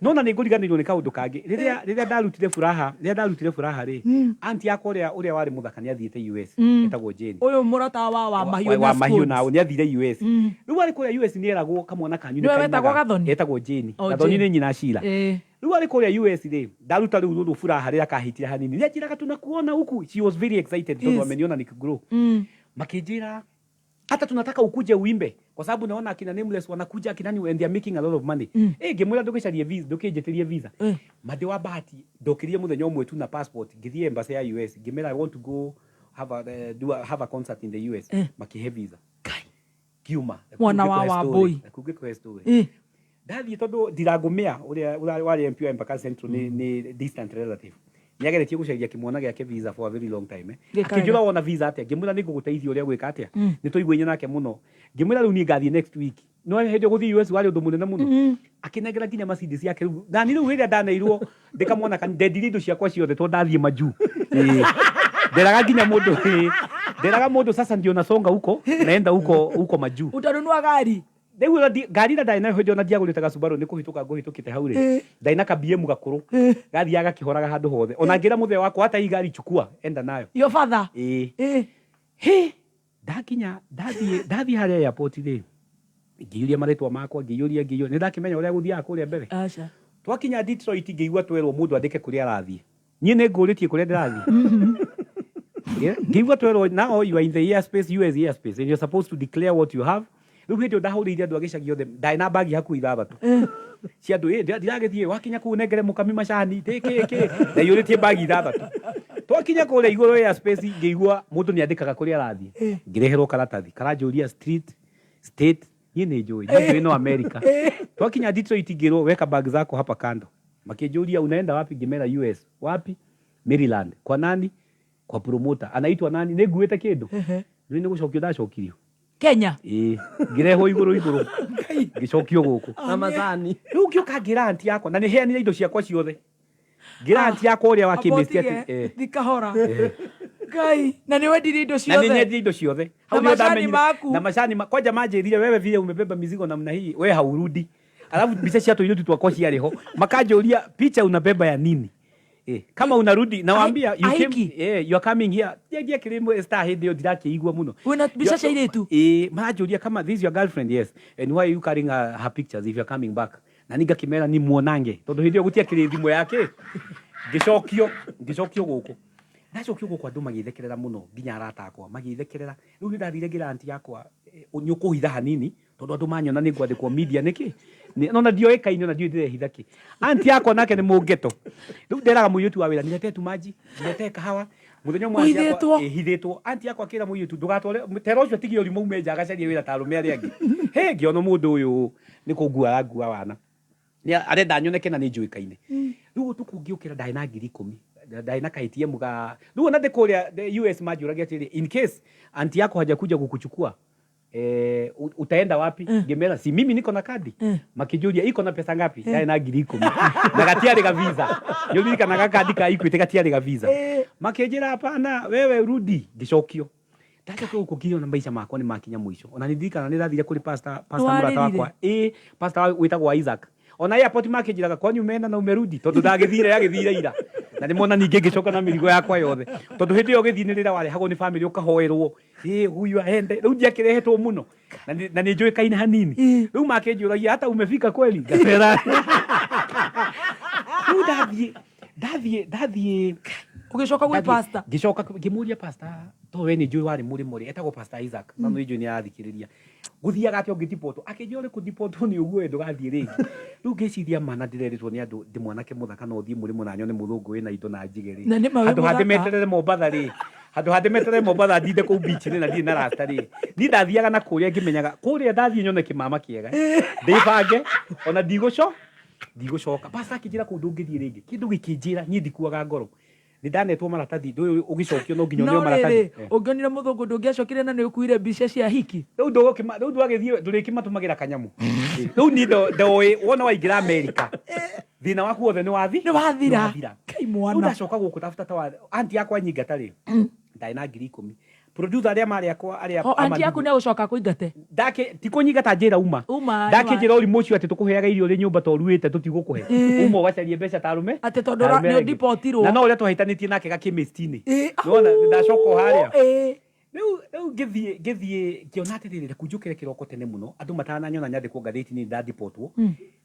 No na nĩngũriganĩirwo nĩ kaũndũ kangĩ. Rĩrĩa ndarutire furaha, rĩrĩa ndarutire furaha rĩ, auntie yakwa ũrĩa warĩ mũthaka nĩ athiĩte US, etagwo Jane. Ũyũ mũrata wa mahiũ na Wa mahiũ scones. nao nĩ athire US. Rĩu arĩ kũrĩa US nĩ eragwo kamwana kanyu nĩ Nĩwe wetagwo kainaga. Gathoni? Etagwo Jane. Oh, Gathoni Jane. nĩ nyina Sheila. Rĩu arĩ kũrĩa US rĩ, ndaruta rĩu rũrũ furaha rĩrĩa kahitire hanini. Nĩ anjĩraga tunakuona huku. She was very excited tondũ ameniona nikigrow. Makĩnjĩra hata tunataka ukuje uimbe kwa sababu naona akina Nameless wanakuja akina nani and they are making a lot of money. Ngĩmwĩra ndũgĩcarie visa, ndũkĩnjĩtĩrie visa. Mandĩ wa bahati ndokĩrire mũthenya ũmwe tu na passport ngĩthiĩ embassy ya US ngĩmera I want to go have a concert in the US. Makĩhe visa. Ngiuma. Mwana wa Wambũi. Reke ngĩkũhe story. Ndathiĩ tondũ Ndirangũmĩa ũrĩa warĩ MP wa Embakasi Central nĩ distant relative. Nĩageretie gũcaria kĩmwana gĩake visa for a very long time. Gĩkarega. Akĩnjũra wona visa atĩa? Ngĩmwĩra nĩngũgũteithia ũrĩa gwĩka atĩa. Nĩtũiguaine nake mũno. Ngĩmwĩra rĩu niĩ ngathiĩ next week. No hĩndĩ ĩyo gũthiĩ US warĩ ũndũ mũnene mũno. Akĩnengera nginya Mercedes yake rĩu. Na niĩ rĩu rĩrĩa ndaneirwo ndĩkamwona kana ndendirie indo ciakwa ciothe tondũ ndathiĩ majuu. Nderaga nginya mũndũ, nderaga mũndũ sasa ndio nasonga huko, naenda huko huko majuu. Utanunua gari? Rĩu ona ngari ĩrĩa ndarĩ nayo hĩndĩ ĩyo na ndiagũrĩte ga Subaru nĩ kũhĩtũka ngũhĩtũkĩte hau rĩ. Ndarĩ na ka BM gakũrũ. Gathiaga gakĩhoraga handũ hothe. Ona ngĩra mũthee wakwa hata hii gari chukua, enda nayo. Your father? Ĩĩ. Hĩ, ndakinya, ndathiĩ harĩa airport rĩ. Ngĩiyũria marĩtwa makwa, ngĩiyũria. Nĩ ndakĩmenya ũrĩa gũthiaga kũrĩa mbere. Aca. Twakinya Detroit ngĩigua twerwo mũndũ andĩke kũrĩa arathiĩ. Niĩ nĩ ngũrĩtie kũrĩa ndĩrathiĩ. Ngĩigua twerwo now you are in the airspace, US airspace, and you're supposed to declare what you have. Rĩu hĩndĩ ĩyo ndahũrĩire andũ a gĩcagi othe, ndarĩ na mbagi hakuhĩ ithathatũ. Cia andũ, ndiragĩthiĩ, wakinya kũu nengere mũkami macani, kĩ, kĩ, kĩ. Ndaiyũrĩtie mbagi ithathatũ. Twakinya kũrĩa igũrũ airspace, ngĩigua mũndũ nĩ andĩkaga kũrĩa arathiĩ. Ngĩreherwo karatathi, karanjũria street, state, niĩ nĩ njũĩ, niĩ njũĩ no America. Twakinya Detroit ngĩrwo weka bag zako hapa kando. Makĩnjũria unaenda wapi, ngĩmera US. Wapi? Maryland. Kwa nani? Kwa promoter. Anaitwa nani? Nĩ nguĩte kĩndũ. Nĩ nĩ gũcokio ndacokirio. Kenya. Ĩĩ, ngĩrehwo igũrũ igũrũ. Ngĩcokio gũkũ. Na macani. Rĩu ngĩũka ngĩra auntie yakwa, na nĩ heanire indo ciakwa ciothe. Ngĩra auntie yakwa ũrĩa wa chemist atĩ, Abotige, thikahora. Ngai, na nĩ wendirie indo Na nĩ ciothe. nyendirie indo ciothe. Na Hau nĩho macani ndamenyire. maku. Na macani kwanja manjĩrire wewe vile umebeba mizigo namna hii, we haurudi. Alafu mbica cia tũirĩtu twakwa ciarĩ ho. Makanjũria picha unabeba ya nini? Kama unarudi nawaambia you came, Ahiki. you are coming here. Ndiagia kĩrĩmwe star hĩndĩ ĩyo ndirakĩigua mũno. Wĩna mbica cia airĩtu? Maranjũria kama this is your girlfriend, yes. And why are you carrying her pictures if you are coming back? Na niĩ ngakĩmera ni muonange tondũ hĩndĩ ĩyo gũtiakĩrĩ thimũ yake. Ngĩcokio gũkũ. Ndacokio gũkũ andũ magĩthekerera mũno nginya arata akwa magĩthekerera. Rĩu nĩ ndathire ngĩra auntie yakwa, nĩ ũkũhitha hanini tondũ andũ manyona nĩ ngwandĩkwo media nĩkĩ? No na ndioĩkaine ona ndiũĩ ndĩrehitha kĩ. Auntie yakwa nake nĩ mũngeto. Rĩu nderaga mũirĩtu wa wĩra, niletee tu maji, niletee kahawa. Muthenya ũmwe aunty yakwa- Ũhithĩtwo? Ĩhithĩtwo. Aunty yakwa akĩra mũirĩtu ndũgatware tera ũcio tigia ũrimũ ume nja agacarie wĩra ta arũme arĩa angĩ. Hĩ, ngĩona mũndũ ũyũ nĩ kũngua arangua wana. Nĩ arenda nyoneke na nĩ njũĩkaine. Rĩu ũtukũ ngĩũkĩra ndarĩ na 10,000. Ndarĩ na ka ATM ga rĩu ona ndĩ kũrĩa US manjũragia atĩrĩrĩ, in case aunty yako hajakuja kukuchukua utaenda wapi? Ngĩmera si mimi niko na kadi. Makĩnjũria iko na pesa ngapi? Yarĩ na 10,000. Na gatiarĩ ga visa. Nĩũririkanaga kandi ka Equity gatiarĩ ga visa. Makĩnjĩra hapana, wewe rudi. Ngĩcokio. Ndacoka gũkũ ngiona maica makwa nĩ makinya mũico. Ona nĩ ndirikana nĩ ndathire kũrĩ pastor mũrata Nĩwarĩrire? wakwa. Ĩ, pastor wĩtagwo Isaac. Ona airport makĩnjĩraga kwani umeenda na umerudi tondũ ndagĩthire agĩthire ira. Na nĩ mona ningĩ ngĩcoka na mĩrigo yakwa yothe. Tondũ hĩndĩ ĩyo ũgĩthiĩ nĩ rĩrĩa warehagwo nĩ family ũkahoerwo. Ĩ, huyu aende. Rĩu ndiakĩrehetwo mũno. Na nĩ njũĩkaine hanini. Rĩu makĩnjũragia hata umefika kweli? Ngabera. Rĩu ndathiĩ Ũgĩcoka gwĩ pastor? Ngĩcoka ngĩmũria pastor, to we nĩ njũĩ warĩ mũrĩmo rĩ, etagwo Pastor Isaac, na nĩ njũĩ nĩ arathikĩrĩria. Gũthiaga atĩa ũngĩdipotwo? Akĩnjĩra ũrĩ kũdipotwo nĩ ũguo we ndũgathiĩ rĩngĩ. Rĩu ngĩciria ma na ndĩrerĩtwo nĩ andũ ndĩ mwanake mũthaka no thiĩ mũrĩmo na nyone mũthũngũ wĩna indo na njige rĩ. Na nĩ ma wĩ Handũ ha mũthaka. ndĩmeterere Mombatha rĩ, handũ ha ndĩmeterere Mombatha ndinde kũu beach rĩ na ndirĩ na rasta rĩ. Niĩ ndathiaga na kũrĩa ngĩmenyaga kũrĩa ndathiĩ nyone kĩmama kĩega. Ndĩbange ona ndigũcoka. Pastor akĩnjĩra kũu ndũngĩthiĩ rĩngĩ. Kĩndũ gĩkĩnjĩra niĩ ndikuaga ngoro. Nĩ ndanetwo maratathi ndũĩ ũgĩcokio no nginya No ũneo maratathi. rĩrĩ, ũngĩonire mũthũngũ ndũngĩacokire na nĩ ũkuire mbica cia hiki. Rĩu ndũgũkĩma rĩu ndwagĩthiĩ ndũrĩkĩmatũmagĩra kanyamũ. Rĩu niĩ ndoĩ wona waingĩra Amerika thĩna waku wothe nĩ wathi Nĩ wathira. Nĩ wathira. Kai Rĩu mwana. ndacoka gũkũ tafuta ta wa aunty yakwa nyingata rĩ ndarĩ na 10,000. Producer arĩa marĩ akwa arĩa O aunty yaku nĩ agũcoka kũingate. Ndake ti kũnyingata njĩra uma. Uma. Ndakĩnjĩra ũrimũ ũcio atĩ tũkũheaga irio ũrĩ nyũmba to ũruĩte tũtigũkũhe. Uma ũgacarie mbeca ta arũme. Atĩ tondũ ta arũme nĩ arĩa angĩ. ũdipotirwo. Na no ũrĩa twahĩtanĩtie nake gakĩmĩsti-inĩ. Nĩwona ndacoka o harĩa. Rĩu ngĩthiĩ ngĩona atĩrĩrĩ reke njũkĩre kĩroko tene mũno andũ matananyona nyandĩkwo ngathĩti-inĩ ndadipotwo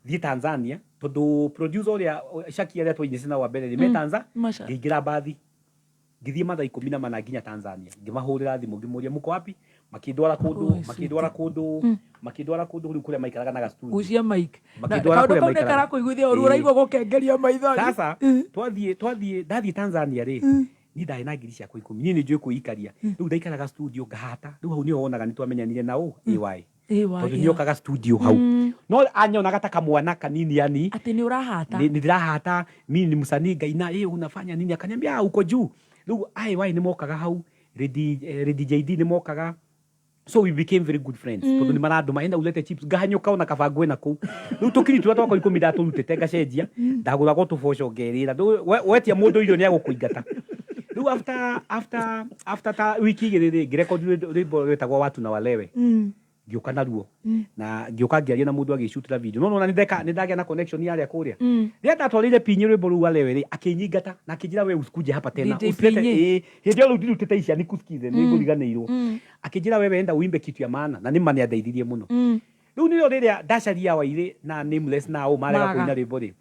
thiĩ Tanzania tondũ producer ũrĩa Shaki arĩa twainĩte nao wa mbere rĩ me Tanza Masha. ngĩingĩra mbathi ngĩthiĩ mathaa 14 nginya Tanzania ngĩmahũrĩra thimũ ngĩmoria mko wapi makĩndwara kũndũ Oh, makĩndwara kũndũ makĩndwara kũndũ rĩu kũrĩa maikaraga na ga studio Gucia mic. Na Makĩndwara kaũndũ kũrĩa kau nĩ maikaraga. karakũiguithia ũru Ĩĩ. ũraigua gũkengeria maithori. Sasa twathiĩ ndathiĩ Tanzania rĩ niĩ ndarĩ na 10,000 niĩ nĩ njũĩ kwĩikaria rĩu ndaikaraga studio ngahata rĩu hau nĩho wonaga nĩ twamenyanire na ũ AY AY, tondũ yeah. nĩokaga studio hau no anyonaga ta kamwana kanini yani Atĩ nĩ ũrahata. nĩ ndĩrahata mimi ni msanii ngaina eh unafanya nini akaniambia ah uko juu rĩu AY nĩ mokaga hau Lady JD nĩ mokaga so we became very good friends tondũ nĩ marandũma enda ulete chips ngahanyũka ona kaba ngwĩ na kũu rĩu tũkiri tũrĩa twakwa 10 ndatũrutĩte ngacenjia ndagũraga tũboco ngerĩra wetia mũndũ irio nĩ agũkũingata rĩu after ta wiki 2 rĩ ngĩrekondi rwĩmbo rwĩtagwo watu na walewe ngĩũka naruo na ngĩũka ngĩaria na mũndũ agĩcutĩra video no nona nĩ ndagĩa na connection yarĩa kũrĩa rĩrĩa ndatwarĩire Pinyi rwĩmbo rũu walewe rĩ akĩnyingata na akĩnjĩra we usikuje hapa tena DJ usilete Pinyi. ĩĩ hĩndĩ ĩyo rĩu ndirutĩte icia nikusikize nĩ ngũriganĩirwo akĩnjĩra wewe enda uimbe kitu ya maana na nĩ ma nĩ andeithirie mũno rĩu nĩrĩo rĩrĩa ndacaria Wairĩ na Nameless na ũ marega Maga. kũina rwĩmbo rĩ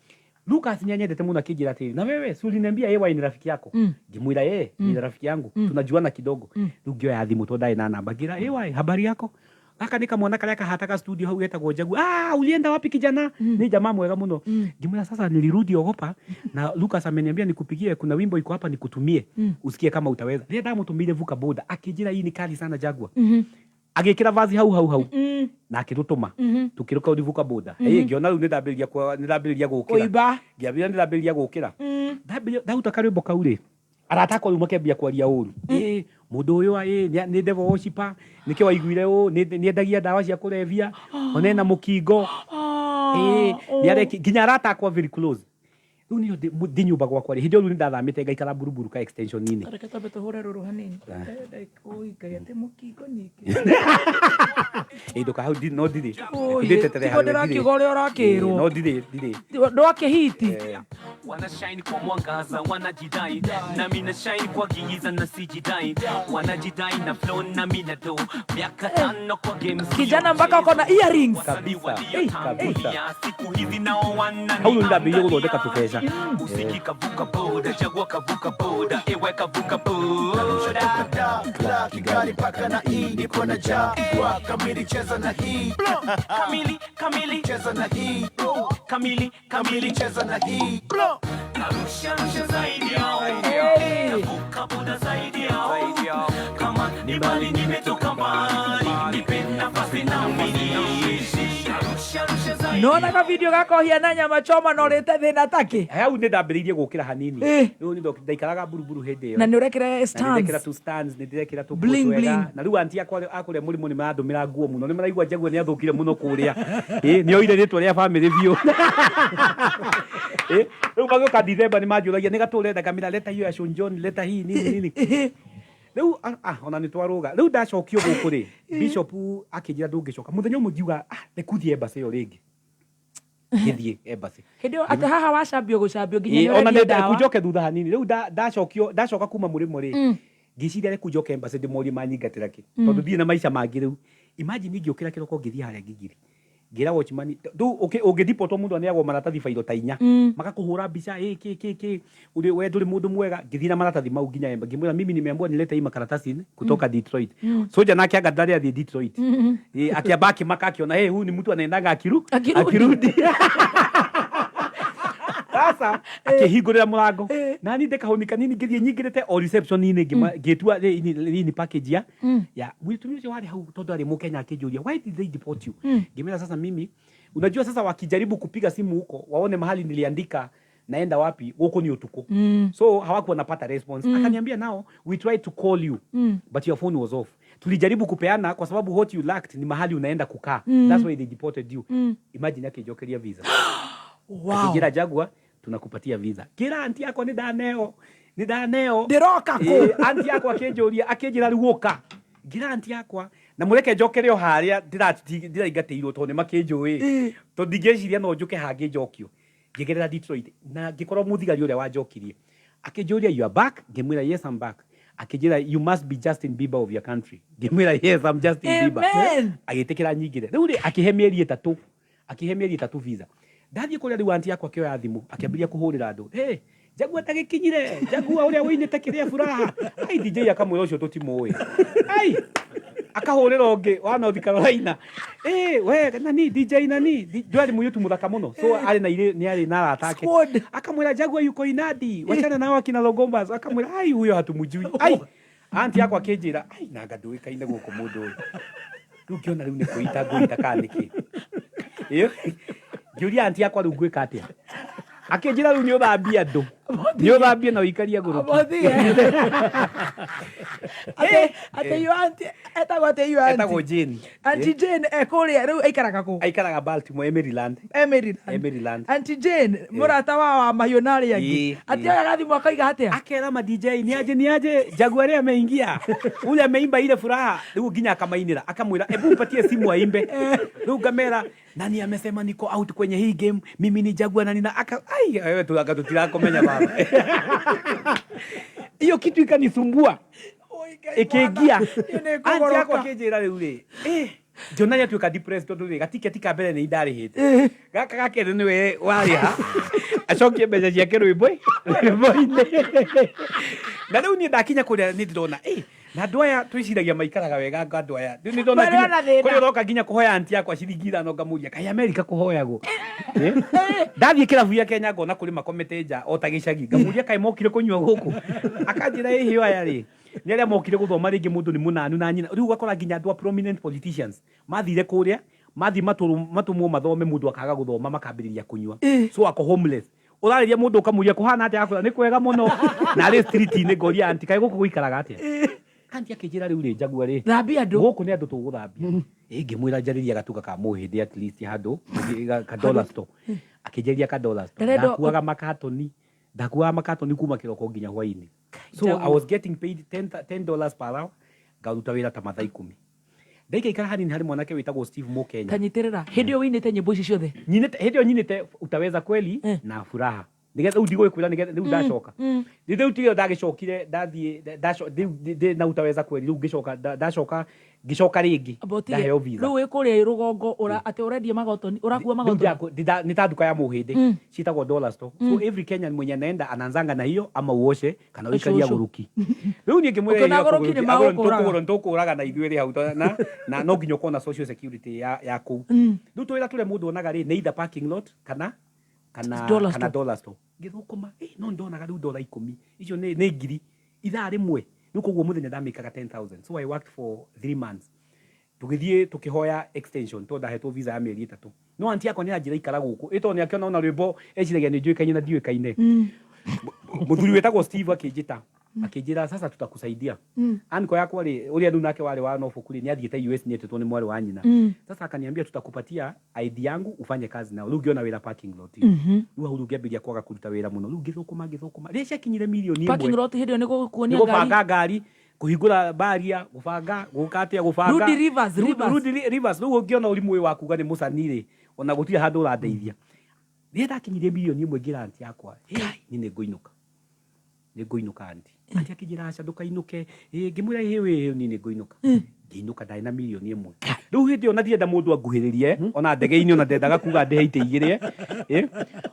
Lucas nĩ anyendete mũno akĩnjĩra atĩrĩ na wewe si uliniambia AY ni rafiki yako ngĩmwĩra yeye ni rafiki yangu tunajuana kidogo rĩu ngĩoya thimũ tondũ ndarĩ na namba ngĩra AY habari yako gaka nĩ kamwana karĩa kahataga studio hau getagwo Njagu ah ulienda wapi kijana ni jamaa mwega mũno ngĩmwĩra sasa nilirudi ogopa na Lucas ameniambia nikupigie kuna wimbo iko hapa nikutumie usikie kama utaweza rĩrĩa ndamũtũmĩire vuka boda akĩnjĩra hii ni kali sana Jaguar agĩkĩra vazi hau hau hau na akĩrũtũma tũkĩrũka vuka boda ĩ ngĩona rĩu nĩndambĩrĩria gũkĩra Kũimba. ngĩambĩrĩria nĩndambĩrĩria gũkĩra ndaruta karwĩmbo kau rĩ arata akwa rĩu makĩambia kwaria ũru ĩ mũndũ ũyũ ĩ nĩ devil worshiper nĩkĩo waiguire ũũ nĩendagia ndawa cia kũrebia ona ena mũkingo ĩ nĩareki nginya arata akwa very close rĩu nĩyo ndĩ nyũmba gwakwa rĩ hĩndĩ ĩyo rĩu nĩndathamĩte ngaikara Buruburu ka extension-inĩ Reke twambe tũhũre rũrũ hanini. Oi, Ngai atĩ mũkingo ningĩ. Ĩ ndũka hau no ndirĩ Oi, ndĩtetere tiguo harĩwe, ndirĩ. ndĩrakiuga ũrĩa ũrakĩrwo. Ĩ, no ndirĩ ndirĩ Ndwakĩhiti. Wanashine kwa mwangaza wanajidai nami na shine kwa giza na sijidai wanajidai na flow nami na do miaka 5 kwa game sio Kijana mpaka uko na earrings. Kabisa. Kabisa. siku hizi nao wana hau rĩu nĩndambĩrĩirie gũthondeka tũbeca usiki kavuka boda chagua kavuka boda ewe kavuka boda Kigali paka na E nipo na ja kwa kamili cheza na hii kamili kamili cheza na hii kamili kamili cheza na hii narusha rusha zaidi yao Hey. kavuka boda zaidi Nona ka video gakohia na nyama choma no rĩte thĩna takĩ. Hau nĩ ndambĩrĩirie gũkĩra hanini. Rĩu nĩ ndaikaraga mburuburu hĩndĩ ĩyo. Na nĩ ũrekĩra Na stands. nĩ ndĩrekĩra tu stands, nĩ ndĩrekĩra tũkuo Bling, twega. bling. Na rĩu anti akwa akũrĩa mũrimũ nĩ marandũmĩra nguo mũno. Nĩ maraigua Jaguar nĩ athũkire mũno kũrĩa. Ĩ, nĩ oire rĩtwa rĩa family biũ. Ĩ, rĩu magĩũka December nĩ manjũragia nĩ gatũ ũrenda ngamĩra leta hiyo ya Sean John, leta hii nini nini. Rĩu ona nĩ twarũga. Rĩu ndacokio gũkũ rĩ, Bishop akĩnjĩra ndũngĩcoka. Mũthenya ũmwe ngiuga ah, reke thiĩ embassy ĩyo rĩngĩ. Ngĩthiĩ embassy. Hĩndĩ ĩyo atĩ haha wacambio gũcambio nginya Ĩ, nĩ ona ũrendia nĩ ndawa. njoke thutha hanini rĩu ndacokio ndacoka kuma mũrĩmo rĩ, ngĩciria reke njoke embassy ndĩmorie manyingatĩra kĩ, tondũ ndirĩ na maica mangĩ rĩu. Imagine ngĩũkĩra kĩroko ngĩthiĩ harĩa Gigiri, ngĩra watchman rĩu ũngĩdipotwo mũndũ aneagwo maratathi bairo ta inya, makakũhũra mbica ĩ kĩ kĩ kĩ ũrĩ we ndũrĩ mũndũ mwega. Ngĩthiĩ na maratathi mau nginya embassy, ngĩmwĩra mimi nimeambiwa nilete hii makaratasi kutoka Detroit. Soja nake anga ndarĩ athiĩ Detroit. Ĩ, akĩamba akĩmaka akiona hey, huyu ni mtu anaendaga akiru akirudi. Sasa akĩhingũrĩra mũrango nani ndĩkahũni kanini ngĩthiĩ nyingĩrĩte o reception-inĩ ngĩtua hii ni package ya ya mũtumia ũcio warĩ hau tondũ arĩ Mũkenya akĩnjũria why did they deport you. Ngĩmwĩra sasa mimi unajua sasa wakijaribu kupiga simu huko waone mahali niliandika naenda wapi huko ni utuku, so hawakuwa napata response. Akaniambia now we tried to call you, but your phone was off. Tulijaribu kupeana kwa sababu what you lacked ni mahali unaenda kukaa. That's why they deported you. Imagine akĩnjokeria visa. Akĩnjĩra Jaguar tunakupatia visa. Kĩra anti yakwa nĩ ndaneo nĩ ndaneo. Ndĩroka kũ? Ĩ, anti yakwa akĩnjũria akĩnjĩra rĩu ũka. Ngĩra anti yakwa na mũreke njokere o harĩa ndĩraingatĩirwo tondũ nĩ makĩnjũĩ, tondũ ndingĩciria no njũke hangĩ njokio. Ngĩgerera Detroit na ngĩkorwo mũthigari ũrĩa wanjokirie akĩnjũria you are back, ngĩmwĩra yes I'm back. Akĩnjĩra you must be Justin Bieber of your country, ngĩmwĩra yes I'm Justin Bieber. Amen. Agĩtĩkĩra nyingĩre. Rĩu rĩ akĩhe mĩeri ĩtatũ, akĩhe mĩeri ĩtatũ visa. Ndathiĩ kũrĩa rĩu anti yakwa akĩoya thimũ akĩambĩrĩria kũhũrĩra andũ, hey, Jaguar ndagĩkinyire, Jaguar ũrĩa wĩinĩte kĩrĩa furaha. Ai DJ akamwĩra ũcio tũtimũĩ. Ai akahũrĩra ũngĩ wa North Carolina, eh we nani DJ nani ndwarĩ mũirĩtu mũthaka mũno, so arĩ na irĩ nĩ arĩ na arata ake, akamwĩra Jaguar yuko inadi wachana nao akina Longombas, akamwĩra ai huyo hatumjui. Ai anti yakwa akĩnjĩra ai nanga ndũĩkaine gũkũ mũndũ ũyũ. Rĩu ngĩona rĩu nĩ kwĩita ngũita kana nĩkĩ. Ĩ, ngĩũria anti yakwa rĩu ngwĩka atĩa, akĩnjĩra rĩu nĩ ũthambie andũ, nĩ ũthambie na ũikarie ngũrũki. Atĩ your auntie etagwo atĩ your auntie? Etagwo Jane. Auntie Jane ekũrĩa rĩu aikaraga kũ? Aikaraga Baltimore, Maryland. Maryland. Maryland. Auntie Jane mũrata wa mahiũ na arĩa angĩ. Atĩ oyaga thimũ akoiga atĩa? Akera ma DJ niaje niaje Jaguar ameingia ule ameimba ile furaha rĩu nginya akamainĩra akamwĩra ebu mpatie simu aimbe. Rĩu ngamera nani amesema niko out kwenye hii game, mimi ni Jaguar na nina aka ai wewe tu aka tutirakomenya baba. Hiyo kitu ikanisumbua ikiingia anti yakwa akĩnjĩra rĩu rĩ ngĩona nĩ atuĩka depressed tondũ rĩ gatiketi ka mbere nĩ ndarĩhĩte, gaka ga kerĩ nĩwe warĩha acokie mbeca ciake rwĩmbo-inĩ. Na rĩu niĩ ndakinya kũrĩa nĩ ndĩrona na andũ aya twĩciragia maikaraga wega anga andũ aya rĩu nĩ ndona Marĩ ona thĩna. kũrĩa ũroka nginya kũhoya anti yakwa ciringi ithano ngamũria kaĩ Amerika kũhoyagwo. Ndathiĩ kĩrabu gĩa Kenya ngona kũrĩ makomete nja o ta gĩcagi, ngamũria kaĩ mokire kũnyua gũkũ, akanjĩra ĩhĩ aya rĩ nĩ arĩa mokire gũthoma rĩngĩ mũndũ nĩ mũnanu na nyina. Rĩu ũgakora nginya andũ a prominent politicians mathire kũrĩa mathiĩ matũmwo mathome mũndũ akaga gũthoma makambĩrĩria kũnyua, so ako homeless. Ũrarĩria mũndũ ũkamũria kũhana atĩa akwĩra nĩ kwega mũno na arĩ street-inĩ. Ngoria anti kaĩ gũkũ gũikaraga atĩa, anti akĩnjĩra rĩu rĩ Jaguar rĩ thambia andũ gũkũ nĩ andũ tũgũthambia. Ĩ ngĩmwĩra njarĩria gatuka ka mũhĩndĩ at least handũ ka dollar store, akĩnjarĩria ka dollar store. Ndakuaga makatoni, ndakuaga makatoni kuma kĩroko nginya hwainĩ, so I was getting paid $10 per hour, ngaruta wĩra ta mathaa 10. Ndaikaikara hanini harĩ mwanake wĩtagwo Steve Mũkenya. Tanyitĩrĩra hĩndĩ ĩyo wĩinĩte nyĩmbo ici ciothe? Nyinĩte hĩndĩ ĩyo nyinĩte utaweza kweli na furaha nĩgetha rĩu ndigũgĩkwĩra nĩgetha rĩu ndacoka rĩu tiga ndagĩcokire ndathiĩ rĩu na utaweza kweli rĩu ngĩcoka ndacoka ngĩcoka rĩngĩ ndaheo visa. Rĩu wĩ kũrĩa rũgongo atĩ ũrendia magotoni ũrakua magotoni? Nĩ ta nduka ya mũhĩndĩ ciĩtagwo dollar store, so every Kenyan mwenye anaenda anaanzanga na hiyo ama uoshe kana ũikaria Ũcũcũ. gũrũki. Rĩu niĩ ngĩmwĩra Ũkĩona agũrũki nĩ magũkũraga. Tũkũraga na ithuĩ rĩ hau na no nginya ũkorwo na social security ya kũu. Rĩu tũwĩra tũrĩa mũndũ onaga rĩ nĩ either parking lot kana Dollar kana store. Dollar store. Ngĩthũkũma no ndonaga rĩu dola 10 icio nĩ ngiri ithaa rĩmwe rĩu, koguo mũthenya ndamĩkaga 10,000. So I worked for 3 months, tũgĩthiĩ tũkĩhoya extension tondũ ndahetwo visa ya mĩeri 3. No anti yakwa nĩ anjĩra ikara gũkũ ĩ tondũ nĩ akĩona ona rwĩmbo eciragia nĩ njũĩkaine na ndiũĩkaine. Mũthuri wĩtagwo Steve akĩnjĩta akĩnjĩra sasa tutakusaidia. Anko yakwa rĩ ũrĩa rĩu nake warĩ wa Norfolk rĩ nĩ athiĩte US nĩ etĩtwo nĩ mwarĩ wa nyina. Sasa akaniambia tutakupatia ID yangu ufanye kazi nao. Rĩu ngĩona wĩra parking lot. Rĩu hau rĩu ngĩambĩrĩria kwaga kũruta wĩra mũno. Rĩu ngĩthũkũma ngĩthũkũma. Rĩrĩa ciakinyire mirioni ĩmwe. Parking lot hĩndĩ ĩyo nĩ gũkuonia Nĩ gũbanga ngari kũhingũra baria gũbanga gũka atĩa gũbanga Rudy Rivers, Rivers. Rudy Rivers rĩu ũngĩona ũrimũ ũyũ wa kuga nĩ mũcani rĩ ona gũtirĩ handũ ũrandeithia. Rĩrĩa ndakinyirie mirioni ĩmwe ngĩra anti yakwa "Hey, niĩ nĩ ngũinũka nĩ ngũinũka anti. Anti akĩnjĩra aca ndũkainũke. Ĩ ngĩmwĩra ĩ wĩ niĩ nĩ ngũinũka. Ngĩinũka ndarĩ na mirioni ĩmwe. Rĩu hĩndĩ ĩyo na ndirenda mũndũ anguhĩrĩrie ona ndege-inĩ ona ndendaga kuga ndĩhe itĩ igĩrĩ ĩ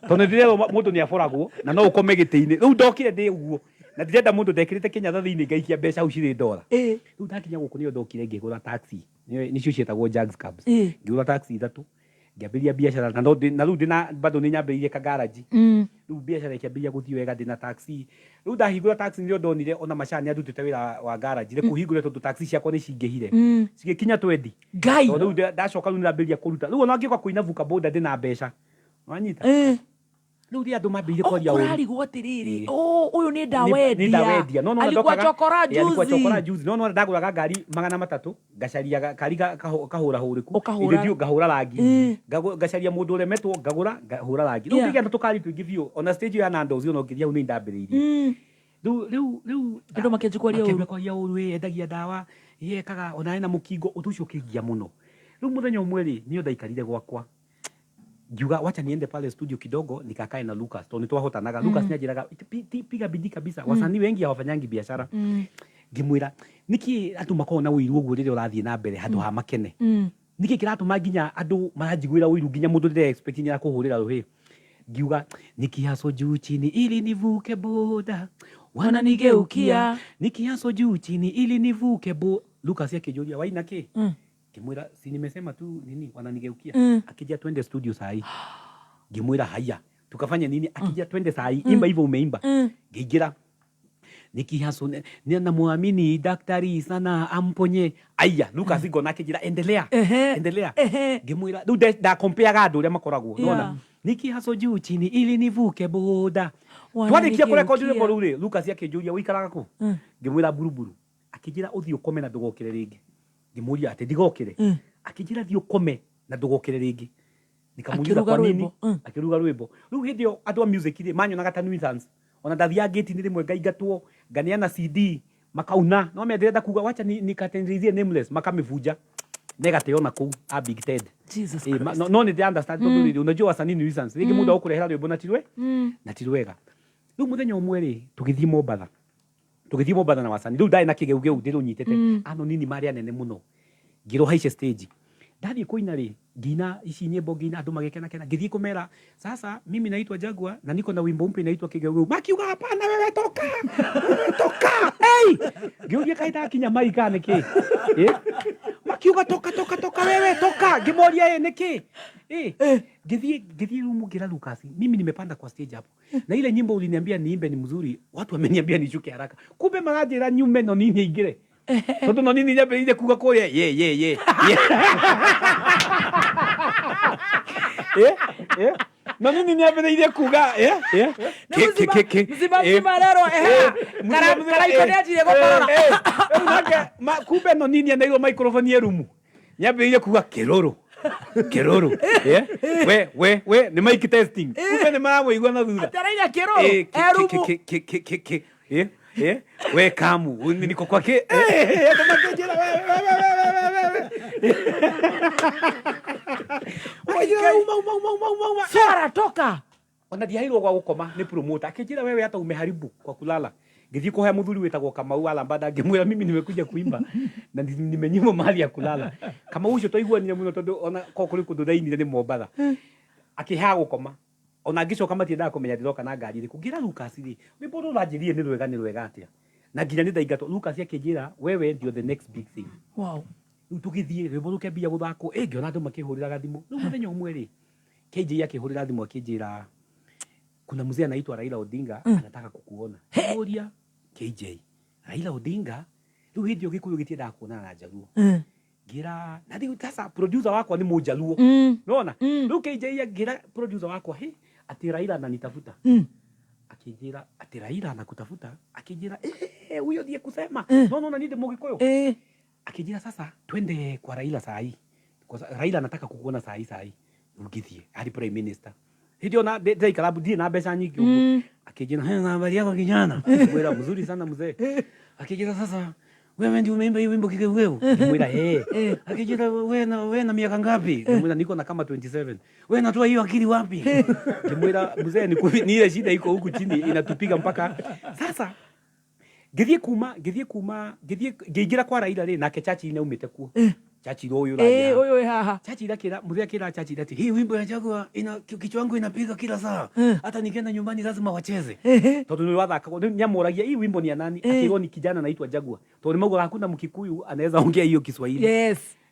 tondũ nĩ ndĩrerwo mũndũ nĩ aboragwo na no ũkome gĩtĩ-inĩ. Rĩu ndokire ndĩ ũguo na ndirenda mũndũ ndekĩrĩte kĩnyatha thĩinĩ ngaikia mbeca hau cirĩ ndora. Rĩu ndakinya gũkũ nĩyo ndokire ngĩgũra taxi nĩcio ciĩtagwo Jags cabs. Ngĩgũra taxi ithatũ ngĩambĩrĩria biacara na no na rĩu ndĩna bado nĩ nyambĩrĩirie kagaraji. Rĩu biacara ĩkĩambĩrĩria gũthiĩ wega ndĩna taxi. Rĩu ndahingũra taxi nĩrĩo ndonire ona Macaa nĩ andutĩte wĩra wa garage reke ũhingũre tondũ taxi ciakwa nĩ cingĩhire. Cigĩkinya twendi. Ngai. Tondũ rĩu ndacoka rĩu nĩndambĩrĩria kũruta. Rĩu ona ngĩũka kũina Vuka Boda ndĩna mbeca. Wanyita? Rĩu rĩrĩa andũ mambĩrĩirie kwaria ũru. Kũrarigwo atĩrĩrĩ, oh, ũyũ nĩ ndawa Nĩ endia. ndawa endia. No nona Alikuwa ndokaga- chokora Eh, alikuwa juzi. chokora juzi. No nona ndagũraga ngari 300 ngacaria kari kahũrahũrĩku. Ũkahũra. Ithe ngahũra rangi. Ngacaria mũndũ ũremetwo ngagũra ngahũra rangi. Rĩu ngĩgĩa na tũkari tũingĩ biũ. Ona stage ĩyo ya Nandos ona ũngĩthiĩ hau nĩ ndambĩrĩirie. Rĩu rĩu rĩu Andũ makĩanjia kwaria ũru. Makĩambia kwaria ũru ĩ endagia ndawa ĩ ekaga ona ena mũkingo ũndũ ũcio ũkĩngia mũno. Rĩu mũthenya ũmwe rĩ niĩ ndaikarire gwakwa ngiuga wacha niende pale studio kidogo nikakae na Lucas tondũ nĩtwahotanaga. Lucas nĩanjĩraga piga bidii kabisa wasanii wengi hawafanyangi biashara. Ngĩmwĩra nĩkĩ andũ makoragwo na ũiru ũguo rĩrĩa ũrathiĩ na mbere handũ ha makene. Nĩkĩ kĩratũma nginya andũ maranjiguĩra ũiru nginya mũndũ ndĩre expect nĩ arakũhũrĩra rũhĩ. Ngiuga nikihaso juu chini ili nivuke boda Wananigeukia. nikihaso juu chini ili nivuke bo Lucas akĩnjũria waina kĩ? Ngĩmwĩra si nimesema tu nini wananigeukia. Akija twende studio saa hii. Ngĩmwĩra haya tukafanya nini? Akija twende saa hii imba hivyo umeimba. Ngĩingĩra nikihaso namwamini daktari sana amponye. Aya Lucas ngona akĩnjĩra endelea endelea. Ngĩmwĩra rĩu ndakompeaga andũ ũrĩa makoragwo nona nikihaso juu chini ili nivuke boda. Twarĩkia kũrekondi rwĩmbo rũu rĩ Lucas akĩnjũria ũikaraga kũ? Ngĩmwĩra Buruburu. Akĩnjĩra ũthiĩ ũkome na ndũgokĩre rĩngĩ. Ngĩmũria atĩ ndigokĩre. Akĩnjĩra thiĩ ũkome na ndũgokĩre rĩngĩ. Nikamuuliza Akĩruga kwa nini? rwĩmbo. Akĩruga rwĩmbo. Rĩu hĩndĩ ĩyo andũ a music rĩ manyonaga ta nuisance. Ona ndathiaga gate-inĩ rĩmwe ngaingatwo nganeana CD makauna. No mendete kuga wacha nikatengenezee nameless makamĩbunja. Negateo na kũu a Big Ted. Jesus Christ. No nĩ understand tondũ rĩrĩ unajua wasanii ni nuisance. Rĩngĩ mũndũ agũkũrehera rwĩmbo na ti na ti rwega. Rĩu mũthenya ũmwe rĩ tũgĩthiĩ Mombatha. Tũgĩthiĩ Mombatha na wasanii. Rĩu ndarĩ na kĩgeugeu ndĩrũnyitĩte. Ano nini marĩ anene mũno. Ngĩrwo haice stage. Ndathiĩ kũina rĩ ngĩina ici nyĩmbo ngĩina andũ magĩkenakena ngĩthiĩ kũmera sasa mimi naitwa Jaguar na niko na wimbo mpya inaitwa Kĩgeugeu. Makiuga hapana wewe toka. Wewe toka. Hey! Ngĩũria kaĩ ndakinya mai kana nĩkĩ? Makiuga toka toka toka wewe toka. Ngĩmoria ĩ nĩkĩ? Ngĩthiĩ rumu ngĩra Lucas mimi nimepanda kwa stage hapo. Na ile nyimbo uliniambia niimbe ni mzuri, watu wameniambia nishuke haraka. Kumbe maranjĩra nyume no nini ingire. Tondũ no nini nyambĩrĩirie kuga kũrĩa ye ye ye. No nini nyambĩrĩirie kuga ye ye. Ke ke ke. Mzima mzima rero ehe. Karaiko nĩ anjirie gũkorora. Rĩu nake kumbe no nini anairwo microphone ye rumu. Nyambĩrĩirie kuga kĩrũrũ. Kĩrũrũ. We we we nĩ mic testing. Kumbe nĩ maramũigua na thutha. Ataraina kĩrũrũ. Erumu. Ke ke ke ke. We kamu niko kwake. Andũ makĩnjĩra we we we we we we. Uma uma uma uma uma. Swara toka. Ona ndiaheirwo gwa gũkoma nĩ promoter akĩnjĩra wewe hata umeharibu kwa kulala. Ngĩthiĩ kũhoya mũthuri wĩtagwo Kamau Alambada ngĩmwĩra mimi nimekuja kuimba na nimenyimwa mahali ya kulala. Kamau ũcio twaiguanire mũno tondũ ona ko kũrĩ kũndũ ndainire nĩ Mombatha. Akĩheaga gũkoma. Ona ngĩcoka matiendaga kũmenya ndĩroka na ngari ĩrĩkũ. Ngĩra Lucas rĩ, rwĩmbo rũrũ ũranjĩrire nĩ rwega nĩ rwega atĩa? Na nginya nĩ ndaingatwo. Lucas akĩnjĩra wewe ndio the next big thing. Wow. Rĩu tũgĩthiĩ rwĩmbo rũkĩambia gũthakwo, ngĩona andũ makĩhũrĩraga thimũ. Rĩu mũthenya ũmwe rĩ, KJ akĩhũrĩra thimũ akĩnjĩra kuna mzee anaitwa Raila Odinga anataka kukuona. Ngĩmũria KJ, Raila Odinga? Rĩu hĩndĩ ĩyo Gĩkũyũ gĩtiendaga kuonana na Njaruo. Ngira na riu sasa producer wakwa ni mujaluo. Nona riu KJ ngira producer wakwa he ati Raila ananitafuta. Akinjira ati Raila anakutafuta, akinjira eh, huyo ndiye kusema no no, na ninde Mugikuyu. Akinjira sasa twende kwa Raila saa hii. Kwa Raila anataka kukuona saa hii saa hii. Ngithie ari prime minister. Hĩndĩ ĩyo na ndĩraikara ndirĩ na mbeca nyingĩ ũguo. Akĩnjĩra, "He, na habari yako kijana?" Ngĩmwĩra, mzuri sana mzee. Akĩnjĩra sasa wewe ndio umeimba hii wimbo Kikeugeu? Ngĩmwĩra eh. Akĩnjĩra wewe na miaka ngapi? Ngĩmwĩra niko na kama 27. Wewe natoa hiyo akili wapi? Ngĩmwĩra mzee ni ile shida iko huku chini inatupiga mpaka sasa. Ngĩthiĩ kuma ngĩthiĩ ngĩingĩra kwa Raila rĩ, nake Churchill nĩ aumĩte kuo. Churchill ũyũ ũraria. Ũyũ wĩ haha. Churchill akĩra mũthee akĩra Churchill ati hii wimbo ya Jaguar ina kichwa wangu inapiga kila saa, hata nikienda nyumbani lazima wacheze, tondũ nĩ wathakagwo nĩ nĩamũragia hii wimbo ni ya nani, akĩrwo ni kijana anaitwa Jaguar, tondũ nĩ maugaga hakuna Mkikuyu anaweza ongea hiyo Kiswahili.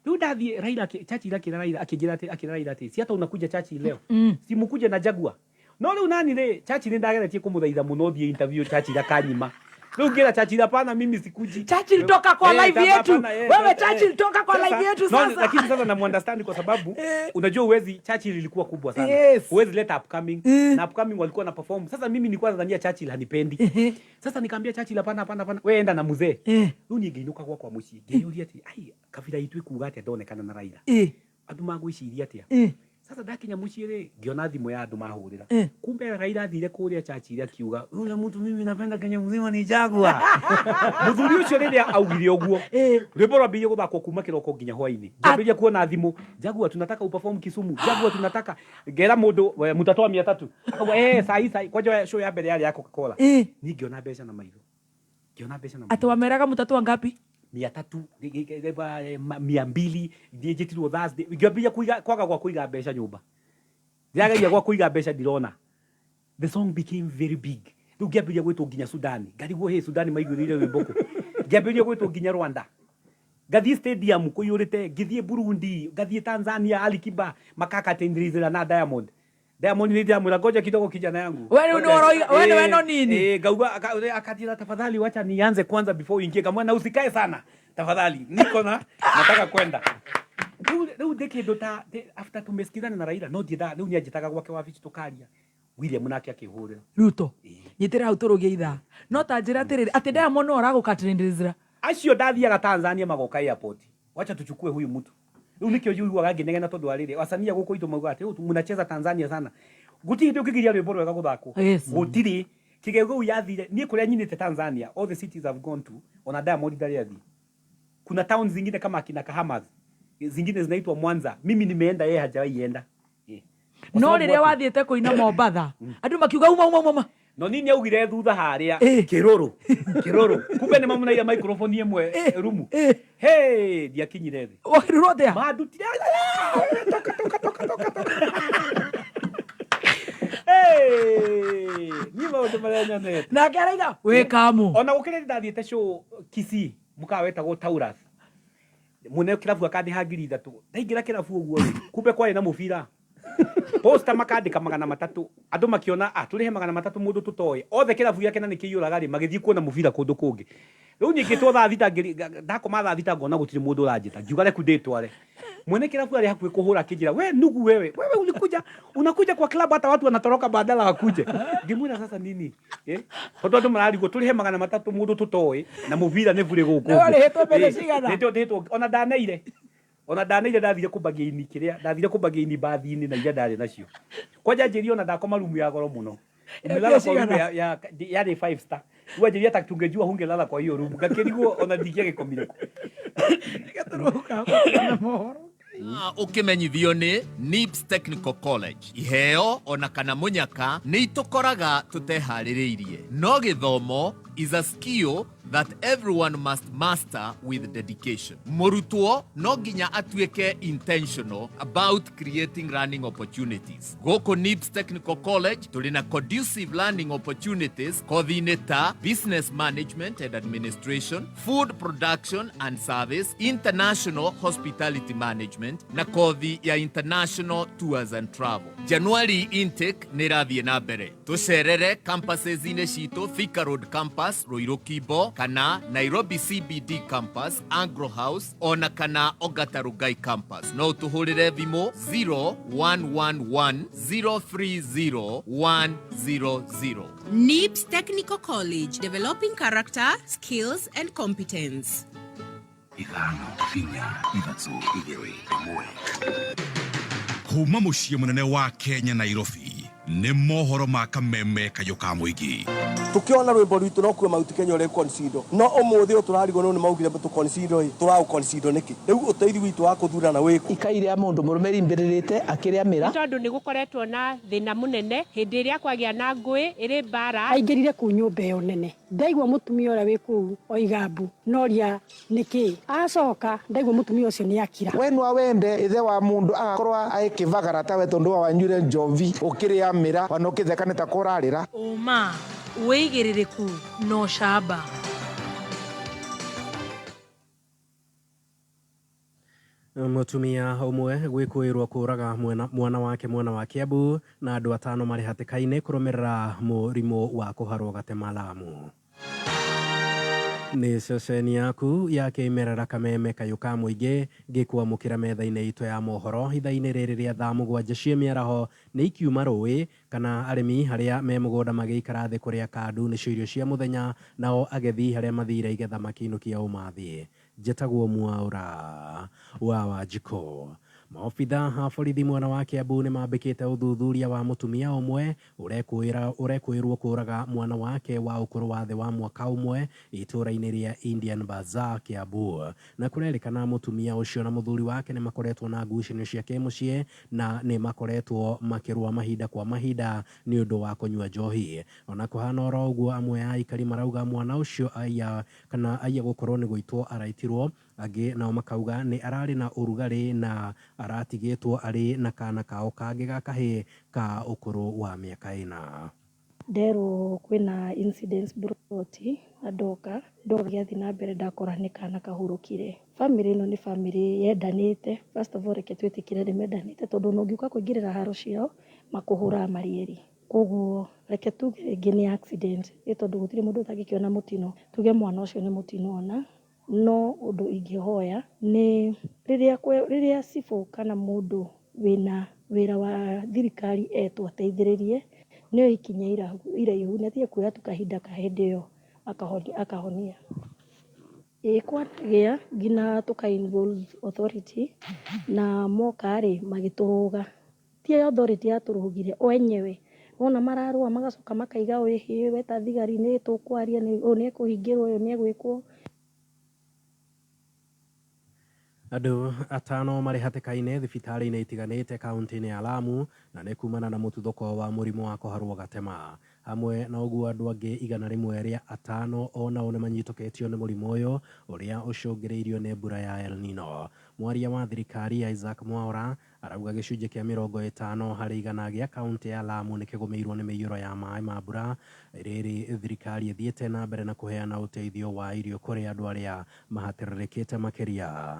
Rĩu ndathiĩ Raila Churchill akĩra Raila akĩnjĩra atĩ akĩra Raila atĩ si hata unakuja Churchill leo, si mukuje na Jaguar. No rĩu nani rĩ, Churchill nĩ ndageretie kũmũthaitha mũno thiĩ interview, Churchill akanyima. Rĩu ngĩra Churchill hapana, mimi sikuji. Churchill toka kwa live yetu. Hapana, Wewe Churchill toka kwa Sasa, live yetu no, sasa. Lakini sasa namuunderstand kwa sababu unajua uwezi, Churchill ilikuwa kubwa sana. Huwezi leta upcoming na upcoming walikuwa na perform. Sasa mimi nilikuwa nadhania Churchill hanipendi. Sasa nikaambia Churchill hapana, hapana, hapana. Wewe enda na mzee. Rĩu niĩ ngĩinũka gwakwa mũciĩ ngĩyũria atĩ ai kabira itũ ĩkuga atĩa ndonekana na Raila. Andũ magwĩciria atĩa? Sasa ndakinya mũciĩ rĩ, ngĩona thimũ ya andũ mahũrĩra. Kumbe Raila athire kũrĩa Churchill akiuga yule mtu mimi napenda Kenya mzima ni Jaguar. Mũthuri ũcio rĩrĩa augire ũguo, rwĩmbo rwambĩrĩirie gũthakwo kuma kĩroko nginya hwainĩ. Ngĩambĩrĩria kuona thimũ, Jaguar tunataka uperform Kisumu, Jaguar tunataka. Ngera mũndũ we, mutatoa 300. Akauga eh sahi sahi, kwanja show ya mbere yarĩ ya Coca-Cola. Niĩ ngĩona mbeca na maitho. Ngĩona mbeca na Atĩ wameraga mutatoa ngapi? 300, 200, ndiĩnjĩtirwo Thursday. Ngĩambĩrĩria kũiga kwaga gwa kũiga mbeca nyũmba. Ndĩrageria gwa kũiga mbeca ndirona. The song became very big. Rĩu ngĩambĩrĩria gwĩtwo nginya Sudan. Ngarigwo hĩ Sudan maiguĩrĩire rwĩmbo kũ. Ngĩambĩrĩria gwĩtwo nginya Rwanda. Ngathiĩ stadium kũiyũrĩte, ngĩthiĩ Burundi, ngathiĩ Tanzania, Alikiba makakatenderizera na Diamond. Diamond nĩ ndĩramwĩra ngoja kidogo kijana yangu. Wewe nĩ ũroiga- wewe nĩ weno nini? Ngauga akatira tafadhali wacha nianze kwanza before uingie, ngamwĩra na usikae sana tafadhali, niko na nataka kwenda. Rĩu ndĩ kĩndũ ta after tumesikizana na Raila no ndiendaga rĩu nĩanjĩtaga gwake wabici tũkaria. William nake akĩhũrĩra. Ruto nyitĩra hau tũrũgie ithaa no ta njĩra atĩrĩrĩ atĩ Diamond no aragũkatrendezera. Acio ndathiaga Tanzania magoka airport, wacha tuchukue huyu mtu. Rĩu nĩkĩo njiguaga ngĩnegena tondũ wa rĩrĩ wasanii a gũkũ itũ maugaga atĩ "Oh, mnacheza Tanzania sana." Gũtirĩ hĩndĩ ũngĩgiria rwĩmbo rwega gũthakwo. Gũtirĩ. Kĩgego yathire niĩ kũrĩa nyinĩte Tanzania, all the cities I've gone to, ona Diamond ndarĩ athiĩ. Kuna towns zingine kama akina Kahamas, zingine zinaitwa Mwanza, mimi nimeenda, yeye hajawahi enda. Kwa No sababu rĩrĩa wathiĩte kũina Mombatha andũ makiuga uma uma uma. No nini augire thutha harĩa kĩrũrũ kĩrũrũ, kumbe nĩ mamunaire microphone ĩmwe rumu. Hey, ndiakinyire thĩ. Wakĩrũrwo atĩa? Mandutire toka toka toka toka toka. Hey, niĩ maũndũ marĩa nyonete. Nake araiga wĩ kamu. Ona gũkĩrĩ ndathiĩte show Kisii, mũkawa wetagwo Taurus. Mũne kĩrabu akandĩha 3,000. Ndaingĩra kĩrabu ũguo rĩ, kumbe kwarĩ na mũbira. Posta makandĩka 300. Andũ makĩona tũrĩhe 300 mũndũ tũtoĩ. Othe kĩrabu gĩake na nĩkĩiyũraga rĩ, magĩthiĩ kuona mũbira kũndũ kũngĩ. Rĩu nyingĩtwo thaa thita ndakoma thaa thita ngona gũtirĩ mũndũ ũranjĩta. Ngiuga reku ndĩtware. Mwene kĩrabu arĩ hakuhĩ kũhũra akĩnjĩra, we nugu wewe, wewe ulikuja, unakuja kwa club hata watu wanatoroka badala wakuje. Ngĩmwĩra sasa nini? Tondũ andũ mararigwo tũrĩhe 300 mũndũ tũtoĩ na mũbira nĩ bure gũkũ. Nĩ warĩhĩtwo mbeca cigana? Nĩndĩhĩtwo, ona ndaneire. Ona ndaneire ndathire kũmbagia-inĩ kĩrĩa, ndathire kũmbagia-inĩ bathi-inĩ na iria ndarĩ nacio. Kwanja njĩrire ona ndakoma rumu ya goro mũno. Umelala kwa rumu yarĩ 5 star. Rĩu anjĩrire ata tungejua hungelala kwa hiyo rumu. Ngakĩrigwo ona ndingĩagĩkomire kũ. Ũkĩmenyithio nĩ NIBS Technical College. Iheo ona kana mũnyaka nĩ itũkoraga tũteharĩrĩirie. No gĩthomo is a skill that everyone must master with dedication. Mũrutwo no nginya atuĩke intentional about creating learning opportunities. Gũkũ NIBS Technical College tũrĩ na conducive learning opportunities kothi-inĩ ta business management and administration, food production and service, international hospitality management na kothi ya international tours and travel. January intake nĩ ĩrathiĩ na mbere. Tũcerere campuses-inĩ citũ Thika Road Campus, Ruiru Kimbo, Kana Nairobi CBD campus, Anglo House ona kana Ongata Rongai campus. No ũtũhũrĩre thimũ 0111 030 100. NIBS Technical College, developing character, skills, and competence. Ithano, inya, ithatũ, igĩrĩ, ĩmwe. Kuma mũciĩ mũnene wa Kenya, Nairobi, nĩ mohoro ma kameme kayũ ka mũingĩ. Tukiona rwimbo rwitũ no kuo Mount Kenya ũrĩ consider, no ũmũthĩ ũyũ tũrarigwo no nĩ maugire tũ consider ĩ tũraũ consider nĩkĩ? Rĩu ũteithio witũ wa kũthurana wĩkũ? Ikai rĩa mũndũ mũrũme rimbĩrĩrĩte akĩrĩa mĩra. Nĩ tondũ nĩ gũkoretwo na thĩna mũnene hĩndĩ ĩrĩa kwagĩa na ngũĩ ĩrĩ mbara. Aingĩrire kũu nyũmba ĩyo nene, ndaigua mũtumia ũrĩa wĩ kũu oiga mbu, noria nĩkĩ. Acoka ndaigua mũtumia ũcio nĩ akira. We nwa wende ithe wa mundu agakorwo agĩkĩvagara tawe tondũ wa wanyuire njovi ũkĩrĩa mĩra ona ũkĩtheka nĩ ta kũrarĩra. Ũma, wĩigĩrĩrĩku na ũcamba. Mũtumia ũmwe gwĩkũĩrwo kũraga mwana wake mwena wa Kiambu na andũ atano marĩ hatĩka-inĩ kũrũmĩrĩra mũrimũ wa kũharwo gatema Lamu. Nĩ ceceni yaku ya kĩmerera kameme kayũ ka mũingĩ ngĩkwamũkĩra metha-inĩ itũ ya mohoro ithaa-inĩ rĩrĩ rĩa thaa 7 cia mĩaraho. Nĩ ikiuma rũĩ kana arĩmi harĩa me mũgũnda magĩikara thĩ kũrĩa kandu nĩcio irio cia mũthenya, nao agethi harĩa mathire igetha makĩinũkia ũmathi. Njĩtagwo Mwaũra wa Wanjikũ. Maobitha a borithi mwena wa Kiambu nĩ mambĩkĩte ũthuthuria wa mũtumia ũmwe ũrekũĩrwo kũraga mwana wake wa ũkũrũ wa thĩ wa mwaka ũmwe itũũra-inĩ rĩa Indian Bazaar, Kiambu. Na kũrerĩkana mũtumia ũcio na mũthuri wake nĩ makoretwo na ngucanio cia kĩmũciĩ na nĩ makoretwo makĩrũa mahinda kwa mahinda nĩ ũndũ wa kũnyua njohi. Ona kũhana oro ũguo, amwe a aikari marauga mwana ũcio aiya kana aiya gũkorwo nĩ gũitwo araitirwo, angĩ nao makauga nĩ ararĩ na ũrugarĩ na aratigĩtwo arĩ na kana kao kangĩ ga kahĩĩ ka ũkũrũ wa mĩaka 4. Nderwo kwĩna incidents broti na ndoka gĩathiĩ na mbere ndakora nĩ kana kahurũkire. Family ĩno nĩ family yendanĩte. First of all, reke twĩtĩkĩre nĩ mendanĩte tondũ ona ũngĩũka kũingĩrĩra haro ciao makũhũraga marĩ erĩ. Koguo reke tuge rĩngĩ nĩ accident, ĩ tondũ gũtirĩ mũndũ ũtangĩkĩona mũtino, tuge mwana ũcio nĩ mũtino ona. No ũndũ ingĩhoya nĩ rĩrĩa cibũ kana mũndũ wĩna wĩra wa thirikari etwo ateithĩrĩrie, nĩyo ikinya iraihu na atige kuoya tu kahinda ka hĩndĩ ĩyo akahonia. Ĩ kwanagĩa nginya tũka involve authority na moka rĩ magĩtũrũga. Ti authority yatũrũgire, o enyewe. Wona mararũa magacoka makaiga ĩhĩ weta thigari nĩ tũkwaria, ũyũ nĩ ekũhingĩrwo, ũyũ nĩ egwĩkwo. Andũ atano marĩ hatĩka-inĩ thibitarĩ-inĩ itiganĩte kaunti-inĩ ya Lamu na nĩ kumana na mũtuthũko wa mũrimũ wa kũharwo gatema. Hamwe na ũguo andũ angĩ 105 onao nĩ manyitũkĩtio nĩ mũrimũ ũyũ ũrĩa ũcũngĩrĩirio nĩ mbura ya El Nino. Mwaria wa thirikari Isaac Mwaura arauga gĩcunjĩ kĩa 50 harĩ igana gĩa kaunti ya Lamu nĩ kĩgũmĩirwo nĩ mĩiyũro ya maĩ ma mbura. Rĩrĩ thirikari ĩthiĩte na mbere na kũheana ũteithio wa irio kũrĩ andũ arĩa mahatĩrĩrĩkĩte makĩria.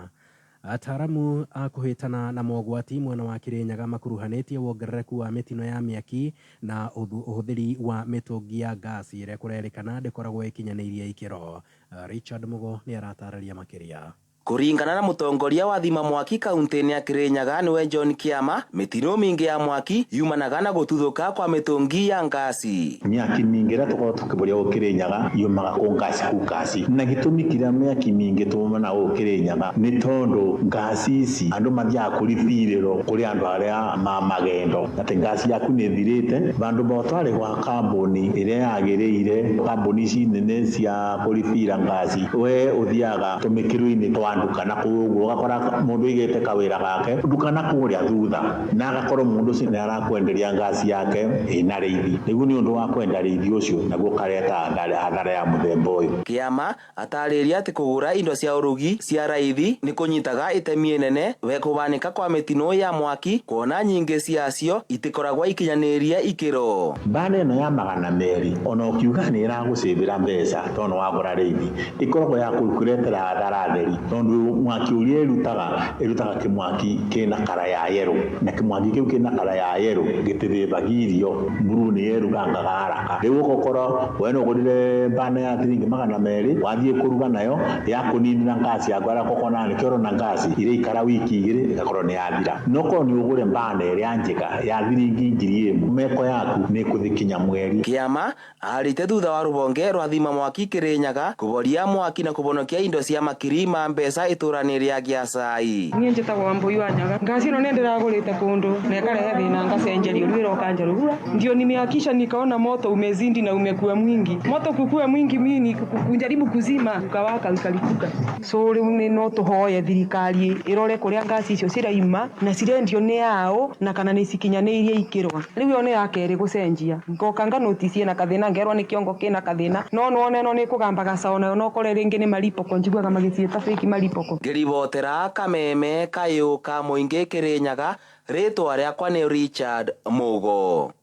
Ataaramu a kũhĩtana na mogwati mwena wa Kirinyaga makuruhanĩtie wongerereku wa mĩtino ya mĩaki na ũhũthĩri wa mĩtũngi ya ngasi ĩrĩa kũrerĩkana ndĩkoragwo ĩkinyanĩirie ikĩro. Richard Mugo nĩ aratarĩria makĩria. Kũringana na mũtongoria wa thima mwaki kaunti-inĩ ya Kirinyaga nĩwe John Kiama, mĩtino mĩingĩ ya mwaki yumanaga na gũtuthũka kwa mĩtũngi ya ngasi. Mĩaki mĩingĩ ĩrĩa tũkoragwo tũkĩbũria gũkũ Kirinyaga yumaga kũ ngasi ku ngasi, na gĩtũmi kĩrĩa mĩaki mĩingĩ tumana gũkũ Kirinyaga nĩ tondũ ngasi ici andũ mathiaga kũribirĩrwo kũrĩ andũ arĩa ma magendo, atĩ ngasi yaku nĩ ĩthirĩte vandũ ba ũtware gwa kambuni ĩrĩa yagĩrĩire, kambuni ici nene cia kũribira ngasi, we ũthiaga tũmĩkĩro-inĩ twa nduka na kũu ũguo ũgakora mũndũ aigĩte kawĩra gake nduka na kũrĩa thutha, na agakorwo mũndũ ũcio nĩ arakwenderia ngasi yake ĩna rĩithi. Rĩu nĩ ũndũ wa kwenda rĩithi ũcio naguo ũkareta hathara ya mũthemba ũyũ. Kĩama atarĩria atĩ kũgũra indo cia ũrugi cia raithi nĩ kũnyitaga itemi inene we kũbanĩka kwa mĩtino ya mwaki, kuona nyingĩ ciacio itikoragwo ikinyanĩirie ikĩro. Mbana ĩno ya 200 ona ũkiuga nĩ ĩragũcĩbĩra mbeca tondũ nĩ wagũra rĩithi, ĩkoragwo ya kũretera hathara theri tondũ Tondu mwaki uria irutaga irutaga kimwaki kina kara ya yero na kimwaki kiu kina kara ya yero gitithibagia irio mburu ni yerugangaga haraka. Riu ugakora we no ugurire bana ya thiringi 200 wathie kuruga nayo ya kuninira ngasi yaku ara kokona ni kioro na ngasi iraikara wiki igiri igakorwo ni yathira. No korwo ni ugure bana iria njega ya thiringi 1000 meko yaku ni kuthikinya mweri. Kiama arite thutha wa rubonge rwa thima mwaki Kirinyaga kuboria mwaki na kubonokia indo cia makiri ma mbeca iturani ria Giacai. Ni njitagwo Wambui wa Nyaga. Ngasi ino ndiragurite kundu na ikarehe thina ngacenjerio riu iroka njeru. Ndio nimeakisha nikaona moto umezindi na umekuwa mwingi. Moto kukua mwingi mimi kujaribu kuzima ukawaka ukalipuka. So riu ni no tuhoye thirikari irore kuria ngasi icio ciraima na cirendio ni ao na kana ni cikinyaniirie ikirwa. Riu yo ni ya keri gucenjia. Ngoka nganoticie na kathina ngerwa ni kiongo kina kathina. No none no ni kugambaga cao nayo no kore ringi ni maripoko njiguaga magiciita fake maripoko. Ngiribotera Kameme Kayu ka Muingi Kirinyaga, ritwa riakwa ni Richard Mugo.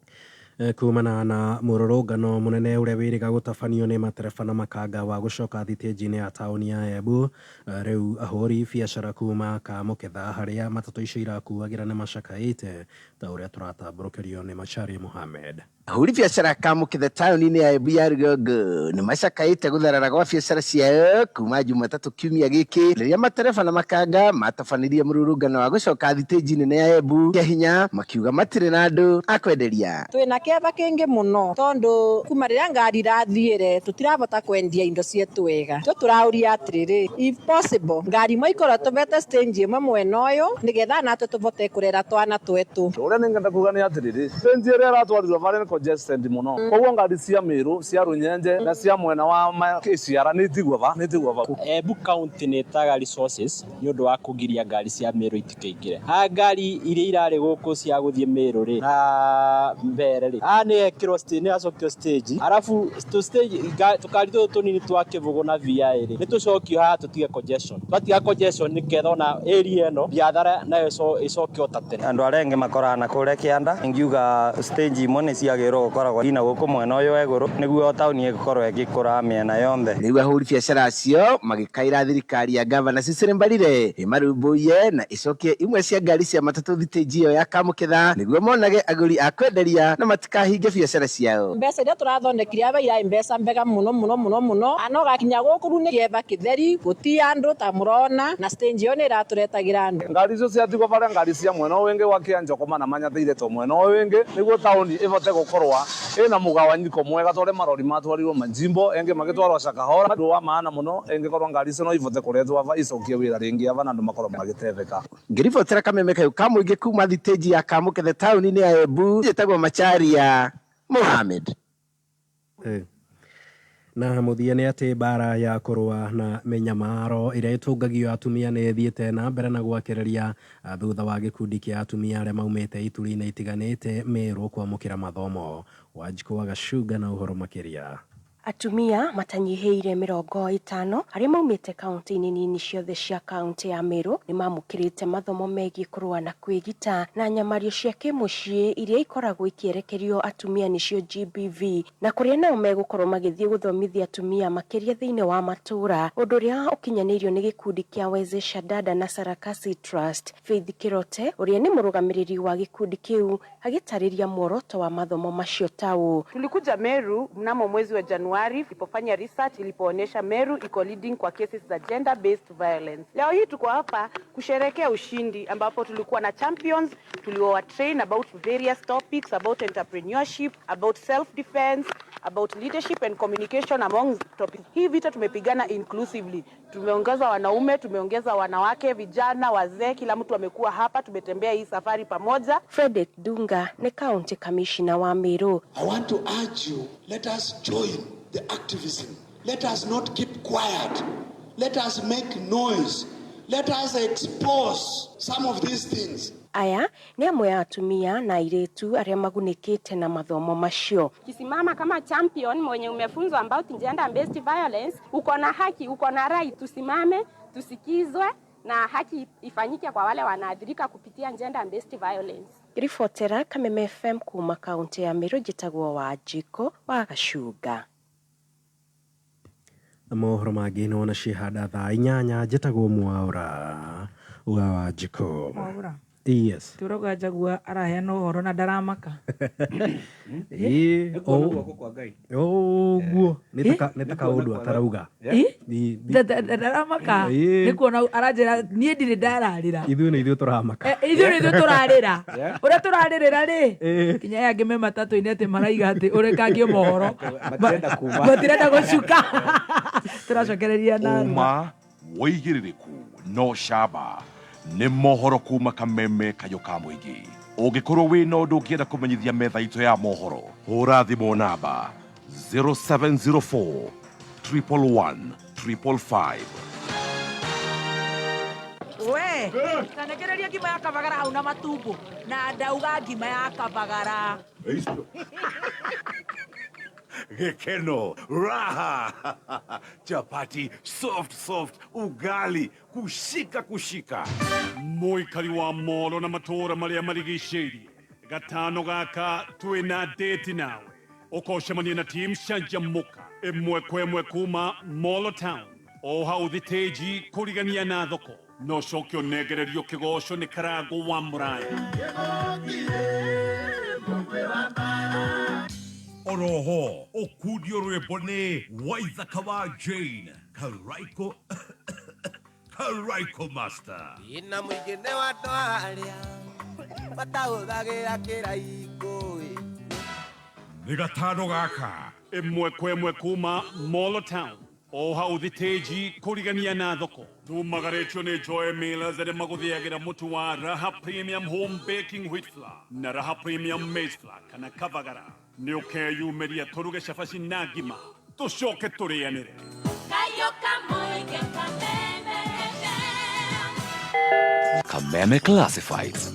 Kumana na mururungano munene uria wiriga gutabanio ni matereba na makanga wa gucoka thitĩnji-inĩ ya taũni ya Embu. Riu ahũri biacara kuma Kamũketha haria matatũ icio irakuagĩra nĩ macakaĩte ta ũrĩa tũratambũrũkĩrio nĩ Macharia Mohamed. Ahũri biacara Kamũketha taũni-inĩ ya Embu ya rũgongo nĩ macakaĩte gũtherera gwa biacara ciao kuma Jumatatũ kiumia gĩkĩ rĩrĩa matereba na makanga matabanirie mũrũrũngano wa gũcoka thitĩnji nene ya Embu kĩa hinya makiuga matirĩ na andũ a kwenderia. Twĩna kĩeva kĩingĩ mũno tondũ kuma rĩrĩa ngari irathiĩre tũtirabota kwendia indo cietu wega. Tũ tũraũria atĩrĩrĩ, if possible ngari imwe ikorwo tũbete stage ĩmwe mwena ũyũ nĩgetha natwe tũbote kũrera twana twetu. Ũrĩa nĩngenda kuga nĩ atĩrĩrĩ, stage ĩrĩa ĩratwarirwo varĩa nĩ congested muno. Koguo ngari cia Meru, cia Runyenje na cia mwena wa Kĩciara nĩ itigwo va, nĩ itigwo va. Embu County nĩ ĩtaga resources nĩ ũndũ wa kũgiria ngari cia Meru itikaingĩre. Ha ngari iria irarĩ gũkũ cia gũthiĩ Meru rĩ na mbere rĩ, a nĩ ekĩrwo stage, nĩ yacokio stage, arabu tũ stage tũkari tũtũ tũnini twa Kĩbũgũ na VI rĩ nĩ tũcokio haha tũtige congestion. Twatiga congestion nĩgetha ona area ĩno biathara nayo ĩcokio ta tene. Andũ arĩa angĩ makoraga na kũrĩa kĩanda ingiuga stage imwe nĩ ciagĩrĩirwo gũkoragwo ina gũkũ mwena ũyũ wa igũrũ nĩguo taũni ĩgũkorwo ĩgĩkũra mĩena yonthe. Rĩu ahũri biacara acio magĩkaĩra thirikari ya gavana Cecily Mbarire ĩmarũmbũiye na ĩcokie imwe cia ngari cia matatũ thitĩnji ĩyo ya Kamũketha nĩguo monage agũri a kwenderia na matikahinge biacara ciao. Mbeca iria tũrathondekire aba irarĩ mbeca mbega mũno mũno mũno mũno ano gakinya gũkũ rĩu nĩ kĩeva kĩtheri gũti andũ ta mũrona na stage ĩyo nĩ ĩratũretagĩra andũ. Ngari icio ciatigwo varĩa ngari cia mwena ũyũ wĩngĩ wa Kĩanjokoma na manyathĩire to mwena ũyũ wĩngĩ nĩguo taũni ĩvote gũkorwa ĩna mũgawanyiko mwega tondũ marori matwarirwo majimbo engĩ magĩtwarwo Shakahola. Ũndũ wa maana mũno ĩngĩkorwo ngari icio no ivote kũretwo ava icokie wĩra rĩngĩ ava na andũ makorwo magĩtetheka. Ngĩribotera Kameme Kayũ ka Mũingĩ kuma thitĩnji ya Kamũkethe taũni-inĩ ya Embu, njĩtagwo Macharia Mohamed. Na mũthia nĩ atĩ mbara ya kũrũa na mĩnyamaro ĩrĩa ĩtũngagio atumia nĩ ĩthiĩte na mbere na gwakĩrĩria thutha wa gĩkundi kĩa atumia arĩa maumĩte ituri-inĩ itiganĩte Meru kwamũkĩra mathomo. Wanjikũ wa Gacunga na ũhoro makĩria. Atumia matanyihĩire 50 arĩa maumĩte kaunti-inĩ nini ciothe cia kaunti ya Meru nĩ mamũkĩrĩte mathomo megiĩ kũrũa na kwĩgita na nyamario cia kĩmũciĩ iria ikoragwo ikĩerekerio atumia nĩcio GBV, na kũrĩa nao megũkorwo magĩthiĩ gũthomithia atumia makĩria thĩinĩ wa matũũra, ũndũ ũrĩa ũkinyanĩirio nĩ gĩkundi kĩa Wezesha Dada na Sarakasi Trust. Faith Kirote ũrĩa nĩ mũrũgamĩrĩri wa gĩkundi kĩu agĩtarĩria muoroto wa mathomo macio ta ũũ. Tulikuja Meru mnamo mwezi wa Januari ilipofanya research ilipoonyesha Meru iko leading kwa cases za gender based violence. Leo hii tuko hapa kusherekea ushindi ambapo tulikuwa na champions tuliowa train about various topics about entrepreneurship, about self defense, about leadership and communication among topics. Hii vita tumepigana inclusively. Tumeongeza wanaume, tumeongeza wanawake, vijana, wazee, kila mtu amekuwa hapa, tumetembea hii safari pamoja. Frederick Dunga ni county commissioner wa Meru. I want to urge you, let us join the activism. Let us not keep quiet. Let us make noise. Let us expose some of these things. Aya nĩ amwe a atumia na airĩtu arĩa magunĩkĩte na mathomo macio. Kisimama kama champion mwenye umefunzwa about gender based violence, uko na haki, uko na right, tusimame, tusikizwe na haki ifanyike kwa wale wanaathirika kupitia gender based violence. Ribotera Kameme FM kuma kaunti ya Meru, njĩtagwo Wanjikũ wa Gacunga. Mohoro mangĩ nĩ wona ciĩhanda thaa 8. Njĩtagwo Mwaũra wa Wanjikũ. Mwaũra. Yes. Tũrauga Njagua araheana ũhoro na ndaramaka. Ĩĩ, Nĩ kuona o- guoko kwa Ngai. Ũguo nĩ ta Nĩ kuona kaũndũ kwa atarauga. Ĩ? Ndaramaka. Ĩĩ. Nĩ kuona aranjĩra niĩ ndirĩ ndararĩra. Ithuĩ nĩ ithuĩ tũramaka. Ithuĩ nĩ ithuĩ tũrarĩra. Yeah. Ũrĩa tũrarĩrĩra rĩ, Ĩĩ. nginya aya angĩ me matatũ-inĩ atĩ maraiga atĩ ũrekangie mohoro. Matirenda kuma. Matirenda gũcuka. Tũracokereria na Ũma, wĩigĩrĩrĩku no camba nĩ mohoro kuma Kameme Kayũ ka Mũingĩ. Ũngĩkorwo wĩna ũndũ ũngĩenda kũmenyithia metha itũ ya mohoro, hũra thimũ namba 0704 111 555. We tanekereria ngima ya kabagara hau na matumbo na ndauga ngima ya kabagara. Gĩkeno, raha, chapati soft soft, ugali kushika kushika. Mũikari wa Molo na matũũra marĩa marigicĩirie, gatano gaka twĩna date nawe, ũkocemania na team Canjamũka ĩmwe kwa ĩmwe kuma Molo Town o hau thitĩnji kũrigania na thoko, no coke ũnengererio kĩgoco nĩ Karangũ wa Mũraya. Oroho ũkundio rwĩmbo nĩ Waithaka wa Jane Karaiko, Karaiko Master. Ina mũingĩ nĩ wa andũ arĩa matahũthagĩra kĩraikũ. Nĩ gatano gaka ĩmwe kwa ĩmwe kuma Molo Town o hau thitĩnji kũrigania na thoko. Tumagarĩtio nĩ Joy Millers arĩa magũthĩagĩra mũtu wa Raha Premium Home Baking Wheat Flour na Raha Premium Maize Flour kana Kavagara. Nĩ ũkeyumĩria tũruge cabaci na ngima tũcoke tũrĩanĩre. Kameme Classifieds.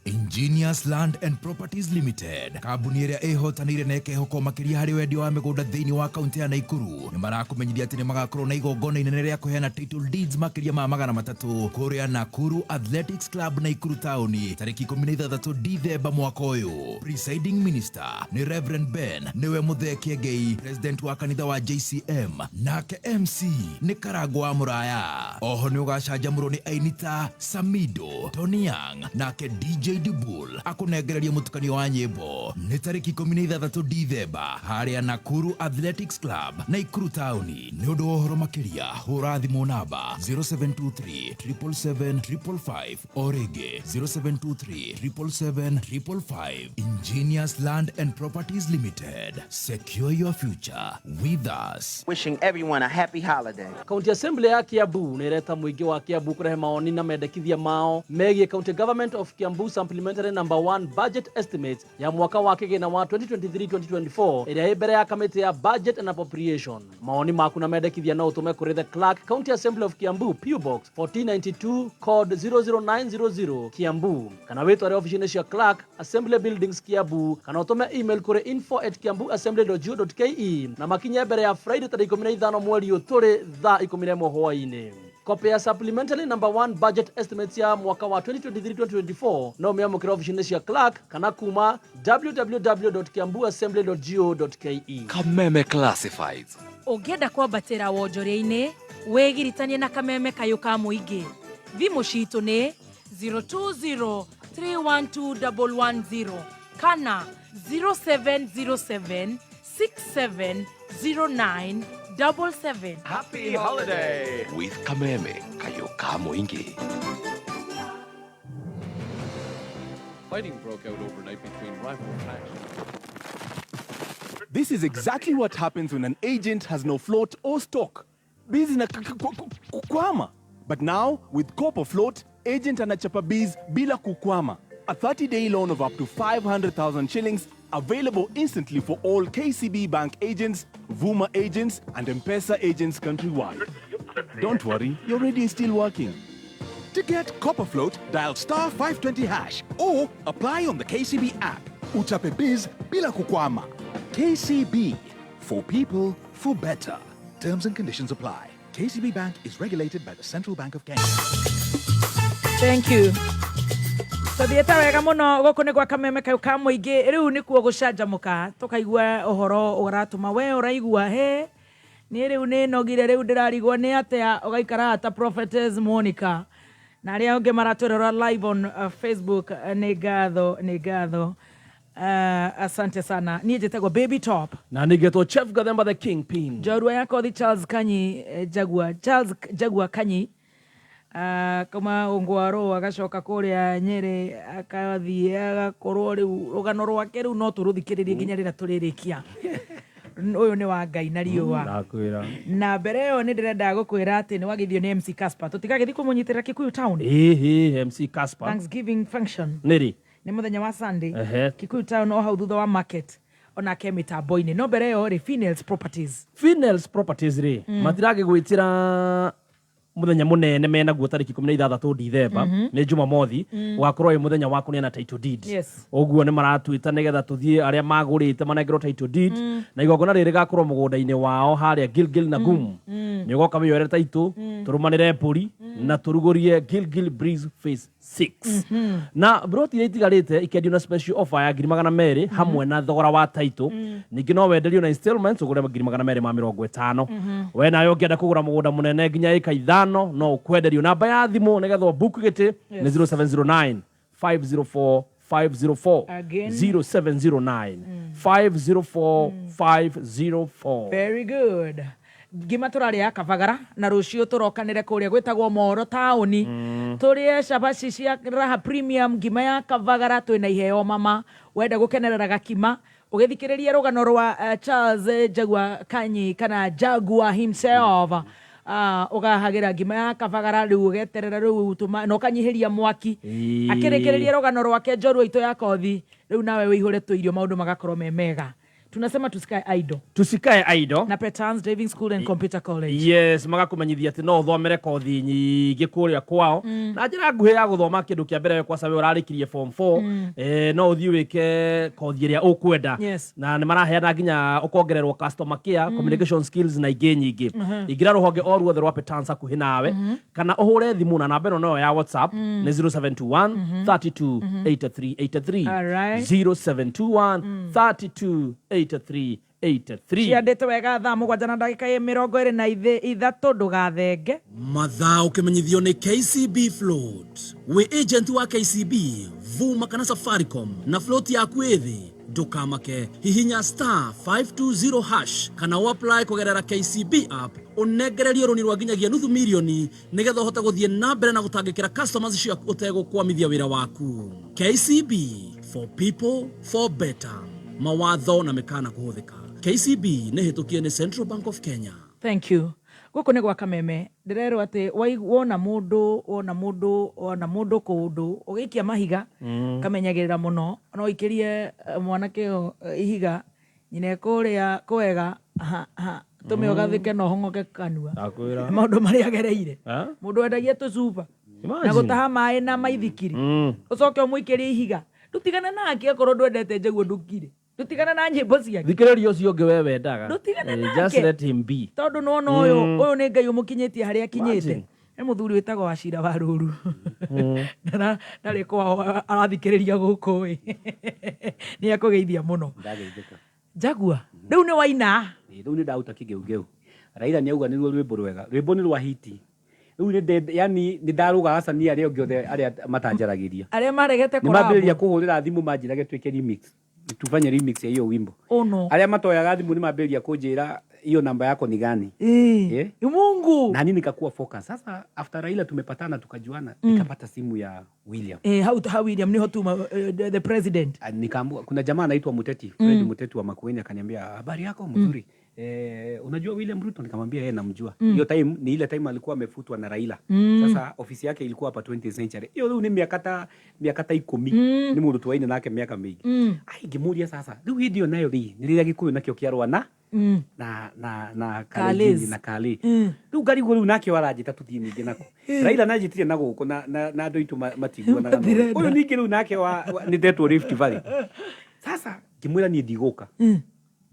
Ingenious Land and Properties Limited, kambuni ĩrĩa ĩhotanĩire na ĩkehokwo makĩria harĩ wendia wa mĩgũnda thĩinĩ wa kaunti ya Naikuru, nĩ marakũmenyithia atĩ nĩ magakorwo na igongona inene rĩa kũheana title deeds makĩria ma 300 kũrĩa Nakuru Athletics Club, Naikuru taũni, tarĩki 16 Dithemba mwaka ũyũ. Presiding minister nĩ Reverend Ben nĩwe Mũthee Kĩengei, president wa kanitha wa JCM, nake MC nĩ Karangũ wa Mũraya. Oho nĩ ũgacanjamũrwo nĩ aini ta Samido, Tony Young, nake DJ Dibul akũnengereria mũtukanio wa nyĩmbo. Nĩ tarĩki 16 Dithemba harĩa Nakuru Athletics Club, Naikuru taũni. Nĩ ũndũ wa ũhoro makĩria hũra thimũ namba 0723 777 555, o rĩngĩ 0723 777 555. Ingenious Land and Properties Limited, secure your future with us. Wishing everyone a happy holiday. County Assembly ya Kiambu nĩ ĩreta mũingĩ wa Kiambu kũrehe mawoni na mendekithia mao megiĩ County Government of Kiambu Supplementary Number 1 Budget Estimates ya mwaka wa kĩgĩna wa 2023-2024 ĩrĩa ĩ mbere ya kamĩtĩ ya Budget and Appropriation. Mawoni maku na mendekithia no ũtũme kũrĩ the Clerk, County Assembly of Kiambu, PO Box 1492, code 00900, Kiambu, kana wĩtware ofici-inĩ cia Clerk, Assembly Buildings, Kiambu, kana ũtũme email kũrĩ info@kiambuassembly.go.ke na makinye mbere ya Friday tarĩki 15 mweri ũyũ tũrĩ thaa 11 hwaĩ-inĩ. Kopĩ ya supplementary number 1 budget estimates ya mwaka wa 2023-2024 no ũmĩamũkĩre ofici-inĩ cia Clerk kana kuma www.kiambuassembly.go.ke. Kameme Classifieds. Ũngĩenda kwambatĩra wonjoria-inĩ, wĩgiritanie na Kameme Kayũ ka Mũingĩ. Thimũ citũ nĩ 020 312 110 kana 0707 6709 77. Happy holiday with Kameme Kayũ ka Mũingĩ. Fighting broke out overnight between rival factions. This is exactly what happens when an agent has no float or stock. Biz na kukwama. But now, with Kopo Float, agent anachapa biz bila kukwama. A 30-day loan of up to 500,000 shillings available instantly for all KCB Bank agents, Vuma agents, and M-Pesa agents countrywide. Don't worry, your radio is still working. To get Kopo Float, dial star 520 hash or apply on the KCB app. Uchape biz bila kukwama. KCB, for people, for better. Terms and conditions apply. KCB Bank is regulated by the Central Bank of Kenya. Thank you. Tũthiĩte wega mũno. Gũkũ nĩ gwa Kameme Kayũ ka Mũingĩ. Rĩu nĩkuo gũcanjamũka, tũkaigua ũhoro ũratũma we ũraigua he Niĩ rĩu nĩ nogire rĩu ndĩrarigwo nĩ atĩa ũgaikara ta Prophetess Monica na arĩa angĩ maratwĩrora live on Facebook, nĩ ngatho, nĩ ngatho. Asante sana. Niĩ njĩtagwo Baby Top. Na nĩngetwo Chef Gathemba the Kingpin. Njorua ya kothi Charles Kanyi, Jaguar Charles Jaguar Kanyi, kauma Ongwaro agacoka kũrĩa Nyĩrĩ akathiĩ agakorwo rĩu rũgano rwake rĩu no tũrũthikĩrĩrie nginya rĩrĩa tũrĩrĩkia. Ũyũ nĩ wa Ngai na riũa. Ndakwĩra. Na mbere ĩyo nĩ ndĩrenda gũkwĩra atĩ nĩ wageithio nĩ MC Casper. Tũtigagĩthiĩ kũmũnyitĩrĩra Kikuyu Town. Ĩhĩ, MC Casper. Thanksgiving function. Nĩrĩ? Nĩ mũthenya wa Sunday. Ehe. Kikuyu Town o hau thutha wa market onake mĩtambo-inĩ. No mbere ĩyo rĩ, Finels Properties. Finels Properties rĩ, matiragĩgwĩtĩra mũthenya mũnene menaguo tarĩki 16 Dithemba, nĩ Jumamothi, ũgakorwo wĩ mũthenya wa kũneana title deed. Ũguo nĩ maratwĩta nĩgetha tũthiĩ arĩa magũrĩte manengerwo title deed, na igongona rĩrĩ rĩgakorwo mũgũnda-inĩ wao harĩa Gilgil na Gum. Nĩ ũgoka wĩyoere title, tũrũmanĩre mbũri na tũrugũrie Gilgil Breeze Phase 6. Na broti iria itigarĩte ikendio na special offer ya 200,000 hamwe na thogora wa title. Ningĩ no wenderio na installments ũgũre 250,000. We nawe ũngĩenda kũgũra mũgũnda mũnene nginya ĩka 5 no ũkwenderio. Namba ya thimũ nĩgetha ũbook gĩtĩ nĩ 0709 504 504. Again. 0709 504 504. Very good. Ngima tũrarĩa ya Kabagara na rũciũ tũrokanĩre kũrĩa gwĩtagwo Moro taũni. Tũrĩe cabaci cia Raha Premium, ngima ya Kabagara, twĩna iheo mama. Wenda gũkenerera gakima ũgĩthikĩrĩria rũgano rwa Charles Jaguar Kanyi kana Jaguar himself. Ũkahagĩra ngima ya Kabagara rĩu ũgeterera rĩu tũma na ũkanyihĩria mwaki. Akĩrĩkĩrĩria rũgano rwake njorua itũ ya kothi, rĩu nawe wĩihũre tũirio maũndũ magakorwo me mega. Tunasema tusikae idle. Tusikae idle. Na Petans Driving School and Computer College. Yes, magakumenyithia atĩ no ũthomere kothi nyingĩ kũrĩa kwao. Na njĩra nguhĩ ya gũthoma kĩndũ kĩa mbere kwaca we ũrarĩkirie form 4, no ũthiĩ wĩke kothi ĩrĩa ũkwenda. Na nĩ maraheana nginya ũkongererwo customer care, communication skills na ingĩ nyingĩ. Ingĩra rũhonge o ruothe rwa Petans hakuhĩ nawe, kana ũhũre thimũ na namba ĩno noyo ya WhatsApp, nĩ 0721 32 83 83. All right. 0721 32 83 83. Ciandĩte wega thaa mũgwanja na ndagĩka 23, ndũgathenge. Mathaa ũkĩmenyithio nĩ KCB Float. Wĩ agent wa KCB, Vuma kana Safaricom na float yaku ĩthĩ, ndũkamake, hihinya star 520 hash kana ũapply kũgerera KCB app ũnengererio rũni rwa nginyagia nuthu mirioni nĩgetha ũhote gũthiĩ na mbere na gũtangĩkĩra customers ciaku ũtegũkwamithia wĩra waku. KCB, for people for better. Mawatho na mĩkana kũhũthĩka. KCB nĩ hĩtũkie nĩ Central Bank of Kenya. Thank you. Gũkũ nĩ gwa Kameme. Ndĩrerwo atĩ wona mũndũ, wona mũndũ, wona mũndũ kũndũ ũgĩikia mahiga, kamenyagĩrĩra mũno. No ũikĩrie mwanake ũyũ ihiga, nyina kũrĩa kwega, ha, ha, tũme ũgathĩke na ũhong'oke kanua. Ndakwĩra. Maũndũ marĩa agereire. Ha? Mũndũ wendagia tũcuba. Imagine. Na gũtaha maĩ na maithikiri. Ũcoke ũmũikĩrie ihiga. Ndũtigane nake akorwo ndwendete njaguo ndũkire. Ndũtigane na nyĩmbo ciake. Thikĩrĩria ũcio ũngĩ we wendaga. Ndũtigane nake. Just let him be. Tondũ nĩwona ũyũ, ũyũ nĩ Ngai ũmũkinyĩtie harĩa akinyĩte. Imagine. Nĩ mũthuri wĩtagwo Wacira wa Rũru. Ndarĩ kwao arathikĩrĩria gũkũ ĩ. Nĩ akũgeithia mũno. Ndageithĩka. Jaguar, rĩu nĩ waina. Ĩ, rĩu nĩ ndaruta kĩgeugeu. Raila nĩ auga nĩruo rwĩmbo rwega. Rwĩmbo nĩ rwa hiti. Rĩu nĩ ndende, yani nĩ ndarũga acani arĩa angĩ othe arĩa matanjaragĩria. Arĩa maregete Nĩ kũrambwo. mambĩrĩria kũhũrĩra thimũ manjĩrage twĩke remix. Tufanye remix ya hiyo wimbo. Ũno. Arĩa matoyaga thimũ nĩ mambĩrĩria kũnjĩra hiyo namba yako ni gani? Mungu. Na nini nikakuwa focus. Sasa after Raila tumepatana tukajuana, nikapata simu ya William. How William niho tuma, the president. Nikaambiwa kuna jamaa anaitwa Muteti, Fred Muteti wa Makueni akaniambia habari yako mzuri. Unajua William Ruto? Nikamwambia yeye namjua. Hiyo time ni ile time alikuwa amefutwa na Raila. Sasa ofisi yake ilikuwa hapa 20th century. Hiyo rĩu nĩ mĩaka ta 10. Nĩ mũndũ twaine nake mĩaka mĩingĩ. Ai, ngĩmũria sasa, rĩu hĩndĩ ĩyo nayo rĩ, nĩ rĩrĩa Gĩkũyũ nakĩo kĩarũa na na na na Kalez. Kalenjin na Kale. Rĩu ngarigwo rĩu nake aranjĩta tũthiĩ ningĩ nako. Raila nanjĩtire na gũkũ na andũ aitũ matiguanaga na Matirenda. ũyũ. Ũyũ ningĩ rĩu nake nĩ ndetwo Rift Valley. Sasa ngĩmwĩra niĩ ndigũka.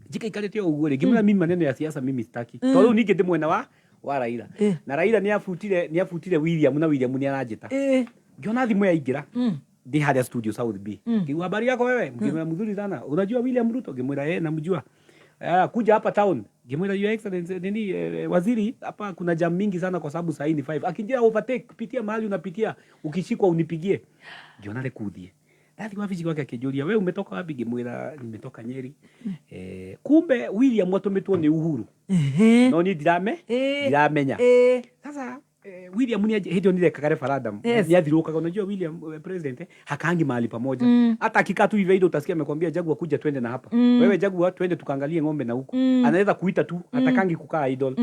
Njikaikarĩte o ũguo rĩ, ngĩmwĩra mimi maneno ya siasa mimi sitaki. Tondũ rĩu ningĩ ndĩ mwena wa Raila. Na Raila nĩ abutire William na William nĩ aranjĩta. Ngĩona thimũ yaingĩra. Ndĩ harĩa studio South B. Ngĩigua habari yako wewe? Ngĩmwĩra mzuri sana. Unajua William Ruto? Ngĩmwĩra namjua. Kuja hapa town. Ngimwira, "Your Excellency, nini, waziri, hapa kuna jam mingi sana kwa sababu saa hii ni 5." Akinjira, "Overtake, pitia mahali unapitia, ukishikwa unipigie." Ngiona rekuthie ndathi wabici gwake, akĩnjũria, "We umetoka wapi?" Ngĩmwĩra nimetoka Nyeri. Kumbe William atũmĩtwo nĩ Uhuru, no niĩ ndiramenya. Sasa William ni hĩndĩ ĩyo nĩrekaga referendum. Nĩathirũkaga. Unajua William, president, hakaangi mahali pamoja. Hata akikaa tu hivi utasikia amekwambia, "Jaguar, kuja twende na hapa. Wewe Jaguar, twende tukaangalie ng'ombe na huku." Anaweza kuita tu, hatakangi kukaa idle.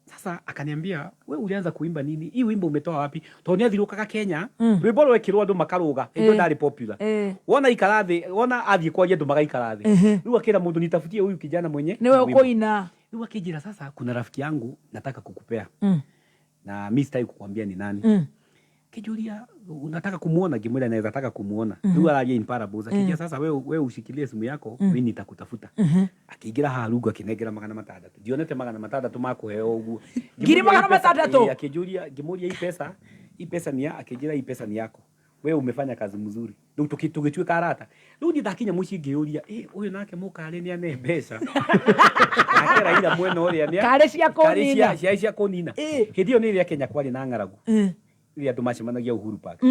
Sasa akaniambia, "We ulianza kuimba nini? Hii wimbo umetoa wapi?" Tondũ nĩathirũkaga Kenya. Rwĩmbo rwekĩrwo andũ makarũga. Hĩndĩ ĩyo ndarĩ popular. Wona ikara thĩ, wona athiĩ kwaria andũ magaikara thĩ. Rĩu akĩra mũndũ, "Nitafutie huyu kijana mwenye Niwe wimbo." ũkũina. Rĩu akĩnjĩra, "Sasa kuna rafiki yangu nataka kukupea na mi sitaki kukwambia ni nani." Kijulia, "Unataka kumuona?" Ngimwĩra naweza taka kumuona. Rĩu araria in parables. Akijia, "Sasa wewe ushikilie simu yako, mi nitakutafuta." Akĩingĩra haha rungu akĩnengera 600. Ndionete 600 ma kũheo ũguo. Ngiri Ngĩmũria, magana "Hii pesa-" matandatũ? Ĩĩ, akĩnjũria, ngĩmũria, "Hii pesa ni ya?" Akĩnjĩra, "Hii pesa ni yako, wewe umefanya kazi mzuri." Rĩu tũgĩtuĩka arata. Rĩu niĩ ndakinya mũciĩ ngĩyũria, "Ĩ, ũyũ nake mũkarĩ nĩ ane mbeca nake Raila mwena ũrĩa Karĩ cia karĩ kũnina. cia kũnina." Hĩndĩ ĩyo nĩ ĩrĩa Kenya kwarĩ na ng'aragu, rĩrĩa andũ macemanagia Uhuru Park.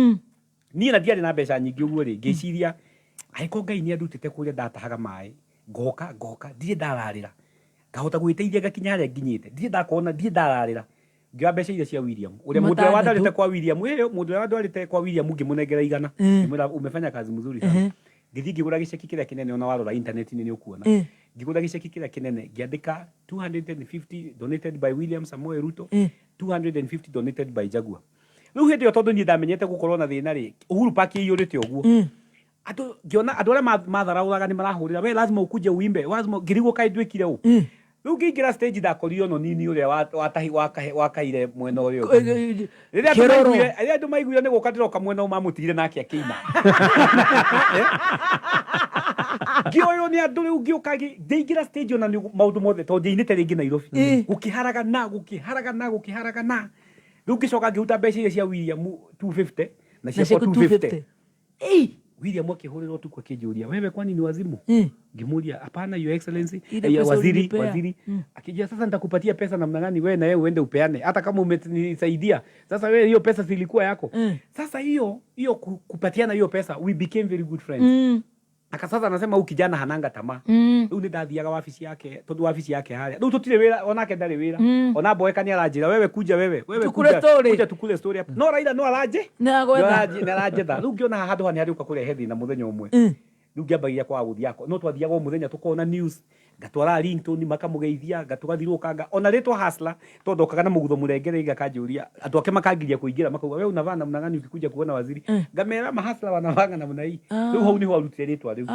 Niĩ na ndiarĩ na mbeca nyingĩ ũguo rĩ, ngĩciria angĩkorwo Ngai nĩ andutĩte kũrĩa ndatahaga maĩ, ngoka ngoka ndirĩ ndararĩra, ngahota gwĩteithia ngakinya harĩa nginyĩte, ndirĩ ndakona, ndirĩ ndararĩra, ngĩoya mbeca iria cia William, ũrĩa mũndũ ũrĩa Matandatũ. wandwarĩte kwa William, ĩyo mũndũ ũrĩa wandwarĩte kwa William, ngĩmũnengera 100. Ngĩmwĩra, "Umefanya kazi mzuri sana." Ngĩthiĩ ngĩgũra gĩceki kĩrĩa kĩnene, ona warora internet-inĩ nĩ ũkuona. Ngĩgũra gĩceki kĩrĩa kĩnene, ngĩandĩka 250 donated by William Samoei Ruto, 250 donated by Jaguar. Rĩu hĩndĩ ĩyo, tondũ niĩ ndamenyete gũkorwo na thĩna rĩ, Uhuru Park ĩiyũrĩte ũguo andũ, ngĩona andũ arĩa matharaũraga nĩ marahũrĩra, "We lazima ukuje uimbe, lazima." Ngĩrigwo kaĩ nduĩkire ũ. Rĩu ngĩingĩra stage, ndakorire ono nini ũrĩa wakaire mwena ũrĩa ũngĩ. Rĩrĩa andũ Kĩrũrũ. Rĩrĩa andũ maiguire nĩ gũka ndĩroka mwena ũyũ, mamũtigire nake akĩina. Ngĩoywo nĩ andũ. Rĩu ngĩũka ndĩingĩra stage, ona nĩ maũndũ mothe, tondũ ndiainĩte rĩngĩ Nairobi. Gũkĩharagana, gũkĩharagana, gũkĩharagana. Rĩu ngĩcoka ngĩruta mbeca iria cia William 250 na ciakwa ciaku 250. 250. Ĩi. William akĩhũrĩrwo tukũ akĩnjũria, "Wewe kwani ni wazimu?" Ngĩmũria, "Hapana, Your Excellency." Ile Eh, pesa waziri, ulinipea. waziri. Akijia, "Sasa nitakupatia pesa namna gani wewe na wewe uende upeane hata kama umenisaidia? Sasa wewe hiyo pesa zilikuwa yako." Sasa hiyo hiyo kupatiana hiyo pesa, we became very good friends. Aka sasa anasema huyu kijana hananga tamaa. Rĩu nĩ ndathiaga wabici yake, tondũ wabici yake harĩa rĩu tũtirĩ wĩra, onake ndarĩ wĩra. Ona mboeka nĩ aranjĩra, "Wewe kuja, wewe wewe Tukule kuja, story." kuja tukule story hapa." No Raila no aranje. Nĩ agwetha. Nĩ aranjetha. Rĩu ngĩona handũ haha nĩ harĩũka kũrehe thĩna mũthenya ũmwe. Rĩu ngĩambagia kwaga gũthiĩ ako, no twathiaga o mũthenya tũkona news, ngatwara ringtone makamũgeithia, ngatũgathirũkanga ona rĩtwa Hustler, tondũ ndokaga na mũgutho mũrengere, gakanjũria, andũ ake makangiria kũingĩra, makauga, "We unavaa namna gani ukikuja kuona waziri?" Ngamera, "Mahustler wanavanga namna hii." Rĩu hau nĩho arutire rĩtwa rĩu.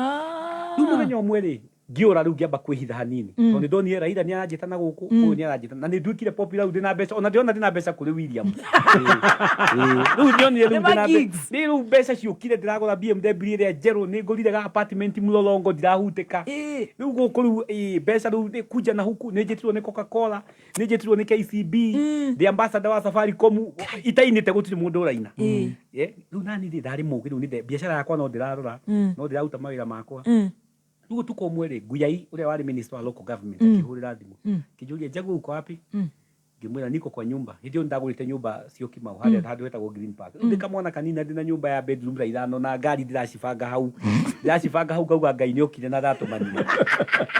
Rĩu mũthenya ũmwe rĩ, ngĩũra, rĩu ngĩamba kwĩhitha hanini, tondũ nĩ ndonire Raila nĩ aranjĩta na gũkũ, ũyũ nĩ aranjĩta, na nĩ nduĩkire popular. Rĩu ndĩna mbeca, ona ndĩrona ndĩna mbeca kũrĩ William. Ĩĩ. Rĩu ndionire rĩu Nĩ ma ndĩna gigs. nĩ rĩu mbeca ciũkire, ndĩragũra BMW ĩrĩa njerũ, nĩ ngũrire ga apartment Mlolongo, ndirahutĩka rĩu gũkũ. Rĩu mbeca rĩu nĩ kuja na huku, nĩ njĩtirwo nĩ Coca-Cola, nĩ njĩtirwo nĩ KCB, ndĩ ambassador wa Safaricom, itainĩte gũtirĩ mũndũ ũraina. Rĩu nani rĩ, ndarĩ mũgĩ rĩu nĩ biacara yakwa no ndĩrarora, no ndĩraruta mawĩra makwa. Rĩu ũtukũ ũmwe rĩ, Nguyai ũrĩa warĩ minister wa local government akĩhũrĩra thimũ, akĩnjũria, "Jaguar, uko wapi?" Ngĩmwĩra niko kwa nyumba. Hĩndĩ ĩyo ndagũrĩte nyũmba Syokimau harĩa handũ hetagwo Green Park. Rĩu ndĩ kamwana kanini na ndĩna nyũmba ya bedroom ta ithano na ngari ndĩracibanga hau, ndĩracibanga hau, ngauga Ngai nĩ okire na ndatũmanire.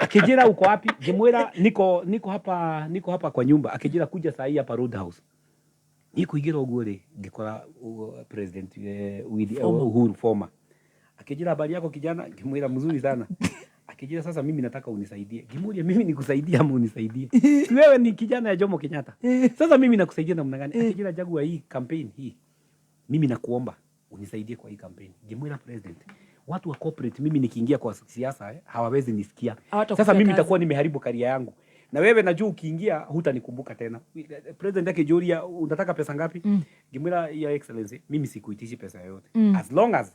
Akĩnjĩra, "Uko wapi?" Ngĩmwĩra niko hapa kwa nyumba. Akĩnjĩra, "Kuja saa hii hapa Roadhouse." Niĩ kũingĩra ũguo rĩ, ngĩkora president Former. Uhuru former. Akĩnjĩra, "Habari yako kijana?" Ngĩmwĩra, "Mzuri sana." Akĩnjĩra, "Sasa mimi nataka unisaidie." Ngĩmũria, "Mimi nikusaidie ama unisaidie? Si wewe ni kijana ya Jomo Kenyatta? Sasa mimi nakusaidia namna gani?" Akĩnjĩra, "Jaguar, hii campaign hii, mimi nakuomba unisaidie kwa hii campaign." Ngĩmwĩra, "President, watu wa corporate, mimi nikiingia kwa siasa, hawawezi nisikia. Hawatakupea Sasa mimi kazi. nitakuwa nimeharibu career yangu, na wewe najua ukiingia hutanikumbuka tena." President akijũria, "Unataka pesa ngapi?" Ngĩmwĩra, "Your Excellency, mimi sikuitishi pesa yoyote. As long as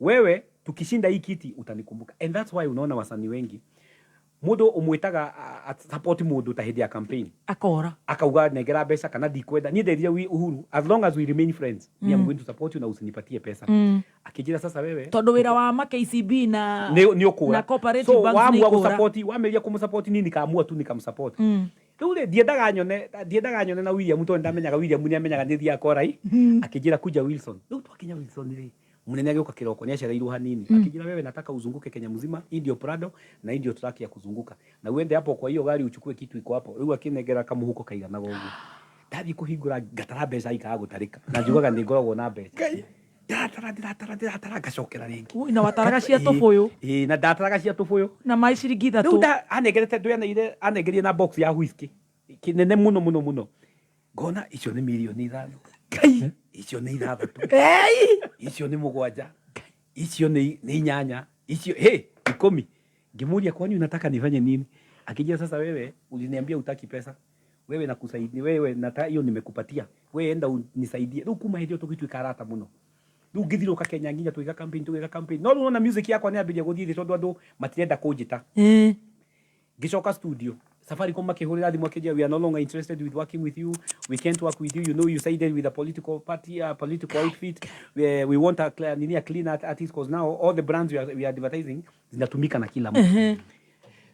wewe tukishinda hii kiti utanikumbuka." And that's why unaona wasanii wengi Mũndũ ũmwĩtaga support mũndũ ta hĩndĩ ya campaign akora akauga nengera mbeca kana ndikwenda. Niĩ nderire Uhuru, as long as we remain friends, me I'm going to support you na usinipatie pesa. Akĩnjĩra sasa wewe Tondũ wĩra wa ma KCB na nĩ ũkũra na cooperative so banks nĩ waamua ikũra. gũsupport, wamĩria kũmũsupport, niĩ nikaamua tu nikamsupport. Rĩu rĩ, ndiendaga nyone na William tondũ ndamenyaga William nĩ amenyaga nĩ thiaga korai. Akĩnjĩra kuja Wilson. Rĩu twakinya Wilson rĩ, mũnene agĩũka kĩroko, nĩ acereirwo hanini. Akĩnjĩra, wewe nataka uzunguke Kenya mzima, hii ndio Prado na hii ndio truck ya kuzunguka, na uende hapo kwa hiyo gari uchukue kitu iko hapo. Rĩu akĩnengera kamũhuko kaiganaga ũguo. Ndathiĩ kũhingũra ngatara mbeca ikaga gũtarĩka, na njugaga nĩ ngoragwo na mbeca. Ndiratara, ndiratara, ndiratara, ngacokera rĩngĩ. Ui, na wataraga cia tũbũyũ. Ĩĩ, na ndataraga cia tũbũyũ na maĩ ciringi rĩu 3. Anengerete ndweneire, anengerie na box ya whisky kĩnene mũno mũno mũno. Ngona icio nĩ mirioni 5, icio nĩ 6, icio nĩ 7, icio nĩ 8, icio he 10. Ngĩmũria, kwani unataka nifanye nini? Akijia, sasa wewe uliniambia utaki pesa, wewe nakusaidia wewe, nata hiyo nimekupatia wewe, enda unisaidie. Rĩu kuma hĩndĩ ĩyo tũgĩtuĩka arata mũno. Rĩu ngĩthirũka Kenya nginya tũgĩka campaign, tũgĩka campaign, no rĩu ona music yakwa nĩ yambĩrĩria gũthiĩ thĩ tondũ andũ matirenda kũnjĩta. Ngĩcoka studio, Safaricom makĩhũrĩra thimũ akĩnjĩra, we are no longer interested with working with you, we can't work with you, you know you sided with a political party, a political outfit, we want a clear, nini, a clean artist, because now all the brands we are advertising zinatumika na kila mtu.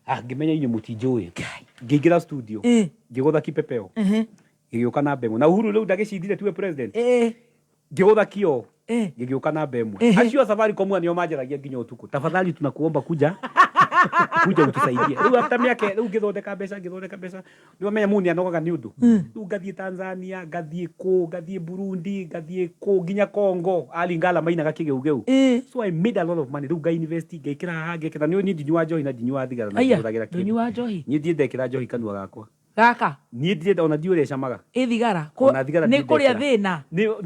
Ah, ngĩmenya inyuĩ mũtinjũĩ. Ngĩingĩra studio, ngĩgũtha kipepeo, gĩgĩũka namba 1 na Uhuru rĩu ndagĩcindire tuwe president. Ngĩgũtha kio, gĩgĩũka namba 1. Acio a Safaricom nĩo manjaragia nginya ũtukũ, tafadhali tunakuomba kuja, kuja utusaidie. Rĩu after mĩaka rĩu ngĩthondeka mbeca, ngĩthondeka mbeca, nĩ wamenya mũndũ nĩanogaga nĩ ũndũ. Rĩu ngathiĩ Tanzania, ngathiĩ kũ, ngathiĩ Burundi, ngathiĩ kũ, nginya Congo, Alingala mainaga kĩgeugeu. So I made a lot of money. Rĩu nga invest, ngekĩra haha, ngekĩra. Nĩ niĩ ndinyua njohi na ndinyua thigara na Aya, ndihũthagĩra kĩndũ. Ndũnyua njohi? Niĩ ndirĩ ndekĩra njohi kanua gakwa. Gaka? Niĩ ndirĩ ona ndiũĩ ũrĩa ĩcamaga. Ĩ thigara? Ona thigara Nĩ ndirĩ kũrĩa ndekĩra. thĩna.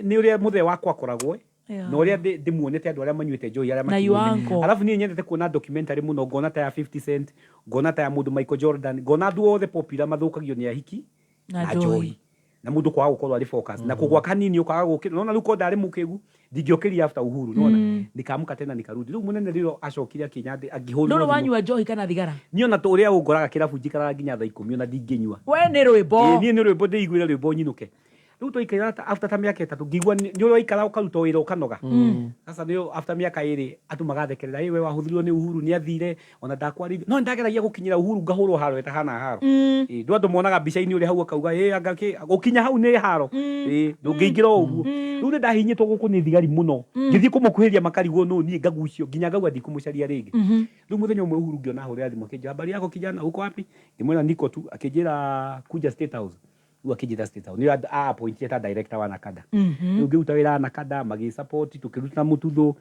Nĩ ũrĩa mũthee wakwa akoragwo na ũrĩa ndĩmuonete andũ arĩa manyuĩte njohi arĩa Na your makinyĩte. uncle. Alafu niĩ nyendete kuona documentary mũno, ngona ta ya 50 Cent, ngona ta ya mũndũ Michael Jordan, ngona andũ othe popular mathũkagio nĩ ahiki na na njohi. Njohi na mũndũ kwaga gũkorwo arĩ focus na kũgwa kanini ũkaga gũkĩra. Nona rĩu ko ndarĩ mũkĩgu ndingĩokĩria after Uhuru nona nikaamka tena nikarudi. Rĩu mũnene rĩrĩa acokire akĩnyandĩ angĩhũrĩrwo Ndũrĩ thimũ. wanyua njohi kana thigara? Niĩ ona ũrĩa ũngoraga kĩrabu njikaraga nginya thaa 10 ona ndingĩnyua. We nĩ rwĩmbo. Ĩĩ, niĩ nĩ rwĩmbo, ndĩiguĩre rwĩmbo nyinũke. Rĩu twaikara after ta mĩaka 3 ngĩigua nĩ ũraikara ũkaruta wĩra ũkanoga. Sasa nĩ after mĩaka 2 andũ magathekerera, ĩ we wahũthĩrirwo nĩ Uhuru, nĩ athire ona ndakwarĩirie, no nĩndageragia gũkinyĩra Uhuru ngahũrwo haro ĩtahana haro. Ĩĩ, ndũ andũ monaga mbica-inĩ ũrĩa hau akauga ĩ anga kĩ gũkinya hau nĩ haro. Ĩĩ, ndũngĩingĩra o ũguo. Rĩu nĩ ndahinyĩtwo gũkũ nĩ thigari mũno. Ngĩthiĩ kũmũkuhĩrĩria makarigwo nũ niĩ, ngagucio nginya ngauga ndikũmũcaria rĩngĩ. Rĩu mũthenya ũmwe Uhuru ngĩona ahũrĩra thimũ akĩnjĩra, habari yako kijana, uko wapi? Ngĩmwĩra niko tu. Akĩnjĩra kuja State House. Rĩu akĩnjĩta State House, nĩyo a-appointire ta director wa Nakada. Rĩu ngĩruta wĩra Nakada, magĩ-support, tũkĩruta mũtuthũ,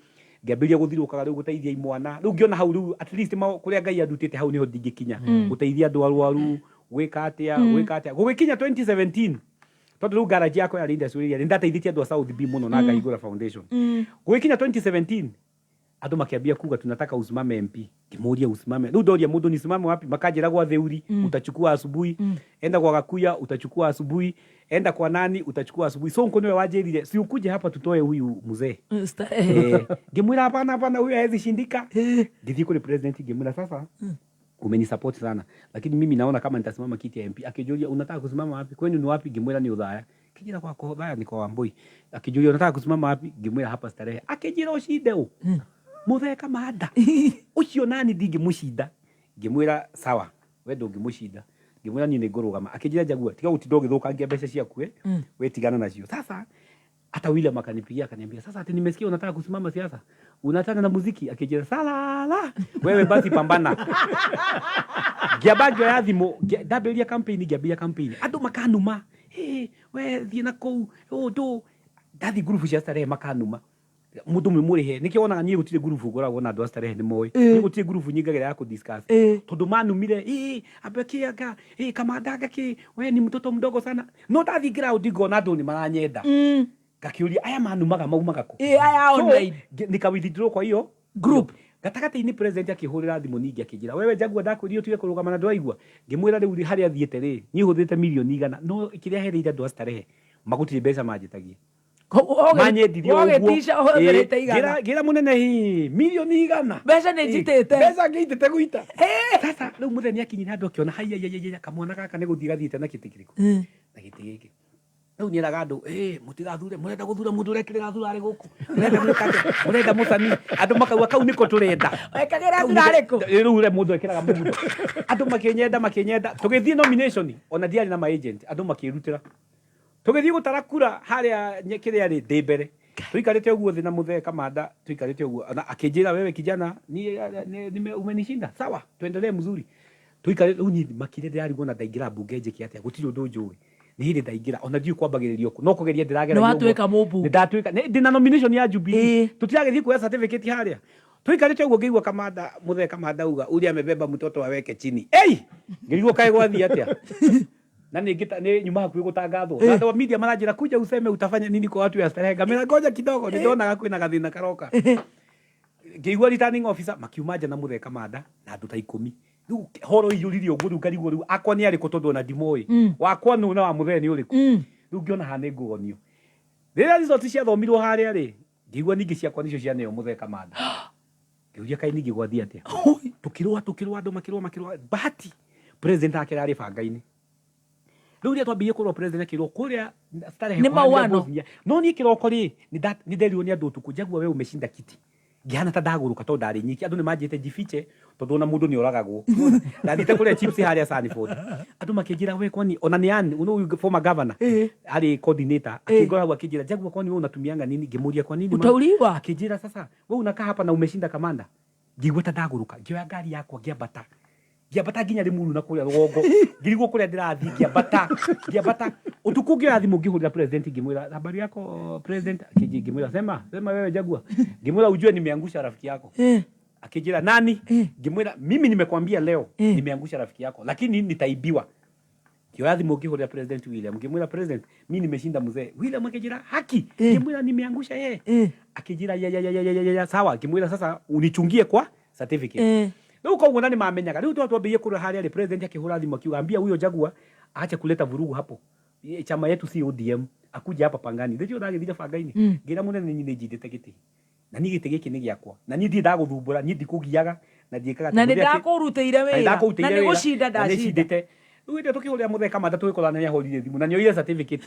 ngĩambĩrĩria gũthirũkaga rĩu gũteithia imwana. Rĩu ngĩona hau rĩu at least kũrĩa Ngai andutĩte hau nĩho ndingĩkinya. Gũteithia andũ arwaru, gwĩka atĩa, gwĩka atĩa. Gũgĩkinya 2017, tondũ rĩu garage yakwa yarĩ industry area, nĩndateithĩtie andũ a South B mũno na ngahingũra foundation. Gũgĩkinya 2017, andũ makĩambia kuga tunataka usimame MP. Ngĩmũria usimame, rĩu ndoria mũndũ nisimame wapi, makanjĩra gwa Theuri utachukua asubuhi, enda kwa Gakuya utachukua asubuhi, enda kwa nani utachukua asubuhi. So nko niwe wanjĩrire, si ukuje hapa tutoe huyu mzee. Starehe. Eh, ngĩmwĩra hapana, hapana, huyu hawezi shindika. Ngĩthiĩ kũrĩ president ngĩmwĩra, sasa umenisupport sana, lakini mimi naona kama nitasimama kiti ya MP. Akijua, unataka kusimama wapi? Kwenu ni wapi? Ngĩmwĩra ni Uthaya. Akijira kwa Uthaya ni kwa Wambui. Akijua, unataka kusimama wapi? Ngĩmwĩra hapa Starehe. Akijira ushinde u muthee Kamanda ucio nani ndingĩmũcinda. Ngĩmwĩra sawa, we ndũngĩmũcinda. Ngĩmwĩra niĩ nĩngũrũgama. Akĩnjĩra, Jaguar, tiga gũtinda ũgĩthũkangia mbeca ciaku, eh, we tigana nacio. Sasa hata William akanipigia akaniambia, sasa ati nimesikia unataka kusimama siasa, unataka na muziki. Akijira salala, wewe basi pambana. Ngĩamba ngĩoya thimũ, ndambĩrĩria campaign, ngĩambĩrĩria campaign, andũ makanuma, hey, we thiĩ na kũu ũndũ ndathiĩ ngurubu cia Starehe makanuma, mũndũ mwĩ mũrĩhe. Nĩkĩo wonaga niĩ gũtirĩ ngurubu ngoragwo na andũ a Starehe nĩ moĩ. Niĩ gũtirĩ ngurubu nyingagĩra ya kũdiscuss tondũ manumire, ĩ ambe kĩ anga ĩ Kamanda anga kĩ we ni mtoto mdogo sana. No ndathiĩ ground ngona andũ nĩ maranyenda, ngakĩũria aya manumaga maumaga kũ? Ĩ, aya So, online. Nika withdraw kwa hiyo group. Gatagatĩ-inĩ president akĩhũrĩra thimũ ningĩ akĩnjĩra, wewe Jaguar, ndakwĩrire ũtige kũrũgama na ndwaigua. Ngĩmwĩra rĩu harĩa thiĩte rĩ, niĩ hũthĩrĩte mirioni 100, no kĩrĩa hereire andũ a Starehe magũtirĩ mbeca manjĩtagia. Manyendirie ũguo. Wagĩtica ũhũthĩrĩte 100. Ngĩra mũnene hi milioni 100. Mbeca nĩ njitĩte. Mbeca ngĩitĩte guita. Sasa rĩu mũthenya nĩ akinyire handũ akĩona haiya kamwana gaka nĩ gũthiĩ gathiĩte na gĩtĩ kĩrĩkũ? Na gĩtĩ gĩkĩ. Rĩu nĩeraga andũ, "Ĩ, mũtigathure, mũrenda gũthura mũndũ ũrekĩrĩra thurarĩ gũkũ. Mũrenda gwĩka atĩa? Mũrenda mũcani." Andũ makauga kau nĩko tũrenda. Wekagĩra Kau thurarĩ kũ? Rĩu ũrĩa mũndũ ekĩraga mũgundo. Andũ makĩnyenda makĩnyenda. Tũgĩthiĩ nomination, ona ndiarĩ na ma agent, andũ makĩrutĩra. Tũgĩthiĩ gũtara kura harĩa kĩrĩa rĩ ndĩ mbere. Tũikarĩte ũguo thĩ na mũthee Kamanda, tũikarĩte ũguo. Na akĩnjĩra wewe kijana, niĩ umenishinda. Sawa, tuendelee mzuri. Tũikarĩte rĩu niĩ makire ndĩrarigwo na ndaingĩra mbunge njĩke atĩa, gũtirĩ ũndũ njũĩ. Nĩ hĩndĩ ndaingĩra, ona ndiũĩ kwambagĩrĩria kũ, no kũgeria ndĩrageragia Nĩ watuĩka ũguo. mũmbunge. Nĩ ndatuĩka, ndĩna nomination ya Jubilee. Tũtiragĩthiĩ kuoya certificate harĩa. Tũikarĩte ũguo ngĩigua Kamanda, mũthee Kamanda auga, ule amebeba mtoto aweke chini. Ei! Ngĩrigwo kaĩ gwathiĩ atĩa. Na nĩ ngĩta nĩ nyuma hakuhĩ gũtangathwo. Na andũ a media maranjĩra kuja useme utafanya nini kwa watu ya starehe. Ngamera ngoja kidogo, nĩ ndonaga kwĩna gathĩna karoka. Ngĩigua returning officer makiuma nja na mũthee Kamanda na andũ ta 10. Rĩu horo iyũrire ũguo rĩu ngarigwo rĩu akwa nĩ arĩkũ tondũ ona ndimoĩ. Wakwa nũ na wa mũthee nĩ ũrĩkũ. Rĩu ngĩona haha nĩ ngũgonio. Rĩrĩa result ciathomirwo harĩa rĩ, ngĩigua ningĩ ciakwa nĩcio cianeo mũthee Kamanda. Ngĩũria kaĩ ningĩ gwathiĩ atĩa. Tũkĩrũa tũkĩrũa andũ makĩrũa makĩrũa. Bahati president ake arĩ banga-inĩ. Rĩu rĩrĩa twambĩrĩirie kũrũa president akĩrwo kũrĩa Starehe Nĩ kũhanire mauano. Bosnia. No niĩ kĩroko rĩ, nĩ nderirwo nĩ andũ ũtukũ, Jaguar we umeshinda kiti. Ngĩhana ta ndagũrũka tondũ ndarĩ nyiki. Andũ nĩ manjĩte njifiche tondũ ona mũndũ nĩ oragagwo. Ndathiĩte kũrĩa chips harĩa Sanford. Andũ makĩnjĩra we kwani ona nĩ Ann, ũyũ former governor, arĩ coordinator, akĩngora hau akĩnjĩra Jaguar kwani wewe unatumianga nini? Ngĩmũria kwa nini? Utauliwa. Akĩnjĩra sasa wewe unakaa hapa na umeshinda kamanda. Ngĩigua ta ndagũrũka, ngĩoya ngari yakwa ngĩambata. Ngĩambata nginya Limuru na kũrĩa rũgongo. Ngĩrigwo kũrĩa ndĩrathiĩ, ngĩambata, ngĩambata. Ũtukũ ngĩoya thimũ ngĩhũrĩra president ngĩmwĩra habari yako president, ngĩmwĩra sema, sema wewe Jaguar. Ngĩmwĩra ujue nimeangusha rafiki yako. Akĩnjĩra nani? Ngĩmwĩra mimi nimekwambia leo nimeangusha rafiki yako lakini nitaibiwa. Ngĩoya thimũ ngĩhũrĩra president William, ngĩmwĩra president mimi nimeshinda mzee. William akĩnjĩra haki. Ngĩmwĩra nimeangusha yeye. Akĩnjĩra ya ya ya ya ya ya sawa. Ngĩmwĩra sasa unichungie kwa certificate. Rĩu koguo na nĩmamenyaga. Rĩu twambĩrĩirie kũrora harĩa rĩ, president akĩhũra thimũ akiuga ambia huyo Jaguar aache kuleta vurugu hapo. Chama yetu si ODM, akuja hapa Pangani. Rĩu ndagĩthire Bangaini. Ngĩra mũnene niĩ nĩnjindĩte gĩtĩ. Na niĩ gĩtĩ gĩkĩ nĩ gĩakwa. Na niĩ ndirĩ ndagũthumbũra, niĩ ndikũgiaga na ndiĩkaga Na atĩ. nĩ Mũthee ndakũrutĩire Na nĩ wĩra. ndakũrutĩire Na nĩ wĩra. gũcinda Na nĩ ndacinda. cindĩte. Rĩu hĩndĩ ĩyo tũkĩhũrĩra mũthee Kamanda tũgĩkora nĩ ahũrire thimũ na nĩ oire certificate.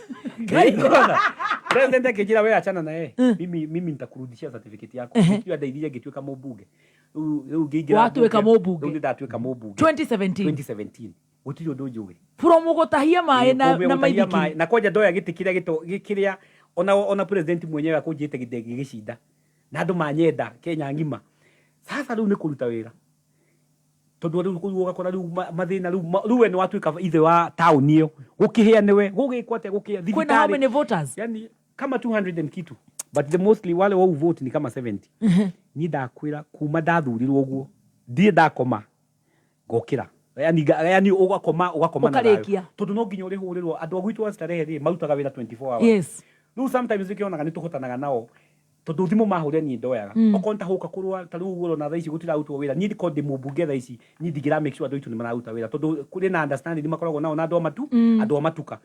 President akĩnjĩra wewe achana na yeye. Mimi nitakurudishia certificate yako. Nĩkĩo andeithirie ngĩtuĩka mũmbunge. Rĩu ngĩingĩra Watuĩka mbunge. mũmbunge. Rĩu nĩ ndatuĩka mũmbunge. 2017. 2017. Gũtirĩ ũndũ njũĩ. From gũtahia maĩ na maithikiri. Na kwanja ndoya gĩtĩ kĩrĩa kĩrĩa ona president mwenyewe akũnjĩte gĩtĩ gĩgĩcinda. Na andũ manyenda Kenya ng'ima. Sasa rĩu nĩ kũruta wĩra. Tondũ rĩu kũu ũgakora rĩu mathĩna rĩu rĩu we nĩ watuĩka ithe wa taũni ĩyo. Gũkĩhĩa nĩwe, gũgĩkwo atĩa, gũkĩhĩa Kwĩna how thibitarĩ. many voters? Yani kama 200 and kitu. But the mostly wale wa vote ni kama 70. Niĩ ndakwĩra kuma ndathurirwo ũguo, ndirĩ ndakoma ngokĩra. Yani yani ũgakoma ũgakoma na thayũ. Ũkarĩkia. Tondũ no nginya ũrĩhũrĩrwo andũ a gwitũ a Starehe rĩ marutaga wĩra 24 hours. Rĩu sometimes nĩkĩonaga nĩ tũhotanaga nao tondũ thimũ mahũrĩra niĩ ndoyaga. Okorwo nĩtahũka kũrũa ta rĩu ũguo ũrona thaa ici gũtirarutwo wĩra, niĩ ndikorwo ndĩ mũmbunge thaa ici, niĩ ndingĩra make sure andũ aitũ nĩ mararuta wĩra tondũ kũrĩ na understanding makoragwo nao na andũ a matu, andũ a matuka.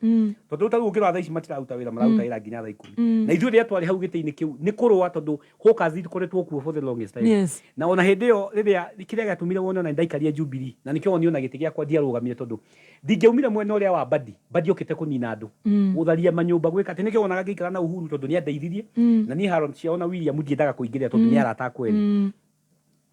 Tondũ rĩu ta rĩu ũngĩrora thaa ici matiraruta wĩra, mararuta wĩra nginya thaa 10. Na ithuĩ rĩrĩa twarĩ hau gĩtĩ-inĩ kĩu nĩ kũrũa tondũ hawkers ikoretwo kuo for the longest time. Na ona hĩndĩ ĩyo rĩrĩa kĩrĩa gĩatũmire wone ona ndaikaria Jubilee na nĩkĩo wonire ona gĩtĩ gĩakwa ndiarũgamire tondũ ndingĩaumire mwena ũrĩa wa Mbadi. Mbadi okĩte kũnina andũ. Gũtharia manyũmba gwĩka atĩ nĩkĩo wonaga ngĩikara na Uhuru tondũ nĩandeithirie. Na niĩ Haron ciao na William ndiendaga kũingĩrĩra tondũ nĩ arata akwa erĩ.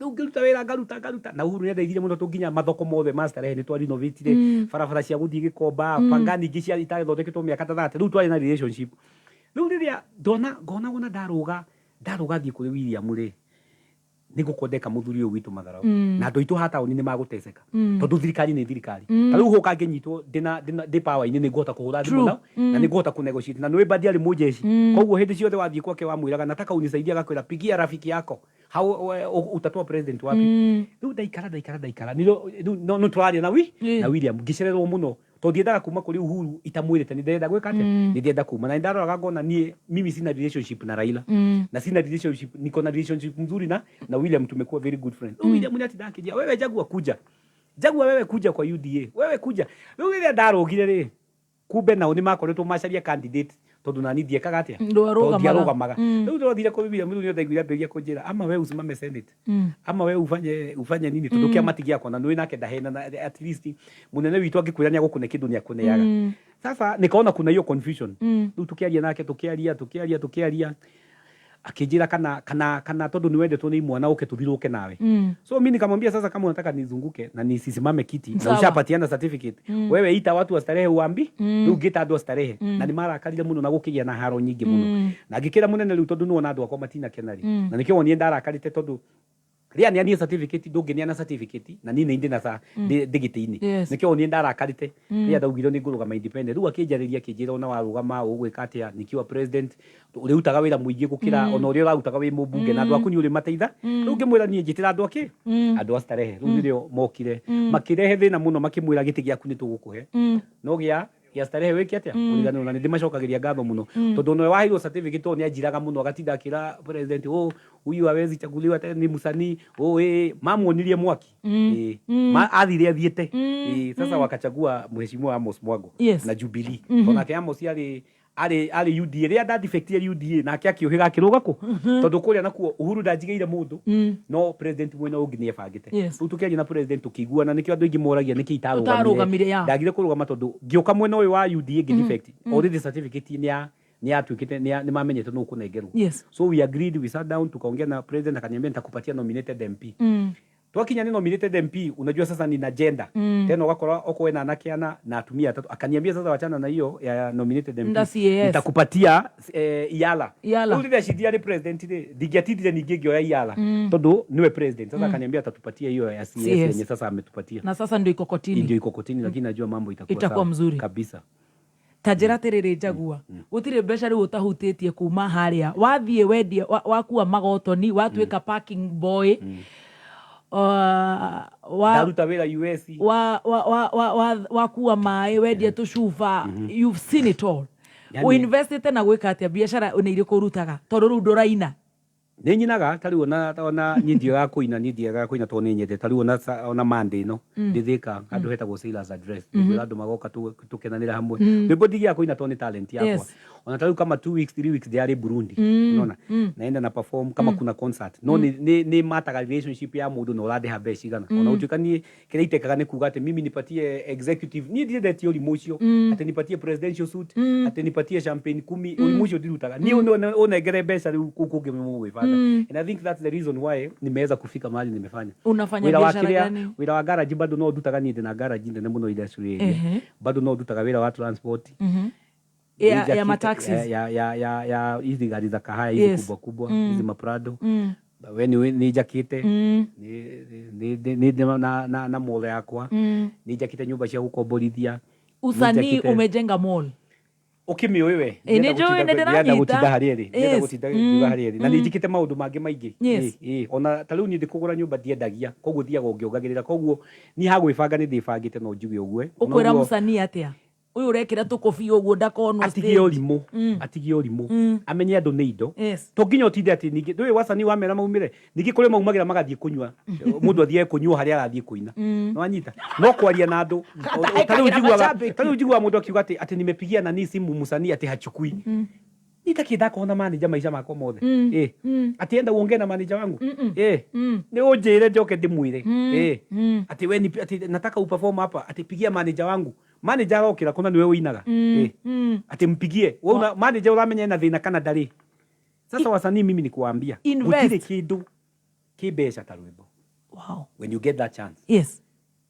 Rĩu ngĩruta wĩra ngaruta ngaruta na Uhuru nĩandeithirie mũno tondũ nginya mathoko mothe ma Starehe nĩ twarinovatire, barabara cia gũthiĩ Gĩkomba, Pangani ingĩ cia itathondeketwo mĩaka ta 30 rĩu twarĩ na relationship. Rĩu rĩrĩa ndona ngona wona ndarũga ndarũga thiĩ kũrĩ William rĩ, nĩ ngũkorwo ndeka mũthuri ũyũ witũ matharau. Na andũ aitũ ha taũni nĩ magũteceka. Tondũ thirikari nĩ thirikari. Ta rĩu hũka ngĩnyitwo ndĩ power-inĩ nĩ ngũhota kũhũra thimũ nao, na nĩ ngũhota kũ negotiate. Na nĩũĩ Mbadi arĩ mũjeshi. Koguo hĩndĩ ciothe wathiĩ gwake wamwĩraga nataka unisaidie agakwĩra pigia rafiki yako. How utatoa president wapi? Rĩu ndaikara ndaikara ndaikara. Rĩu no tũraria na na William ngĩcererwo mũno. Tondũ ndiendaga kuma kũrĩ Uhuru itamwĩrĩte nĩ ndĩrenda gwĩka atĩa? Nĩ ndĩrenda kuma. Na nĩ ndaroraga ngona niĩ mimi sina relationship na Raila. Na sina relationship, niko na relationship mzuri na William, tumekuwa very good friends. William nĩ atindaga akĩnjĩra, wewe Jaguar kuja. Jaguar wewe kuja kwa UDA. Wewe kuja. Rĩu rĩrĩa ndarũgire rĩ, kumbe nao nĩ makoretwo macaria candidate. Tondu nani ndiekaga atia? Ndwarũgamaga. Tondũ ndiarũgamaga. Rĩu ndĩrothire kũrĩ William Ruto, nĩndaiguire ambĩrĩria kũnjĩra, ama we usimame Senate, ama we ufanye nini, tondũ kĩama ti gĩakwa na nĩũĩ nake ndahenana, at least mũnene witũ angĩkwĩra nĩagũkũne kĩndũ nĩakũneaga. Sasa nikaona kuna hiyo confusion. Rĩu tũkĩaria nake, tũkĩaria, tũkĩaria, tũkĩaria, akĩnjĩra kana tondũ nĩwendetwo nĩ imwana ũke tũthirũke nawe. So mi nikamwambia, sasa kama unataka nizunguke na nisisimame kiti na Sawa. ushapatiana certificate, wewe ita watu wa Starehe uambi. Rĩu ngĩta andũ a Starehe na nĩ marakarire mũno na gũkĩgĩa na haro nyingĩ mũno. Na ngĩkĩra mũnene rĩu, tondũ nĩwona andũ akwa matinakena rĩ, na nĩkĩo wonire ndarakarĩte, tondũ rĩrĩa neanire certificate, ndũngĩneana certificate na niĩ nĩ ndĩ na ndĩ gĩtĩ-inĩ. Nĩkĩo wonire ndarakarĩte rĩrĩa ndaugire nĩ ngũrũgama independent. Rĩu akĩnjarĩria, akĩnjĩra, ona warũgama ũgwĩka atĩa nikiwa president, ũrĩrutaga wĩra mũingĩ gũkĩra ona ũrĩa ũrarutaga wĩ mũmbunge, na andũ aku nĩ ũrĩmateitha. Rĩu ngĩmwĩra niĩ njĩtĩra andũ akĩ andũ a Starehe. Rĩu nĩrĩo mokire makĩrehe thĩna mũno, makĩmwĩra gĩtĩ gĩaku nĩ tũgũkũhe, no gĩa Starehe wĩke atĩa? Ũriganĩrwo. Na nĩ ndĩmacokagĩria ngatho mũno, tondũ ona waheirwo certificate, tondũ nĩ anjiraga mũno, agatinda akĩra president, oh, huyu hawezi chaguliwa tena, ni msanii, oh, eh, mamuonirie mwaki. Ma athire athiĩte. Sasa wakachagua mheshimiwa Amos Mwango na Jubilee. Tondũ nake Amos arĩ UDA rĩrĩa ndadefectire UDA, nake akĩũhĩga akĩrũga kũ, tondũ kũrĩa nakuo Uhuru ndanjigĩire mũndũ, no president mwena ũngĩ nĩ ebangĩte. Rĩu tũkĩaria na president, tũkĩiguana. Nĩkĩo andũ aingĩ moragia nĩkĩ Ũtarũgamire, ya. Ndagire kũrũgama tondũ ngĩũka mwena ũyũ wa UDA ngĩdefect, already certificate nĩ yatuĩkĩte, nĩ mamenyete nũ ũkũnengerwo. So we agreed, we sat down, tukaongea na president, akaniambia nitakupatia nominated MP. Twakinya nĩ nominated MP, unajua sasa nina agenda. Tena ũgakora okorwo ena anake ana na atumia atatu, akaniambia sasa wachana na hiyo ya nominated MP, Nda CAS. Nitakupatia Iala. Iala. Rĩu rĩrĩa Shidi arĩ president rĩ, ndingĩatindire ningĩ ngĩoya Iala tondũ niwe president sasa. Akaniambia atatupatia hiyo ya CS CS. yenye sasa ametupatia. Na sasa ndio iko kotini. Ndio iko kotini, lakini najua mambo itakuwa Itakuwa sawa. mzuri. Kabisa. Ta njĩra atĩrĩrĩ, Njagua, gũtirĩ mbeca rĩu ũtahutĩtie kuma harĩa wathiĩ wendie wakua magotoni, watuĩka parking boy, Ndaruta wĩra US. Wakua maĩ, wendie tũcuba, you've seen it all. Ũinvestĩte na gwĩka atĩa? Biacara nĩ irĩkũ ũrutaga, tondũ rĩu ndũraina? Nĩ nyinaga. Ta rĩu ona niĩ ndiaga kũina, niĩ ndiaga kũina tondũ nĩ nyendete. Ta rĩu ona Monday ĩno ndĩthĩka handũ hetagwo Sailors Address. Ngwĩra andũ magoka tũkenanĩra hamwe. Rwĩmbo ndigiaga kũina tondũ nĩ talent yakwa. Ona ta rĩu kama 2 weeks, 3 weeks ndĩarĩ Burundi. Unaona, naenda na perform kama kuna concert, no nĩ mataga relationship ya mũndũ na ũrandĩha mbeca cigana. Ona gũtuĩka niĩ kĩrĩa itekaga nĩ kuga atĩ mimi nipatie executive, niĩ ndiendetie ũrimũ ũcio atĩ nipatie presidential suit, atĩ nipatie champagne 10. Ũrimũ ũcio ndirutaga niĩ. Ũnengere mbeca rĩu kũu kũngĩ mũgwĩbanga. And I think that's the reason why nimeweza kufika mahali nimefanya. Unafanya Wĩra wa biashara kĩrĩa gani? Wĩra wa garage bado no ndutaga. Niĩ ndĩ na garage nene mũno industrial area. Bado no ndutaga wĩra wa transport. Ya mataxis. Ya hizi gari za kahaya hizi kubwa kubwa, hizi maprado. We nĩ njakĩte nĩ na mall yakwa. Nĩ njakĩte nyũmba cia gũkomborithia. Usanii. Nĩ njakĩte- Umejenga mall. Ũkĩmĩũĩ we. Ĩ, nĩ njũĩ, nĩ ndĩranyita. Gũtinda harĩ ĩrĩ, ndĩrenda gũtinda ngiuga harĩ ĩrĩ, na nĩ njĩkĩte maũndũ mangĩ maingĩ. Ĩ, ona ta rĩu niĩ ndĩkũgũra nyũmba ndiendagia, koguo thiaga ũngĩongagĩrĩra, koguo niĩ ha gwĩbanga nĩ ndĩbangĩte, no njuge ũguo. Ũkwĩra Noguo- mũcanii atĩa ũyũ ũrekĩra tũkũbia ũguo ndakonwo Atige stage? ũrimũ. Atige ũrimũ, amenye andũ nĩ indo. To nginya ũtinde atĩ ningĩ ndũĩ wacani wamera maumĩre, ningĩ kũrĩ maumagĩra magathiĩ kũnyua. Mũndũ athiage kũnyua harĩa arathiĩ kũina. Nĩwanyita? No kwaria na andũ, ta rĩu Ekagĩra njiguaga macambĩki. ta rĩu njiguaga mũndũ akiuga atĩ nimepigia nani simu msanii atĩ hachukui. Nitakĩ ndakorwo na manager maica makwa mothe? Atĩ enda uongee na manager wangu, nĩ ũnjĩre njoke ndĩmwĩre atĩ we atĩ nataka uperform hapa, atĩ pigia manager wangu. Manager arokĩra kũna nĩwe ũinaga. Atĩ mpigie. We una manager ũramenya ena thĩna kana ndarĩ. Sasa wasanii, mimi ni kuwaambia, Invest. gũtirĩ kĩndũ kĩ mbeca ta rwĩmbo. When you get that chance,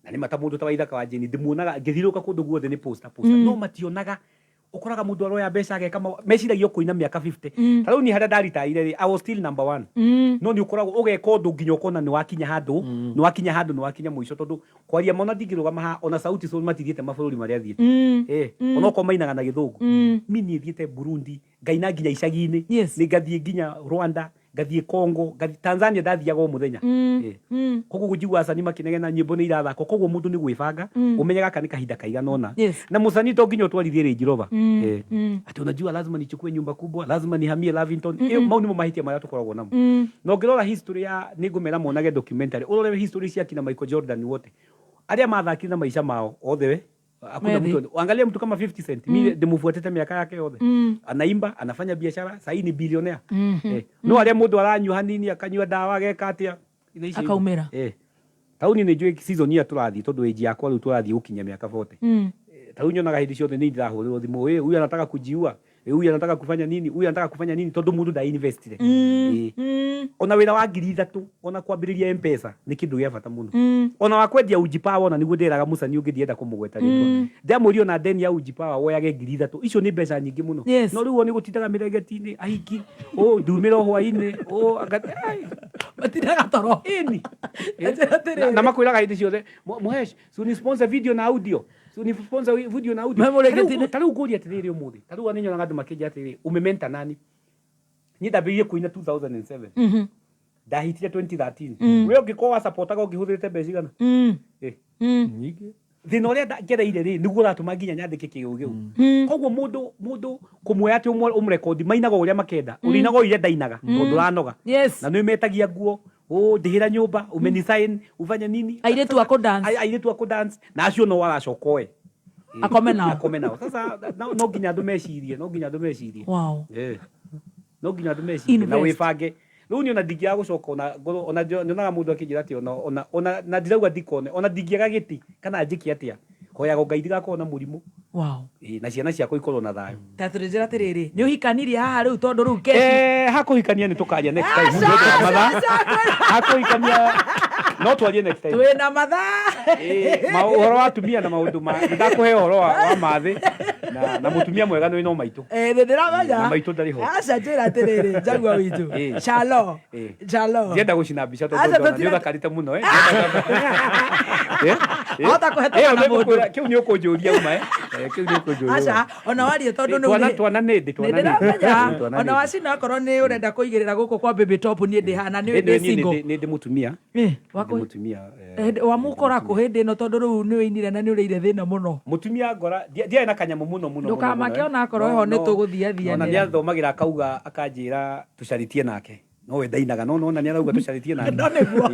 na nĩ mata mũndũ ta Waithaka wa Jane ndĩmuonaga ngĩthiũrũrũka kũndũ guothe nĩ poster, poster. No mationaga, ũkoraga mũndũ aroya mbeca ageka meciragia ũkũina mĩaka 50. Ta rĩu niĩ harĩa ndaritaire rĩ, I was still number one. No nĩ ũkoragwo ũgeka ũndũ nginya ũkona nĩ wakinya handũ, nĩ wakinya handũ, nĩ wakinya mũico, tondũ kwaria mona ndingĩrũgama haha. Ona Sauti Sol matithiĩte mabũrũri marĩa thiĩte. Onokorwo mainaga na Gĩthũngũ, mi niĩ thiĩte Burundi, ngaina nginya icagi-inĩ. Nĩ ngathiĩ nginya Rwanda, ngathiĩ Congo, ngathiĩ Tanzania, ndathiaga o mũthenya. Koguo njigua acani makĩnegena nyĩmbo nĩ irathakwo, koguo mũndũ nĩ gwĩbanga. Ũmenye gaka nĩ kahinda kaigana ũna. Na mũcani to nginya ũtwarithie Range Rover. Ati unajua lazima nichukue nyumba kubwa, lazima nihamie Lavington. Mau nĩmo mahĩtia marĩa tũkoragwo namo. Na ũngĩrora history ya, nĩ ngũmera monage documentary, ũrore history cia kina Michael Jordan wote arĩa mathakire na maica mao othe we. Hakuna Methi. mtu angalia mtu kama 50 Cent, mimi ndimufuatite miaka yake yothe. Anaimba, anafanya biashara, sahii ni billionaire. No aria mundu aranyua hanini akanyua dawa ageka atia Inaici hivyo. Akaumĩra. Tauni nä njå season ĩrĩa tũrathiĩ tondũ age yakwa rĩu tũrathiĩ gũkinya mĩaka 40. Ta rĩu nyonaga hĩndĩ ciothe nĩ ndĩrahũrĩrwo thimũ, "Ĩ, huyu anataka kujiua, Ĩ, huyu anataka kufanya nini, huyu anataka kufanya nini," tondũ mũndũ nda investire. Ona wĩra wa 3,000 ona kwambĩrĩria mpesa nĩ kĩndũ gĩa bata mũno. Ona wa kwendia uji power, ona nĩguo ndĩraga mũcani ũngĩ ndienda kũmũgweta rĩtwa. Ndamũria ona ndeni ya uji power woyage 3,000, icio nĩ mbeca nyingĩ mũno. Yes. No rĩu o nĩ gũtindaga mĩrengeti-inĩ ahiki ũ ndumĩra hwainĩ ũ ai. Matindaga toro. Ĩni. Na makwĩraga hĩndĩ ciothe, "Mũhesh, si ni sponsor video na audio, si ni sponsor video na audio." Me mũrengeti-inĩ. Ta rĩu ngũria atĩrĩrĩ, ũmũthĩ ta rĩu nĩ nyonaga andũ makĩnjĩra atĩrĩrĩ, "Umementa nani?" Niĩ ndambĩrĩirie kũina 2007. Ndahitire 2013. We ũngĩkorwo wasapotaga ũngĩhũthĩrĩte mbeca cigana? Nyingĩ. Thĩna ũrĩa ngereire rĩ, nĩguo ũratũma nginya nyandĩke kĩgĩũ gĩu. Koguo mũndũ kũmuoya atĩ ũmũrekondi mainaga ũrĩa makenda, ũrĩinaga o iria ndainaga tondũ ũranoga. Yes. Na nĩ metagia nguo, "Ũ ndĩhĩra nyũmba, umenisign ufanye nini." Airĩtu a kũ-dance. Airĩtu a kũ-dance na acio no aracoka oe. Akome nao. Akome nao. Sasa no nginya andũ mecirie, no nginya andũ mecirie. Wow. No nginya andũ mecirie na Invest. wĩbange. Rĩu niĩ ona ndingĩaga gũcoka ona ngorwo ona nyonaga mũndũ akĩnjĩra atĩ ona na ndirauga ndikone ona ndingĩaga gĩti kana njĩke atĩa, hoyaga Ngai ndigakorwo na mũrimũ. Wow. Na ciana ciakwa ikorwo na thayũ. Ta tũrĩnjĩra atĩrĩrĩ, nĩ ũhikanirie haha rĩu tondũ rĩu keshi. Hakũhikania nĩ tũkaria next time. Aca, Nĩ ũndũ wa mathaa. aca, aca. Hakũhikania no twarie next time. Twĩna mathaa. Ũhoro wa atumia na maũndũ ma ndakũhe ũhoro wa mathĩ na mũtumia mwega nĩ no maitũ. Nĩ ndĩramenya. Na maitũ ndarĩ ho. Aca, njĩra atĩrĩrĩ, Jaguar witũ. Shalo. Shalo. Ndienda gũcina mbica tondũ Aca, ndona nĩ ũthakarĩte mũno. Ahota kũhetũka na mũndũ. Kĩu nĩ ũkũnjũria uma. Kĩu nĩ ũkũnjũria. Aca, ona warie tondũ nĩ Twana nĩ ndĩ, twana Nĩ nĩ ndĩ. ndĩramenya. Twana Ona nĩ ndĩ. wacina okorwo nĩ ũrenda kũigĩrĩra gũkũ kwa Baby Top, niĩ ndĩ haha na nĩ Ĩndĩ ndĩ niĩ single. nĩ ndĩ mũtumia. Wakũ- Ndĩ mũtumia. Wamũkora kũ hĩndĩ ĩno tondũ rĩu nĩ ũinire na nĩ ũrĩire thĩna mũno? Mũtumia ngora ndiarĩ na kanyamũ mũno mũno. Ndũkamake ona akorwo ĩho nĩ tũgũthiathianĩra. Ona nĩ athomagĩra akauga akanjĩra tũcaritie nake. No we ndainaga no nona nĩ arauga tũcaritie nake. No nĩguo.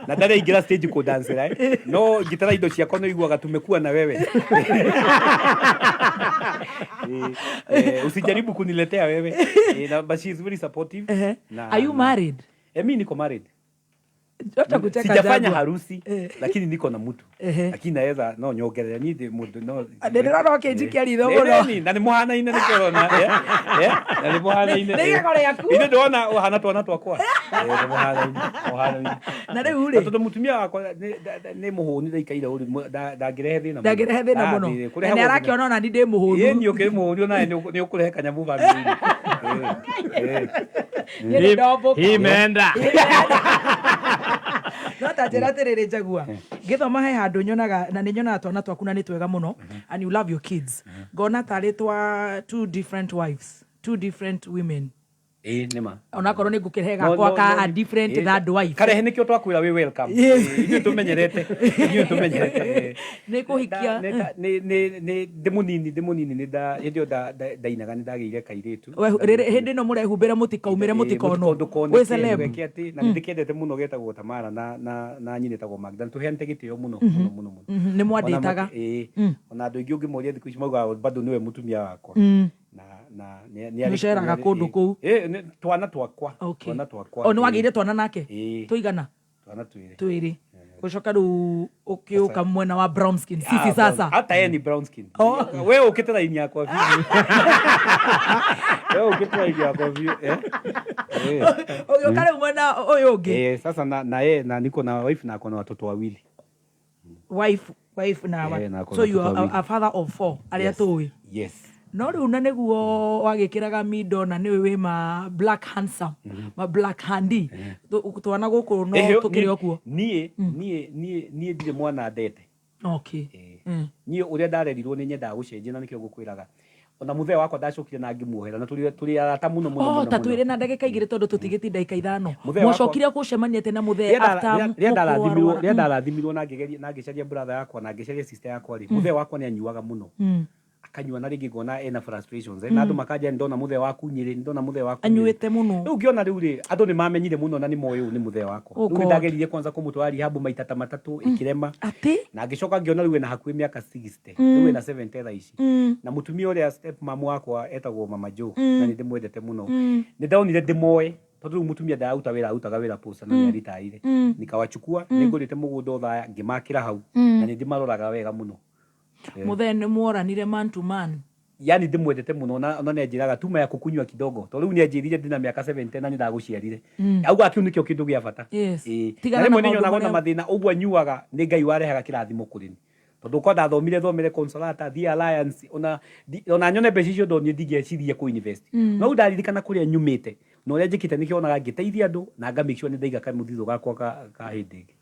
Na ndarĩ aingĩra stage kũdancĩra. No ngĩtara indo ciakwa no iguaga tumekuwa na wewe. Usijaribu kuniletea wewe. Na, but she is very supportive. Na, Are you married? Mi niko married. Acha kucheka Sijafanya Jaguar. harusi lakini niko na mtu. Lakini naweza no nyongerera ni ndi mundu no. Nĩ ndĩrona ũkĩnjikia ritho mũno. Na nĩ mũhanaine nĩkĩo ũrona. Na nĩ mũhanaine. Nĩ igego rĩaku. Ithe ndona ũhana twana twakwa. Nĩ mũhanaine, mũhanaine. Na rĩu rĩ. Na tondũ mũtumia wakwa nĩ mũhũnu ndaikaire ũru, ndangĩrehe thĩna mũno. Ndangĩrehe thĩna mũno. Na nĩ arakĩona ona ni ndĩ mũhũnu. Ĩĩ, niĩ ũkĩrĩ mũhũnu onawe nĩ ũkũrehe kanyamũ bamĩrĩ-inĩ. Niĩ nĩ ndombũka. Imeenda. No ta njĩra atĩrĩrĩ, Jaguar, ngĩthoma he handũ nyonaga na nĩ nyonaga twana twaku na nĩ twega mũno and you love your kids, ngona tarĩ twa two different wives, two different women. Ĩĩ, nĩ ma. Onakorwo nĩ ngũkĩrehe No, gakwa no, ka no, a different third wife. Karehe nĩkĩo twakwĩra wĩ welcome. Yes. Ithuĩ tũmenyerete. Ithuĩ tũmenyerete. Nĩ kũhikia. Nĩ ndĩ mũnini, ndĩ mũnini nĩ nda hĩndĩ ĩyo ndainaga nĩ ndagĩire kairĩtu. We, hĩndĩ ĩno mũrehumbĩra mũtikaumĩre, mũtikonwo. Ndũkoneke, Wĩ celeb. ndũgeke atĩ, na nĩ ndĩkendete mũno getagwo Tamara na nyina ĩtagwo Magda. Nĩ tũheanĩte gĩtĩo mũno, mũno, mũno, mũno. Nĩ mwandĩtaga. Ona andũ aingĩ ũngĩmoria thikũ ici maugaga bado nĩwe mũtumia wakwa. Na nĩ arĩ- Nĩũceraga nĩ arĩ- kũndũ kũu? Nĩ twana twakwa. Okay. Twana twakwa. O nĩ wagĩire twana nake? Ĩĩ. Tũigana? Twana twĩrĩ. Twĩrĩ. Gũcoka rĩu ũkĩũka mwena wa brown skin. Sisi sasa. Hata yeye ni brown skin. Oh. Wewe ukite laini yakwa biũ. Wewe ukite laini yakwa biũ. Ũgĩũka rĩu mwena ũyũ ũngĩ. Sasa na yeye na niko na wife na ako na watoto wawili. Wife, wife na Na ako so na you are watoto wawili. a father of four arĩa Yes. tũĩ. Yes. No rĩu na nĩguo wagĩkĩraga mindo na nĩwe wĩ ma black handsome, ma black handy. Twana gũkũ no tũkĩrĩ o kuo. Niĩ ndirĩ mwana ndete. Okay. Niĩ ũrĩa ndarerirwo nĩ nyendaga gũcenjia na nĩkĩo ngũkwĩraga. Ona mũthee wakwa ndacokire na ngĩmuohera na tũrĩ arata mũno, mũno, Oh, mũno, ta mũno. twĩre na ndagĩka igĩrĩ tondũ tũtigĩti ndagĩka ithano. Mũthee wakwa- Mwacokire gũcemania atĩa na mũthee Rĩrĩa after mũkũrwarwa? Rĩrĩa ndarathimirwo na ngĩgeria na ngĩcaria brother yakwa na ngĩcaria sister yakwa rĩ, mũthee wakwa nĩ anyuaga mũno. Akanyua na rĩngĩ ngona ena frustrations eh, na andũ makanja ndona mũthee waku Nyĩrĩ, ndona mũthee waku Nyĩrĩ. Anyuĩte mũno. Rĩu ngĩona rĩu rĩ, andũ nĩ mamenyire mũno na nĩ moĩ ũyũ nĩ mũthee wakwa. Oh Rĩu nĩ God. ndageririe kwanza kũmũtwara rehab maita ta matatũ ĩkĩrema. Atĩ? Na ngĩcoka ngĩona rĩu ena hakuhĩ mĩaka 60. Rĩu ena 70 thaa ici. Na mũtumia ũrĩa step mom wakwa etagwo Mama Joe na nĩ ndĩmwendete mũno. Nĩ ndonire ndĩmoe tondũ rĩu mũtumia ndararuta wĩra, arutaga wĩra posta na nĩ aritaire. Nikawachukua, nĩ ngũrĩte mũgũnda Othaya ngĩmakĩra hau na nĩ ndĩmaroraga wega mũno. Mũthee nĩ mworanire man to man. Yani ndĩmwendete mũno na ona nĩanjĩraga tuma ya kukunywa kidogo tondũ rĩu nĩanjĩrire ndĩna mĩaka 70 na nĩndagũciarire. Augaga kĩu nĩkĩo kĩndũ gĩa bata. Yes. Ĩĩ. Tigana Na na rĩmwe maũndũ nĩnyonaga ona marĩa- mathĩna ũguo anyuaga nĩ Ngai warehaga kĩrathimo kũrĩ niĩ. Tondũ korwo ndathomire thomere Consolata, thiĩ Alliance, ona ona nyone mbeca icio ndonire ndingĩeciria kũ invest. No rĩu ndaririkana kũrĩa nyumĩte na ũrĩa njĩkĩte nĩkĩo wonaga ngĩteithia andũ na nga make sure nĩndaiga kamũthithũ gakwa ka hĩndĩ ĩngĩ.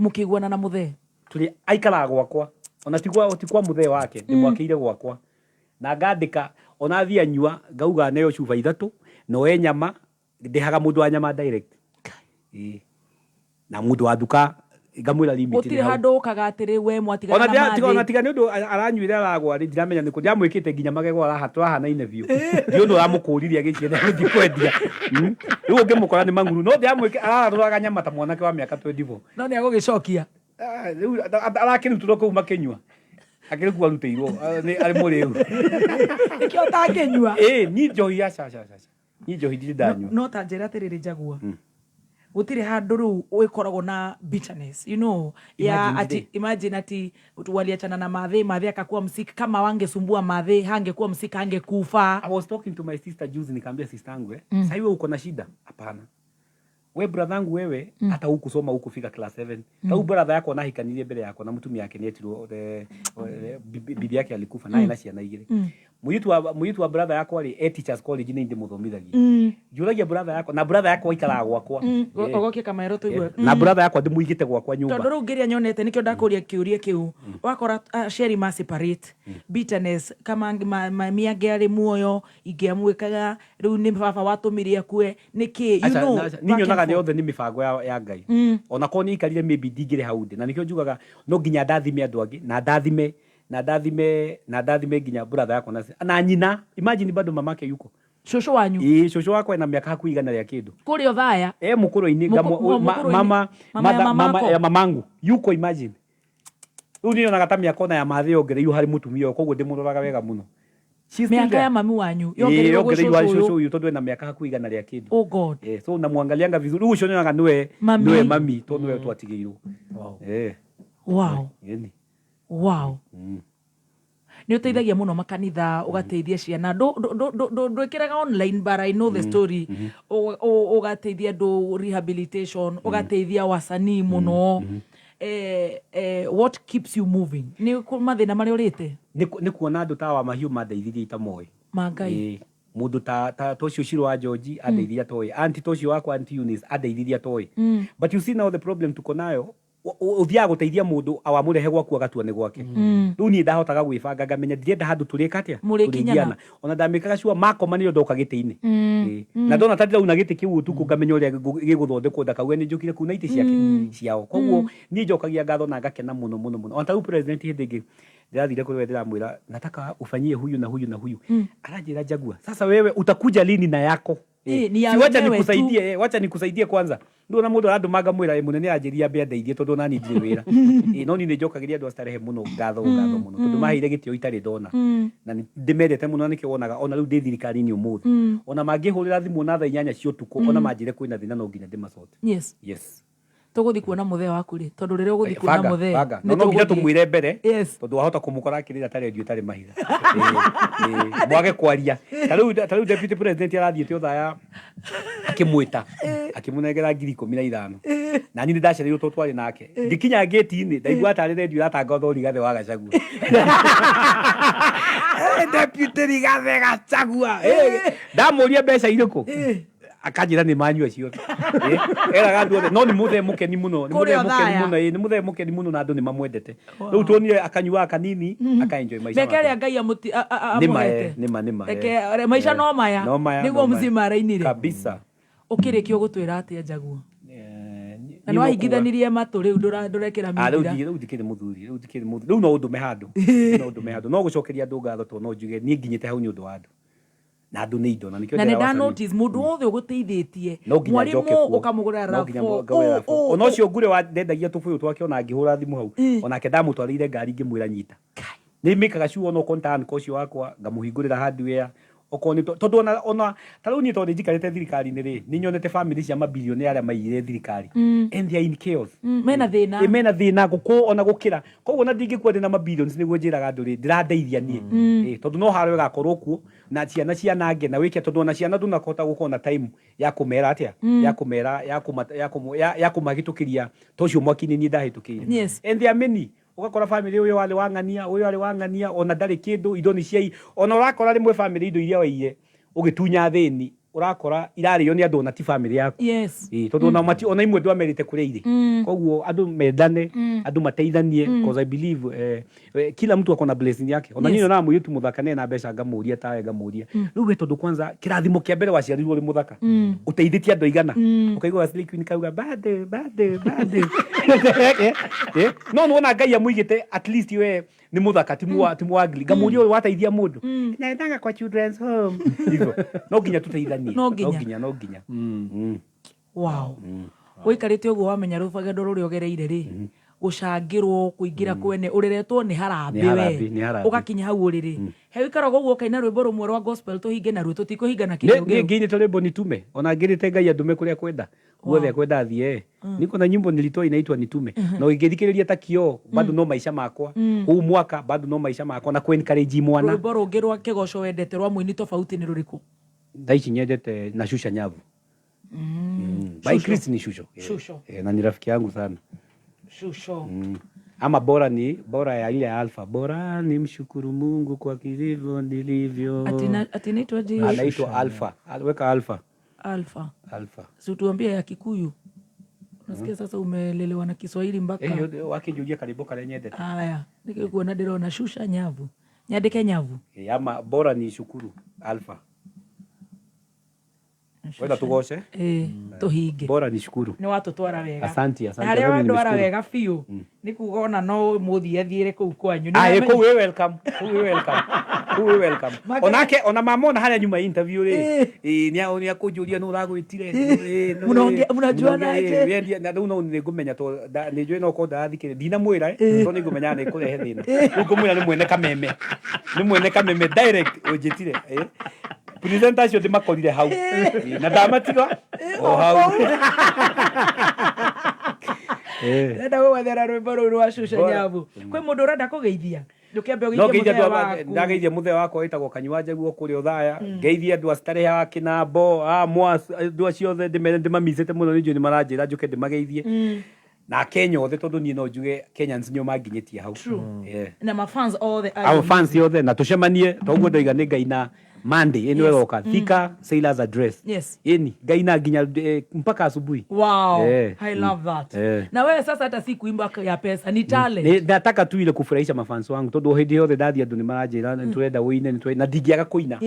Mũkĩiguana na mũthee? Tũrĩ aikaraga gwakwa ona ti kwa ti kwa mũthee wake ndĩmwakĩire gwakwa na ngandĩka ona athiĩ anyua ngauga neo cuba ithatũ na oe nyama ndĩhaga mũndũ wa nyama direct. Ĩĩ. Na mũndũ wa nduka ngamwĩra limit Gũtirĩ nĩ hau. handũ ũkaga atĩrĩ we mwatigana Ona na ndira- tiga ona mathĩ. tiga nĩ ũndũ aranyuire aragwa rĩ ndiramenya nĩkũ ndĩramwĩkĩte nginya magego araha tũrahanaine biũ ndi ũndũ ũramũkũririe agĩcienda gũthiĩ kwendia. Rĩu ũngĩmũkora nĩ mang'uru no ndĩramwĩkĩ ararũraga nyama ta mwanake wa mĩaka 24. No nĩ agũgĩcokia. Ah, rĩu arakĩrutũrwo kũu makĩnyua akĩrĩ kuo arutĩirwo arĩ mũrĩu. Nĩkĩo ũtangĩnyua. Ĩĩ niĩ njohi aca aca aca niĩ njohi ndirĩ ndanyua. No ta njĩra atĩrĩrĩ Jaguar. Gũtirĩ handũ rĩu ĩkoragwo na bitterness you know ya Imagine ati rĩ. imagine ati waliachana na madhe, madhe akakuwa msik, kama wangesumbua madhe hangekuwa msik hangekufa. I was talking to my sister juzi nikaambia sister yangu eh, sasa wewe uko na shida? Hapana. We brother yangu wewe hata hukusoma hukufika class 7. Mm. Brother yako anahikanirie mbere yakwa na mutumia yake nietirwo bibi yake alikufa naye na ciana igĩrĩ. Mũirĩtu wa brother yakwa rĩ e teachers college nĩ ndĩmũthomithagia. Njũragia brother yakwa na brother yakwa aikaraga gwakwa. Ũgokie kamaero tũigue. Na brother yakwa ndĩmũigĩte gwakwa nyũmba. Tondũ rĩu ngĩrĩa nyonete nĩkĩo ndakũria kĩũria kĩu wakora aciari ma separate bitterness kama mami angĩarĩ muoyo ingĩamwĩkaga rĩu nĩ baba watũmire akue nĩkĩ you Aca, know, na- aca, back niĩ and nyonaga nĩ forth. othe nĩ mĩbango ya Ngai. Ona korwo nĩ aikarire maybe ndingĩrĩ hau ndĩ na nĩkĩo njugaga no nginya ndathime andũ angĩ na ndathime na ndathime na ndathime nginya brother yakwa na nyina. Imagine bado mamake yuko. Cũcũ wanyu? Ĩĩ, cũcũ wakwa ena mĩaka hakuhĩ igana rĩa kĩndũ. Kũrĩa Othaya? E mũkũrũ-inĩ, Mũkũrũ-inĩ. mama, Mama ya mother, mama mamako? ya mamangu yuko imagine. Rĩu niĩ nyonaga ta mĩaka ona ya mathe yongereirwo harĩ mũtumia ũyũ koguo ndĩmũroraga wega mũno. She's still Mĩaka there. ya mami wanyu Ĩĩ, yongereirwo gwĩ yongereirwo harĩ cũcũ cũcũ ũyũ. ũyũ tondũ ena mĩaka hakuhĩ igana rĩa kĩndũ. Oh God. So namwangalianga vizuri. Rĩu ũcio nyonaga nĩwe Mami. nĩwe mami tondũ nĩwe twatigĩirwo. Wow. Ĩni. Wow. Nĩ ũteithagia mũno makanitha, ũgateithia ciana. Ndwĩkĩraga online but I know the story. Ũgateithia andũ rehabilitation, ũgateithia wasanii mũno. What keeps you moving? Nĩ mathĩna marĩa ũrĩte? Nĩ kuona andũ ta wa mahiũ mandeithirie itamoĩ. Ma Ngai. Ĩĩ. Mũndũ ta ũcio Shiro wa George andeithirie atoĩ. Auntie ta ũcio wakwa Auntie Eunice andeithirie atoĩ. But you see now the problem tuko nayo, ũthiaga gũteithia mũndũ awamũrehe gwaku agatua nĩ gwake. Rĩu niĩ ndahotaga gwĩbanga ngamenya ndirenda handũ tũrĩka atĩa? Mũrĩkinyana. Tũrĩgiana. Ona ndamĩkaga sure makoma nĩrĩo ndoka gĩtĩ-inĩ. Ĩĩ. Na ndona ta ndĩrauna gĩtĩ kĩu ũtukũ ngamenya ũrĩa gĩgũthondekwo ndakauge nĩ njũkire kuna itĩ ciake ciao. Koguo niĩ njokagia ngatho na ngakena mũno mũno mũno. Ona ta rĩu president hĩndĩ ĩngĩ ndĩrathire kũrĩ we ndĩramwĩra nataka ufanyie huyu na huyu na huyu. Aranjĩra Jaguar, sasa wewe utakuja lini na yako? Ni ya Si wacha wenyewe tu. nikusaidie, wacha nikusaidie kwanza. Ndona mũndũ arandũma ngamwĩra, mũnene anjĩrire ambe andeithie tondũ ona niĩ ndirĩ wĩra. No niĩ nĩ njokagĩria andũ a Starehe mũno ngatho, ngatho mũno tondũ maheire gĩtĩo itarĩ ndona. Na nĩ ndĩmendete mũno na nĩkĩo wonaga ona rĩu ndĩ thirikari-inĩ ũmũthĩ. Ona mangĩhũrĩra thimũ na thaa 8 cia ũtukũ, ona manjĩre kwĩna thĩna no nginya ndĩmacote. Yes. Yes. Tũgũthiĩ kuona mũthee waku rĩ, tondũ rĩrĩa ũgũthiĩ kuona Banga, mũthee, banga. nĩ No nginya tũgũthiĩ. tũmwĩre mbere, Yes. tondũ wahota kũmũkora akĩrĩra ta redio ĩtarĩ mahiga. Mwage kwaria. Ta rĩu deputy president arathiĩte Othaya akĩmwĩta, akĩmũnengera ngiri ikũmi na ithano. Na niĩ nĩndacereirwo tondũ twarĩ nake. Ngĩkinya gate-inĩ, ndaigua tarĩ redio ĩratangatha Rigathĩ wa Gachagua. Deputy Rigathĩ Gachagua. Ndamũria mbeca irĩkũ? Akanjĩra nĩ manyua ciothe. Eraga andũ othe, no nĩ mũthee mũkeni mũno, nĩ Kũrĩa mũthee mũkeni Othaya. mũno, nĩ mũthee mũkeni mũno na andũ nĩ mamwendete. Rĩu tuonire akanyuaga kanini, aka enjoy maica Mĩaka make. ĩrĩa Ngai Nĩ ma, amũhete. nĩ ma, nĩ ma, Reke, maica no maya. No maya, Nĩguo no maya. mzima arainire. Kabisa. Ũkĩrĩkia ũgũtwĩra atĩa Jaguar? Na nĩ wahingithanirie matũ rĩu ndũrekĩra Ah, rĩu mĩgira. rĩu ndikĩrĩ mũthuri, rĩu ndikĩrĩ mũthuri, rĩu no ũndũme handũ. Rĩu no ũndũme handũ, no gũcokeria andũ ngatho tondũ no njuge niĩ nginyĩte hau nĩ ũndũ wa andũ, na andũ nĩ indo, na nĩkĩo Na nĩ ndĩra nda wasanii. notice mũndũ wothe ũgũteithĩtie, No nginya mwarimũ njoke kuo. ũkamũgũrĩra No nginya RAV4, ngagũrĩra RAV4. Ona ũ. ũcio ngure wa ndendagia tũbũyũ twake, ona ngĩhũra thimũ hau, onake ndamũtwarĩire ngari ngĩmwĩra nyita. Nĩ mĩkaga sure ona okorwo nĩ ta uncle ũcio wakwa ngamũhingũrĩra hardware, okorwo nĩ tondũ ona ta rĩu niĩ tondũ nĩ njikarĩte thirikari-inĩ rĩ, nĩ nyonete family cia mabilionea arĩa maiyire thirikari. And they are in chaos. Mena thĩna. Ĩ, mena thĩna gũkũ ona gũkĩra. Koguo ona ndingĩkua ndĩ na mabillions nĩguo njĩraga andũ rĩ, ndĩrandeithia niĩ. Ĩ, tondũ no haro ĩgakorwo kuo na ciana cianange na wĩke, tondũ ona ciana ndũnahota gũkorwo na time ya kũmera atĩa, ya kũmera ya kũma ya kũmũ ya, ya kũmahĩtũkĩria ta ũcio mwaki-inĩ niĩ ndahĩtũkĩire. And there are many. Ũgakora family ũyũ arĩ wa ng'ania, ũyũ arĩ wa ng'ania, ona ndarĩ kĩndũ, indo nĩ ciai, ona ũrakora rĩmwe family indo iria waiyire ũgĩtunya athĩni, ũrakora irarĩo nĩ andũ ona ti family yaku. Ĩĩ, tondũ ona mati, ona imwe ndwamerĩte kũrĩa irĩ. Koguo andũ mendane, andũ mateithanie, cause I believe kila mtu akona blessing yake. Ona niĩ nyonaga mũirĩtu mũthaka na ena mbeca ngamũria tawe ngamũria. Rĩu we tondũ kwanza kĩrathimo kĩa mbere waciarirwo ũrĩ mũthaka. Ũteithĩtie andũ aigana. Ũkaigua Slay Queen kauga bado bado bado. No nĩwona Ngai amũigĩte at least we nĩ mũthaka, ti mwa ugly. Ngamũria ũyũ wateithia mũndũ. Naendaga kwa children's home. Hivyo. No nginya tũteithanie. No nginya. No nginya, no nginya. Wow. Ũikarĩte ũguo wamenya rũgendo rũrĩa ũgereire rĩ, gũcangĩrwo, kũingĩra kwene, ũreretwo nĩ harambĩ Nĩ harambĩ, we. nĩ harambĩ. Ũgakinya hau ũrĩrĩ. He ũikaraga ũguo ũkaina rwĩmbo rũmwe rwa gospel tũhinge naruo, tũtikũhinga na kĩndũ Niĩ kĩu. ngĩinĩte rwĩmbo nitume, ona ngĩrĩte Ngai andũme kũrĩa kwenda. Guothe akwenda athiĩ. Niko na nyimbo nilitoa inaitwa nitume. Na ũngĩthikĩrĩria ta kioo, bado no maisha makwa. Huu mwaka bado no maisha makwa na ku encourage mwana. Rwĩmbo rũngĩ rwa kĩgoco wendete rwa mũini tofauti nĩ rũrĩkũ? Thaa ici nyendete na Shusha Nyavu. By Shusho. Chris ni Shusho. Shusho. Na ni rafiki yangu sana. Shusho. Ama bora ni bora ya ile ya Alpha. Bora ni mshukuru Mungu kwa kilivyo nilivyo. Ati inaitwa aje? Anaitwa Alpha. Weka Alpha. Alpha. Alpha. Si utuambie ya Kikuyu. Unasikia sasa umelelewa na Kiswahili mpaka. Wakijulia karibu kale nyendete. Haya, nikikuona ndĩrona Shusha Nyavu. Nyandĩke Nyavu. Ama bora ni shukuru Alpha. Wenda tugoce? Tũhinge. Bora ni shukuru. Nĩ watũtwara wega. Asante, asante. Na harĩa Mimi wandwara nimeshukuru. wega biũ, nĩ kuga ona no mũthiĩ athiĩre kũu kwanyu. Nĩ Ah, wamenya- kũu wĩ welcome. Kũu wĩ welcome. Kũu wĩ welcome. Onake, ona mama ona harĩa nyuma ya interview rĩ, nĩ akũnjũria nũ ũragwĩtire. Nũ, Mnajuana mũnaongea, aje? wendia, na rĩu no nĩ ngũmenya tondũ nĩ njũĩ no korwo ndarathikĩrĩria. Ndinamwĩra, tondũ nĩ ngũmenya nĩ kũrehe thĩna. Rĩu ngũmwĩra nĩ mwene kameme. Nĩ mwene kameme direct ũnjĩtire. Presenter acio ndĩmakorire hau. Na ndamatiga o hau. Ndĩrenda gũgwethera rwĩmbo rũu rwa Shusha Bora. Nyavu. Kwĩ mũndũ ũrenda kũgeithia? Ndũkĩambe No ũgeithie ngeithie mũthee andũ a- waku. ndageithie mũthee wakwa wĩtagwo Kanyua Njaguo kũrĩa Othaya. Ngeithie andũ a Starehe a Kĩnambo, a Mwas, andũ acio othe ndĩmere ndĩmamicĩte mũno nĩ njũĩ nĩ maranjĩra njũke ndĩmageithie. Na Kenya othe tondũ niĩ no njuge Kenyans nĩo manginyĩtie hau. True. Na mafans othe a Our fans othe na tũcemanie toguo ndoiga nĩ ngaina Monday ĩno ĩroka. Thika Sailors Address. Ĩni ngaina nginya mpaka asubuhi. Wow. I love that. Na wewe sasa hata si kuimba ya pesa ni talent. Nĩ ndataka tu ile kufurahisha mafans wangu tondũ hĩndĩ yothe ndathiĩ andũ nĩ maranjĩra nĩ tũrenda ũine, nĩ tũrenda, na ndingĩaga kũina.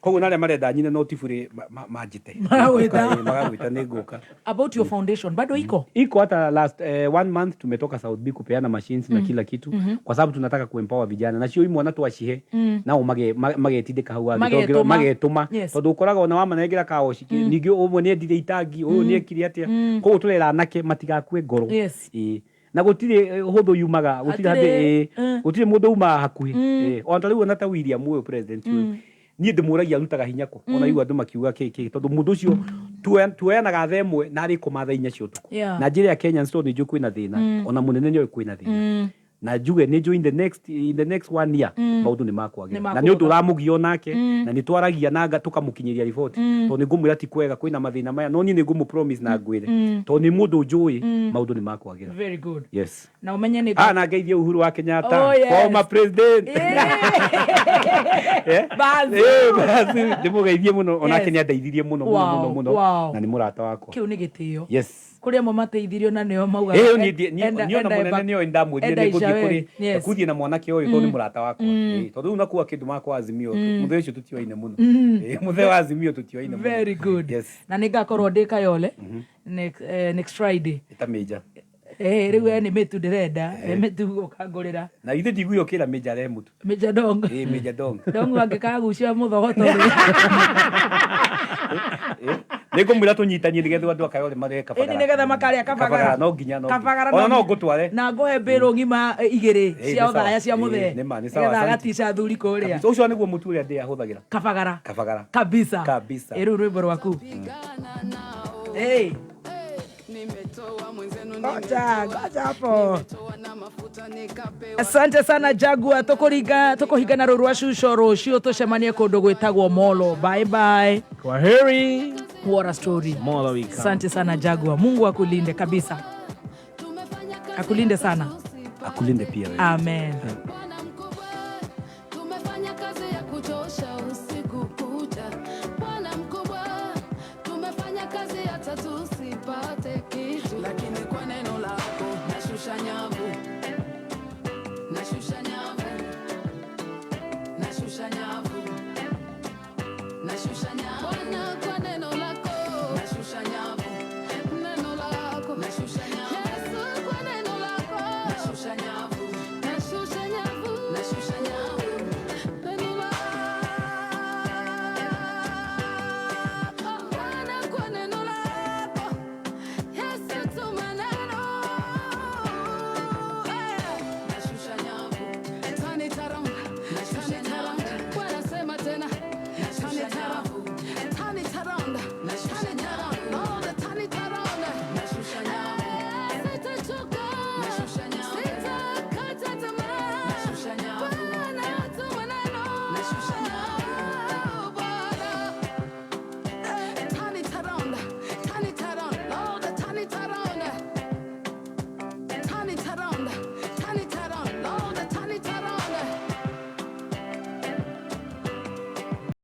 Koguo na arĩa marenda nyine no ti bure manjĩte. Maragwĩta. Maragwĩta nĩ ngũka. About your foundation bado iko? Iko hata last 1 month tumetoka South B kupeana machines na kila kitu kwa sababu tunataka kuempower vijana na cio imwana twacihe nao magetindĩka hau hangĩ, tondũ Magetũma. magetũma. Tondũ ũkoraga ona wamanengera kaoci, ningĩ ũmwe nĩ endire itangi, ũyũ nĩ ekire atĩa. Koguo tũrera anake matigakue ngoro. Ĩĩ. Na gũtirĩ hũthũ yumaga, gũtirĩ Hatirĩ, handũ, gũtirĩ mũndũ umaga hakuhĩ. Ona ta rĩu ona ta William ũyũ president ũyũ. Niĩ ndĩmũragia arutaga hinya kũ? Ona igua andũ makiuga kĩ kĩ, tondũ mũndũ ũcio tuoyanaga thaa ĩmwe na arĩ kũma thaa inya cia ũtukũ. Na njĩra ya Kenyans tondũ nĩ njũĩ kwĩna thĩna, ona mũnene nĩoĩ kwĩna thĩna. Na njuge nĩ njũĩ in the next 1 year, maũndũ nĩ makwagĩra. Nĩ Na nĩ ũndũ makũhũtha. ũramũgia onake, na nĩ twaragia na tũkamũkinyĩria riboti. Tondũ nĩ ngũmwĩra ti kwega, kwĩna mathĩna maya, no niĩ nĩ ngũmũ promise na ngwĩre. Tondũ nĩ mũndũ njũĩ, maũndũ nĩ makwagĩra. Very good. Yes. Na ũmenye nĩ Na ngeithie Uhuru wa Kenyatta, Oh, yes. former president. Bazu. Bazu. Ndĩmũgeithie mũno, onake nĩ andeithirie mũno, mũno, Wow, mũno, mũno. wow. Na nĩ mũrata wakwa. Kĩu nĩ gĩtĩo. Yes. Kũrĩ amwe mateithirio na nĩo maugaga Ĩyo niĩ ona mũnene nĩoĩ ndamwĩrire enda nĩ ngũthiĩ ica we. kũrĩ kũthiĩ na mwanake ũyũ tondũ nĩ mũrata wakwa. Ĩĩ, tondũ rĩu nakuwa kĩndũ makwa Azimio, mũthee ũcio tũtioaine mũno. Ĩĩ, mũthee wa Azimio tũtioaine mũno. Very good. Yes. Na nĩ ngakorwo ndĩ Kayole next Friday. Ĩta Major. Rĩu we nĩ mĩtu ndĩrenda. Mĩtu ũkangũrĩra. Na ithe ndiguire ũkĩra Major arehe mũtu. Major Dong. Ĩĩ, Major Dong. Dong angĩkagucia mũthogoto rĩ. Nĩ ngũmwĩra tũnyitanie nĩgetha andũ a Kayole marĩe kabagara. Ĩni nĩgetha makarĩa kabagara. No nginya no. Kabagara Ona no ngũtware. Na ngũhe mbĩrũ ng'ima igĩrĩ cia Nĩ sawa. ũthaya cia mũthee. Nĩ ma, nĩ sawa, Nĩgetha asante. agatica athuri kũrĩa. Kabisa. Ũcio nĩguo mũtu ũrĩa ndĩ ahũthagĩra. Kabagara. Kabagara. Kabisa. Kabisa. Ĩ rĩu rwĩmbo rwaku. Hey. Ngoja, ngoja hapo. Asante sana Jaguar, tukuringa tukuhingana rũru rwa cuco rũciũ tũcemanie kũndũ gwĩtagwo Molo. Bye bye. Kwaheri. What a story. Molo we come. Asante sana Jaguar, Mungu akulinde kabisa, akulinde sana. Akulinde pia wewe. Amen.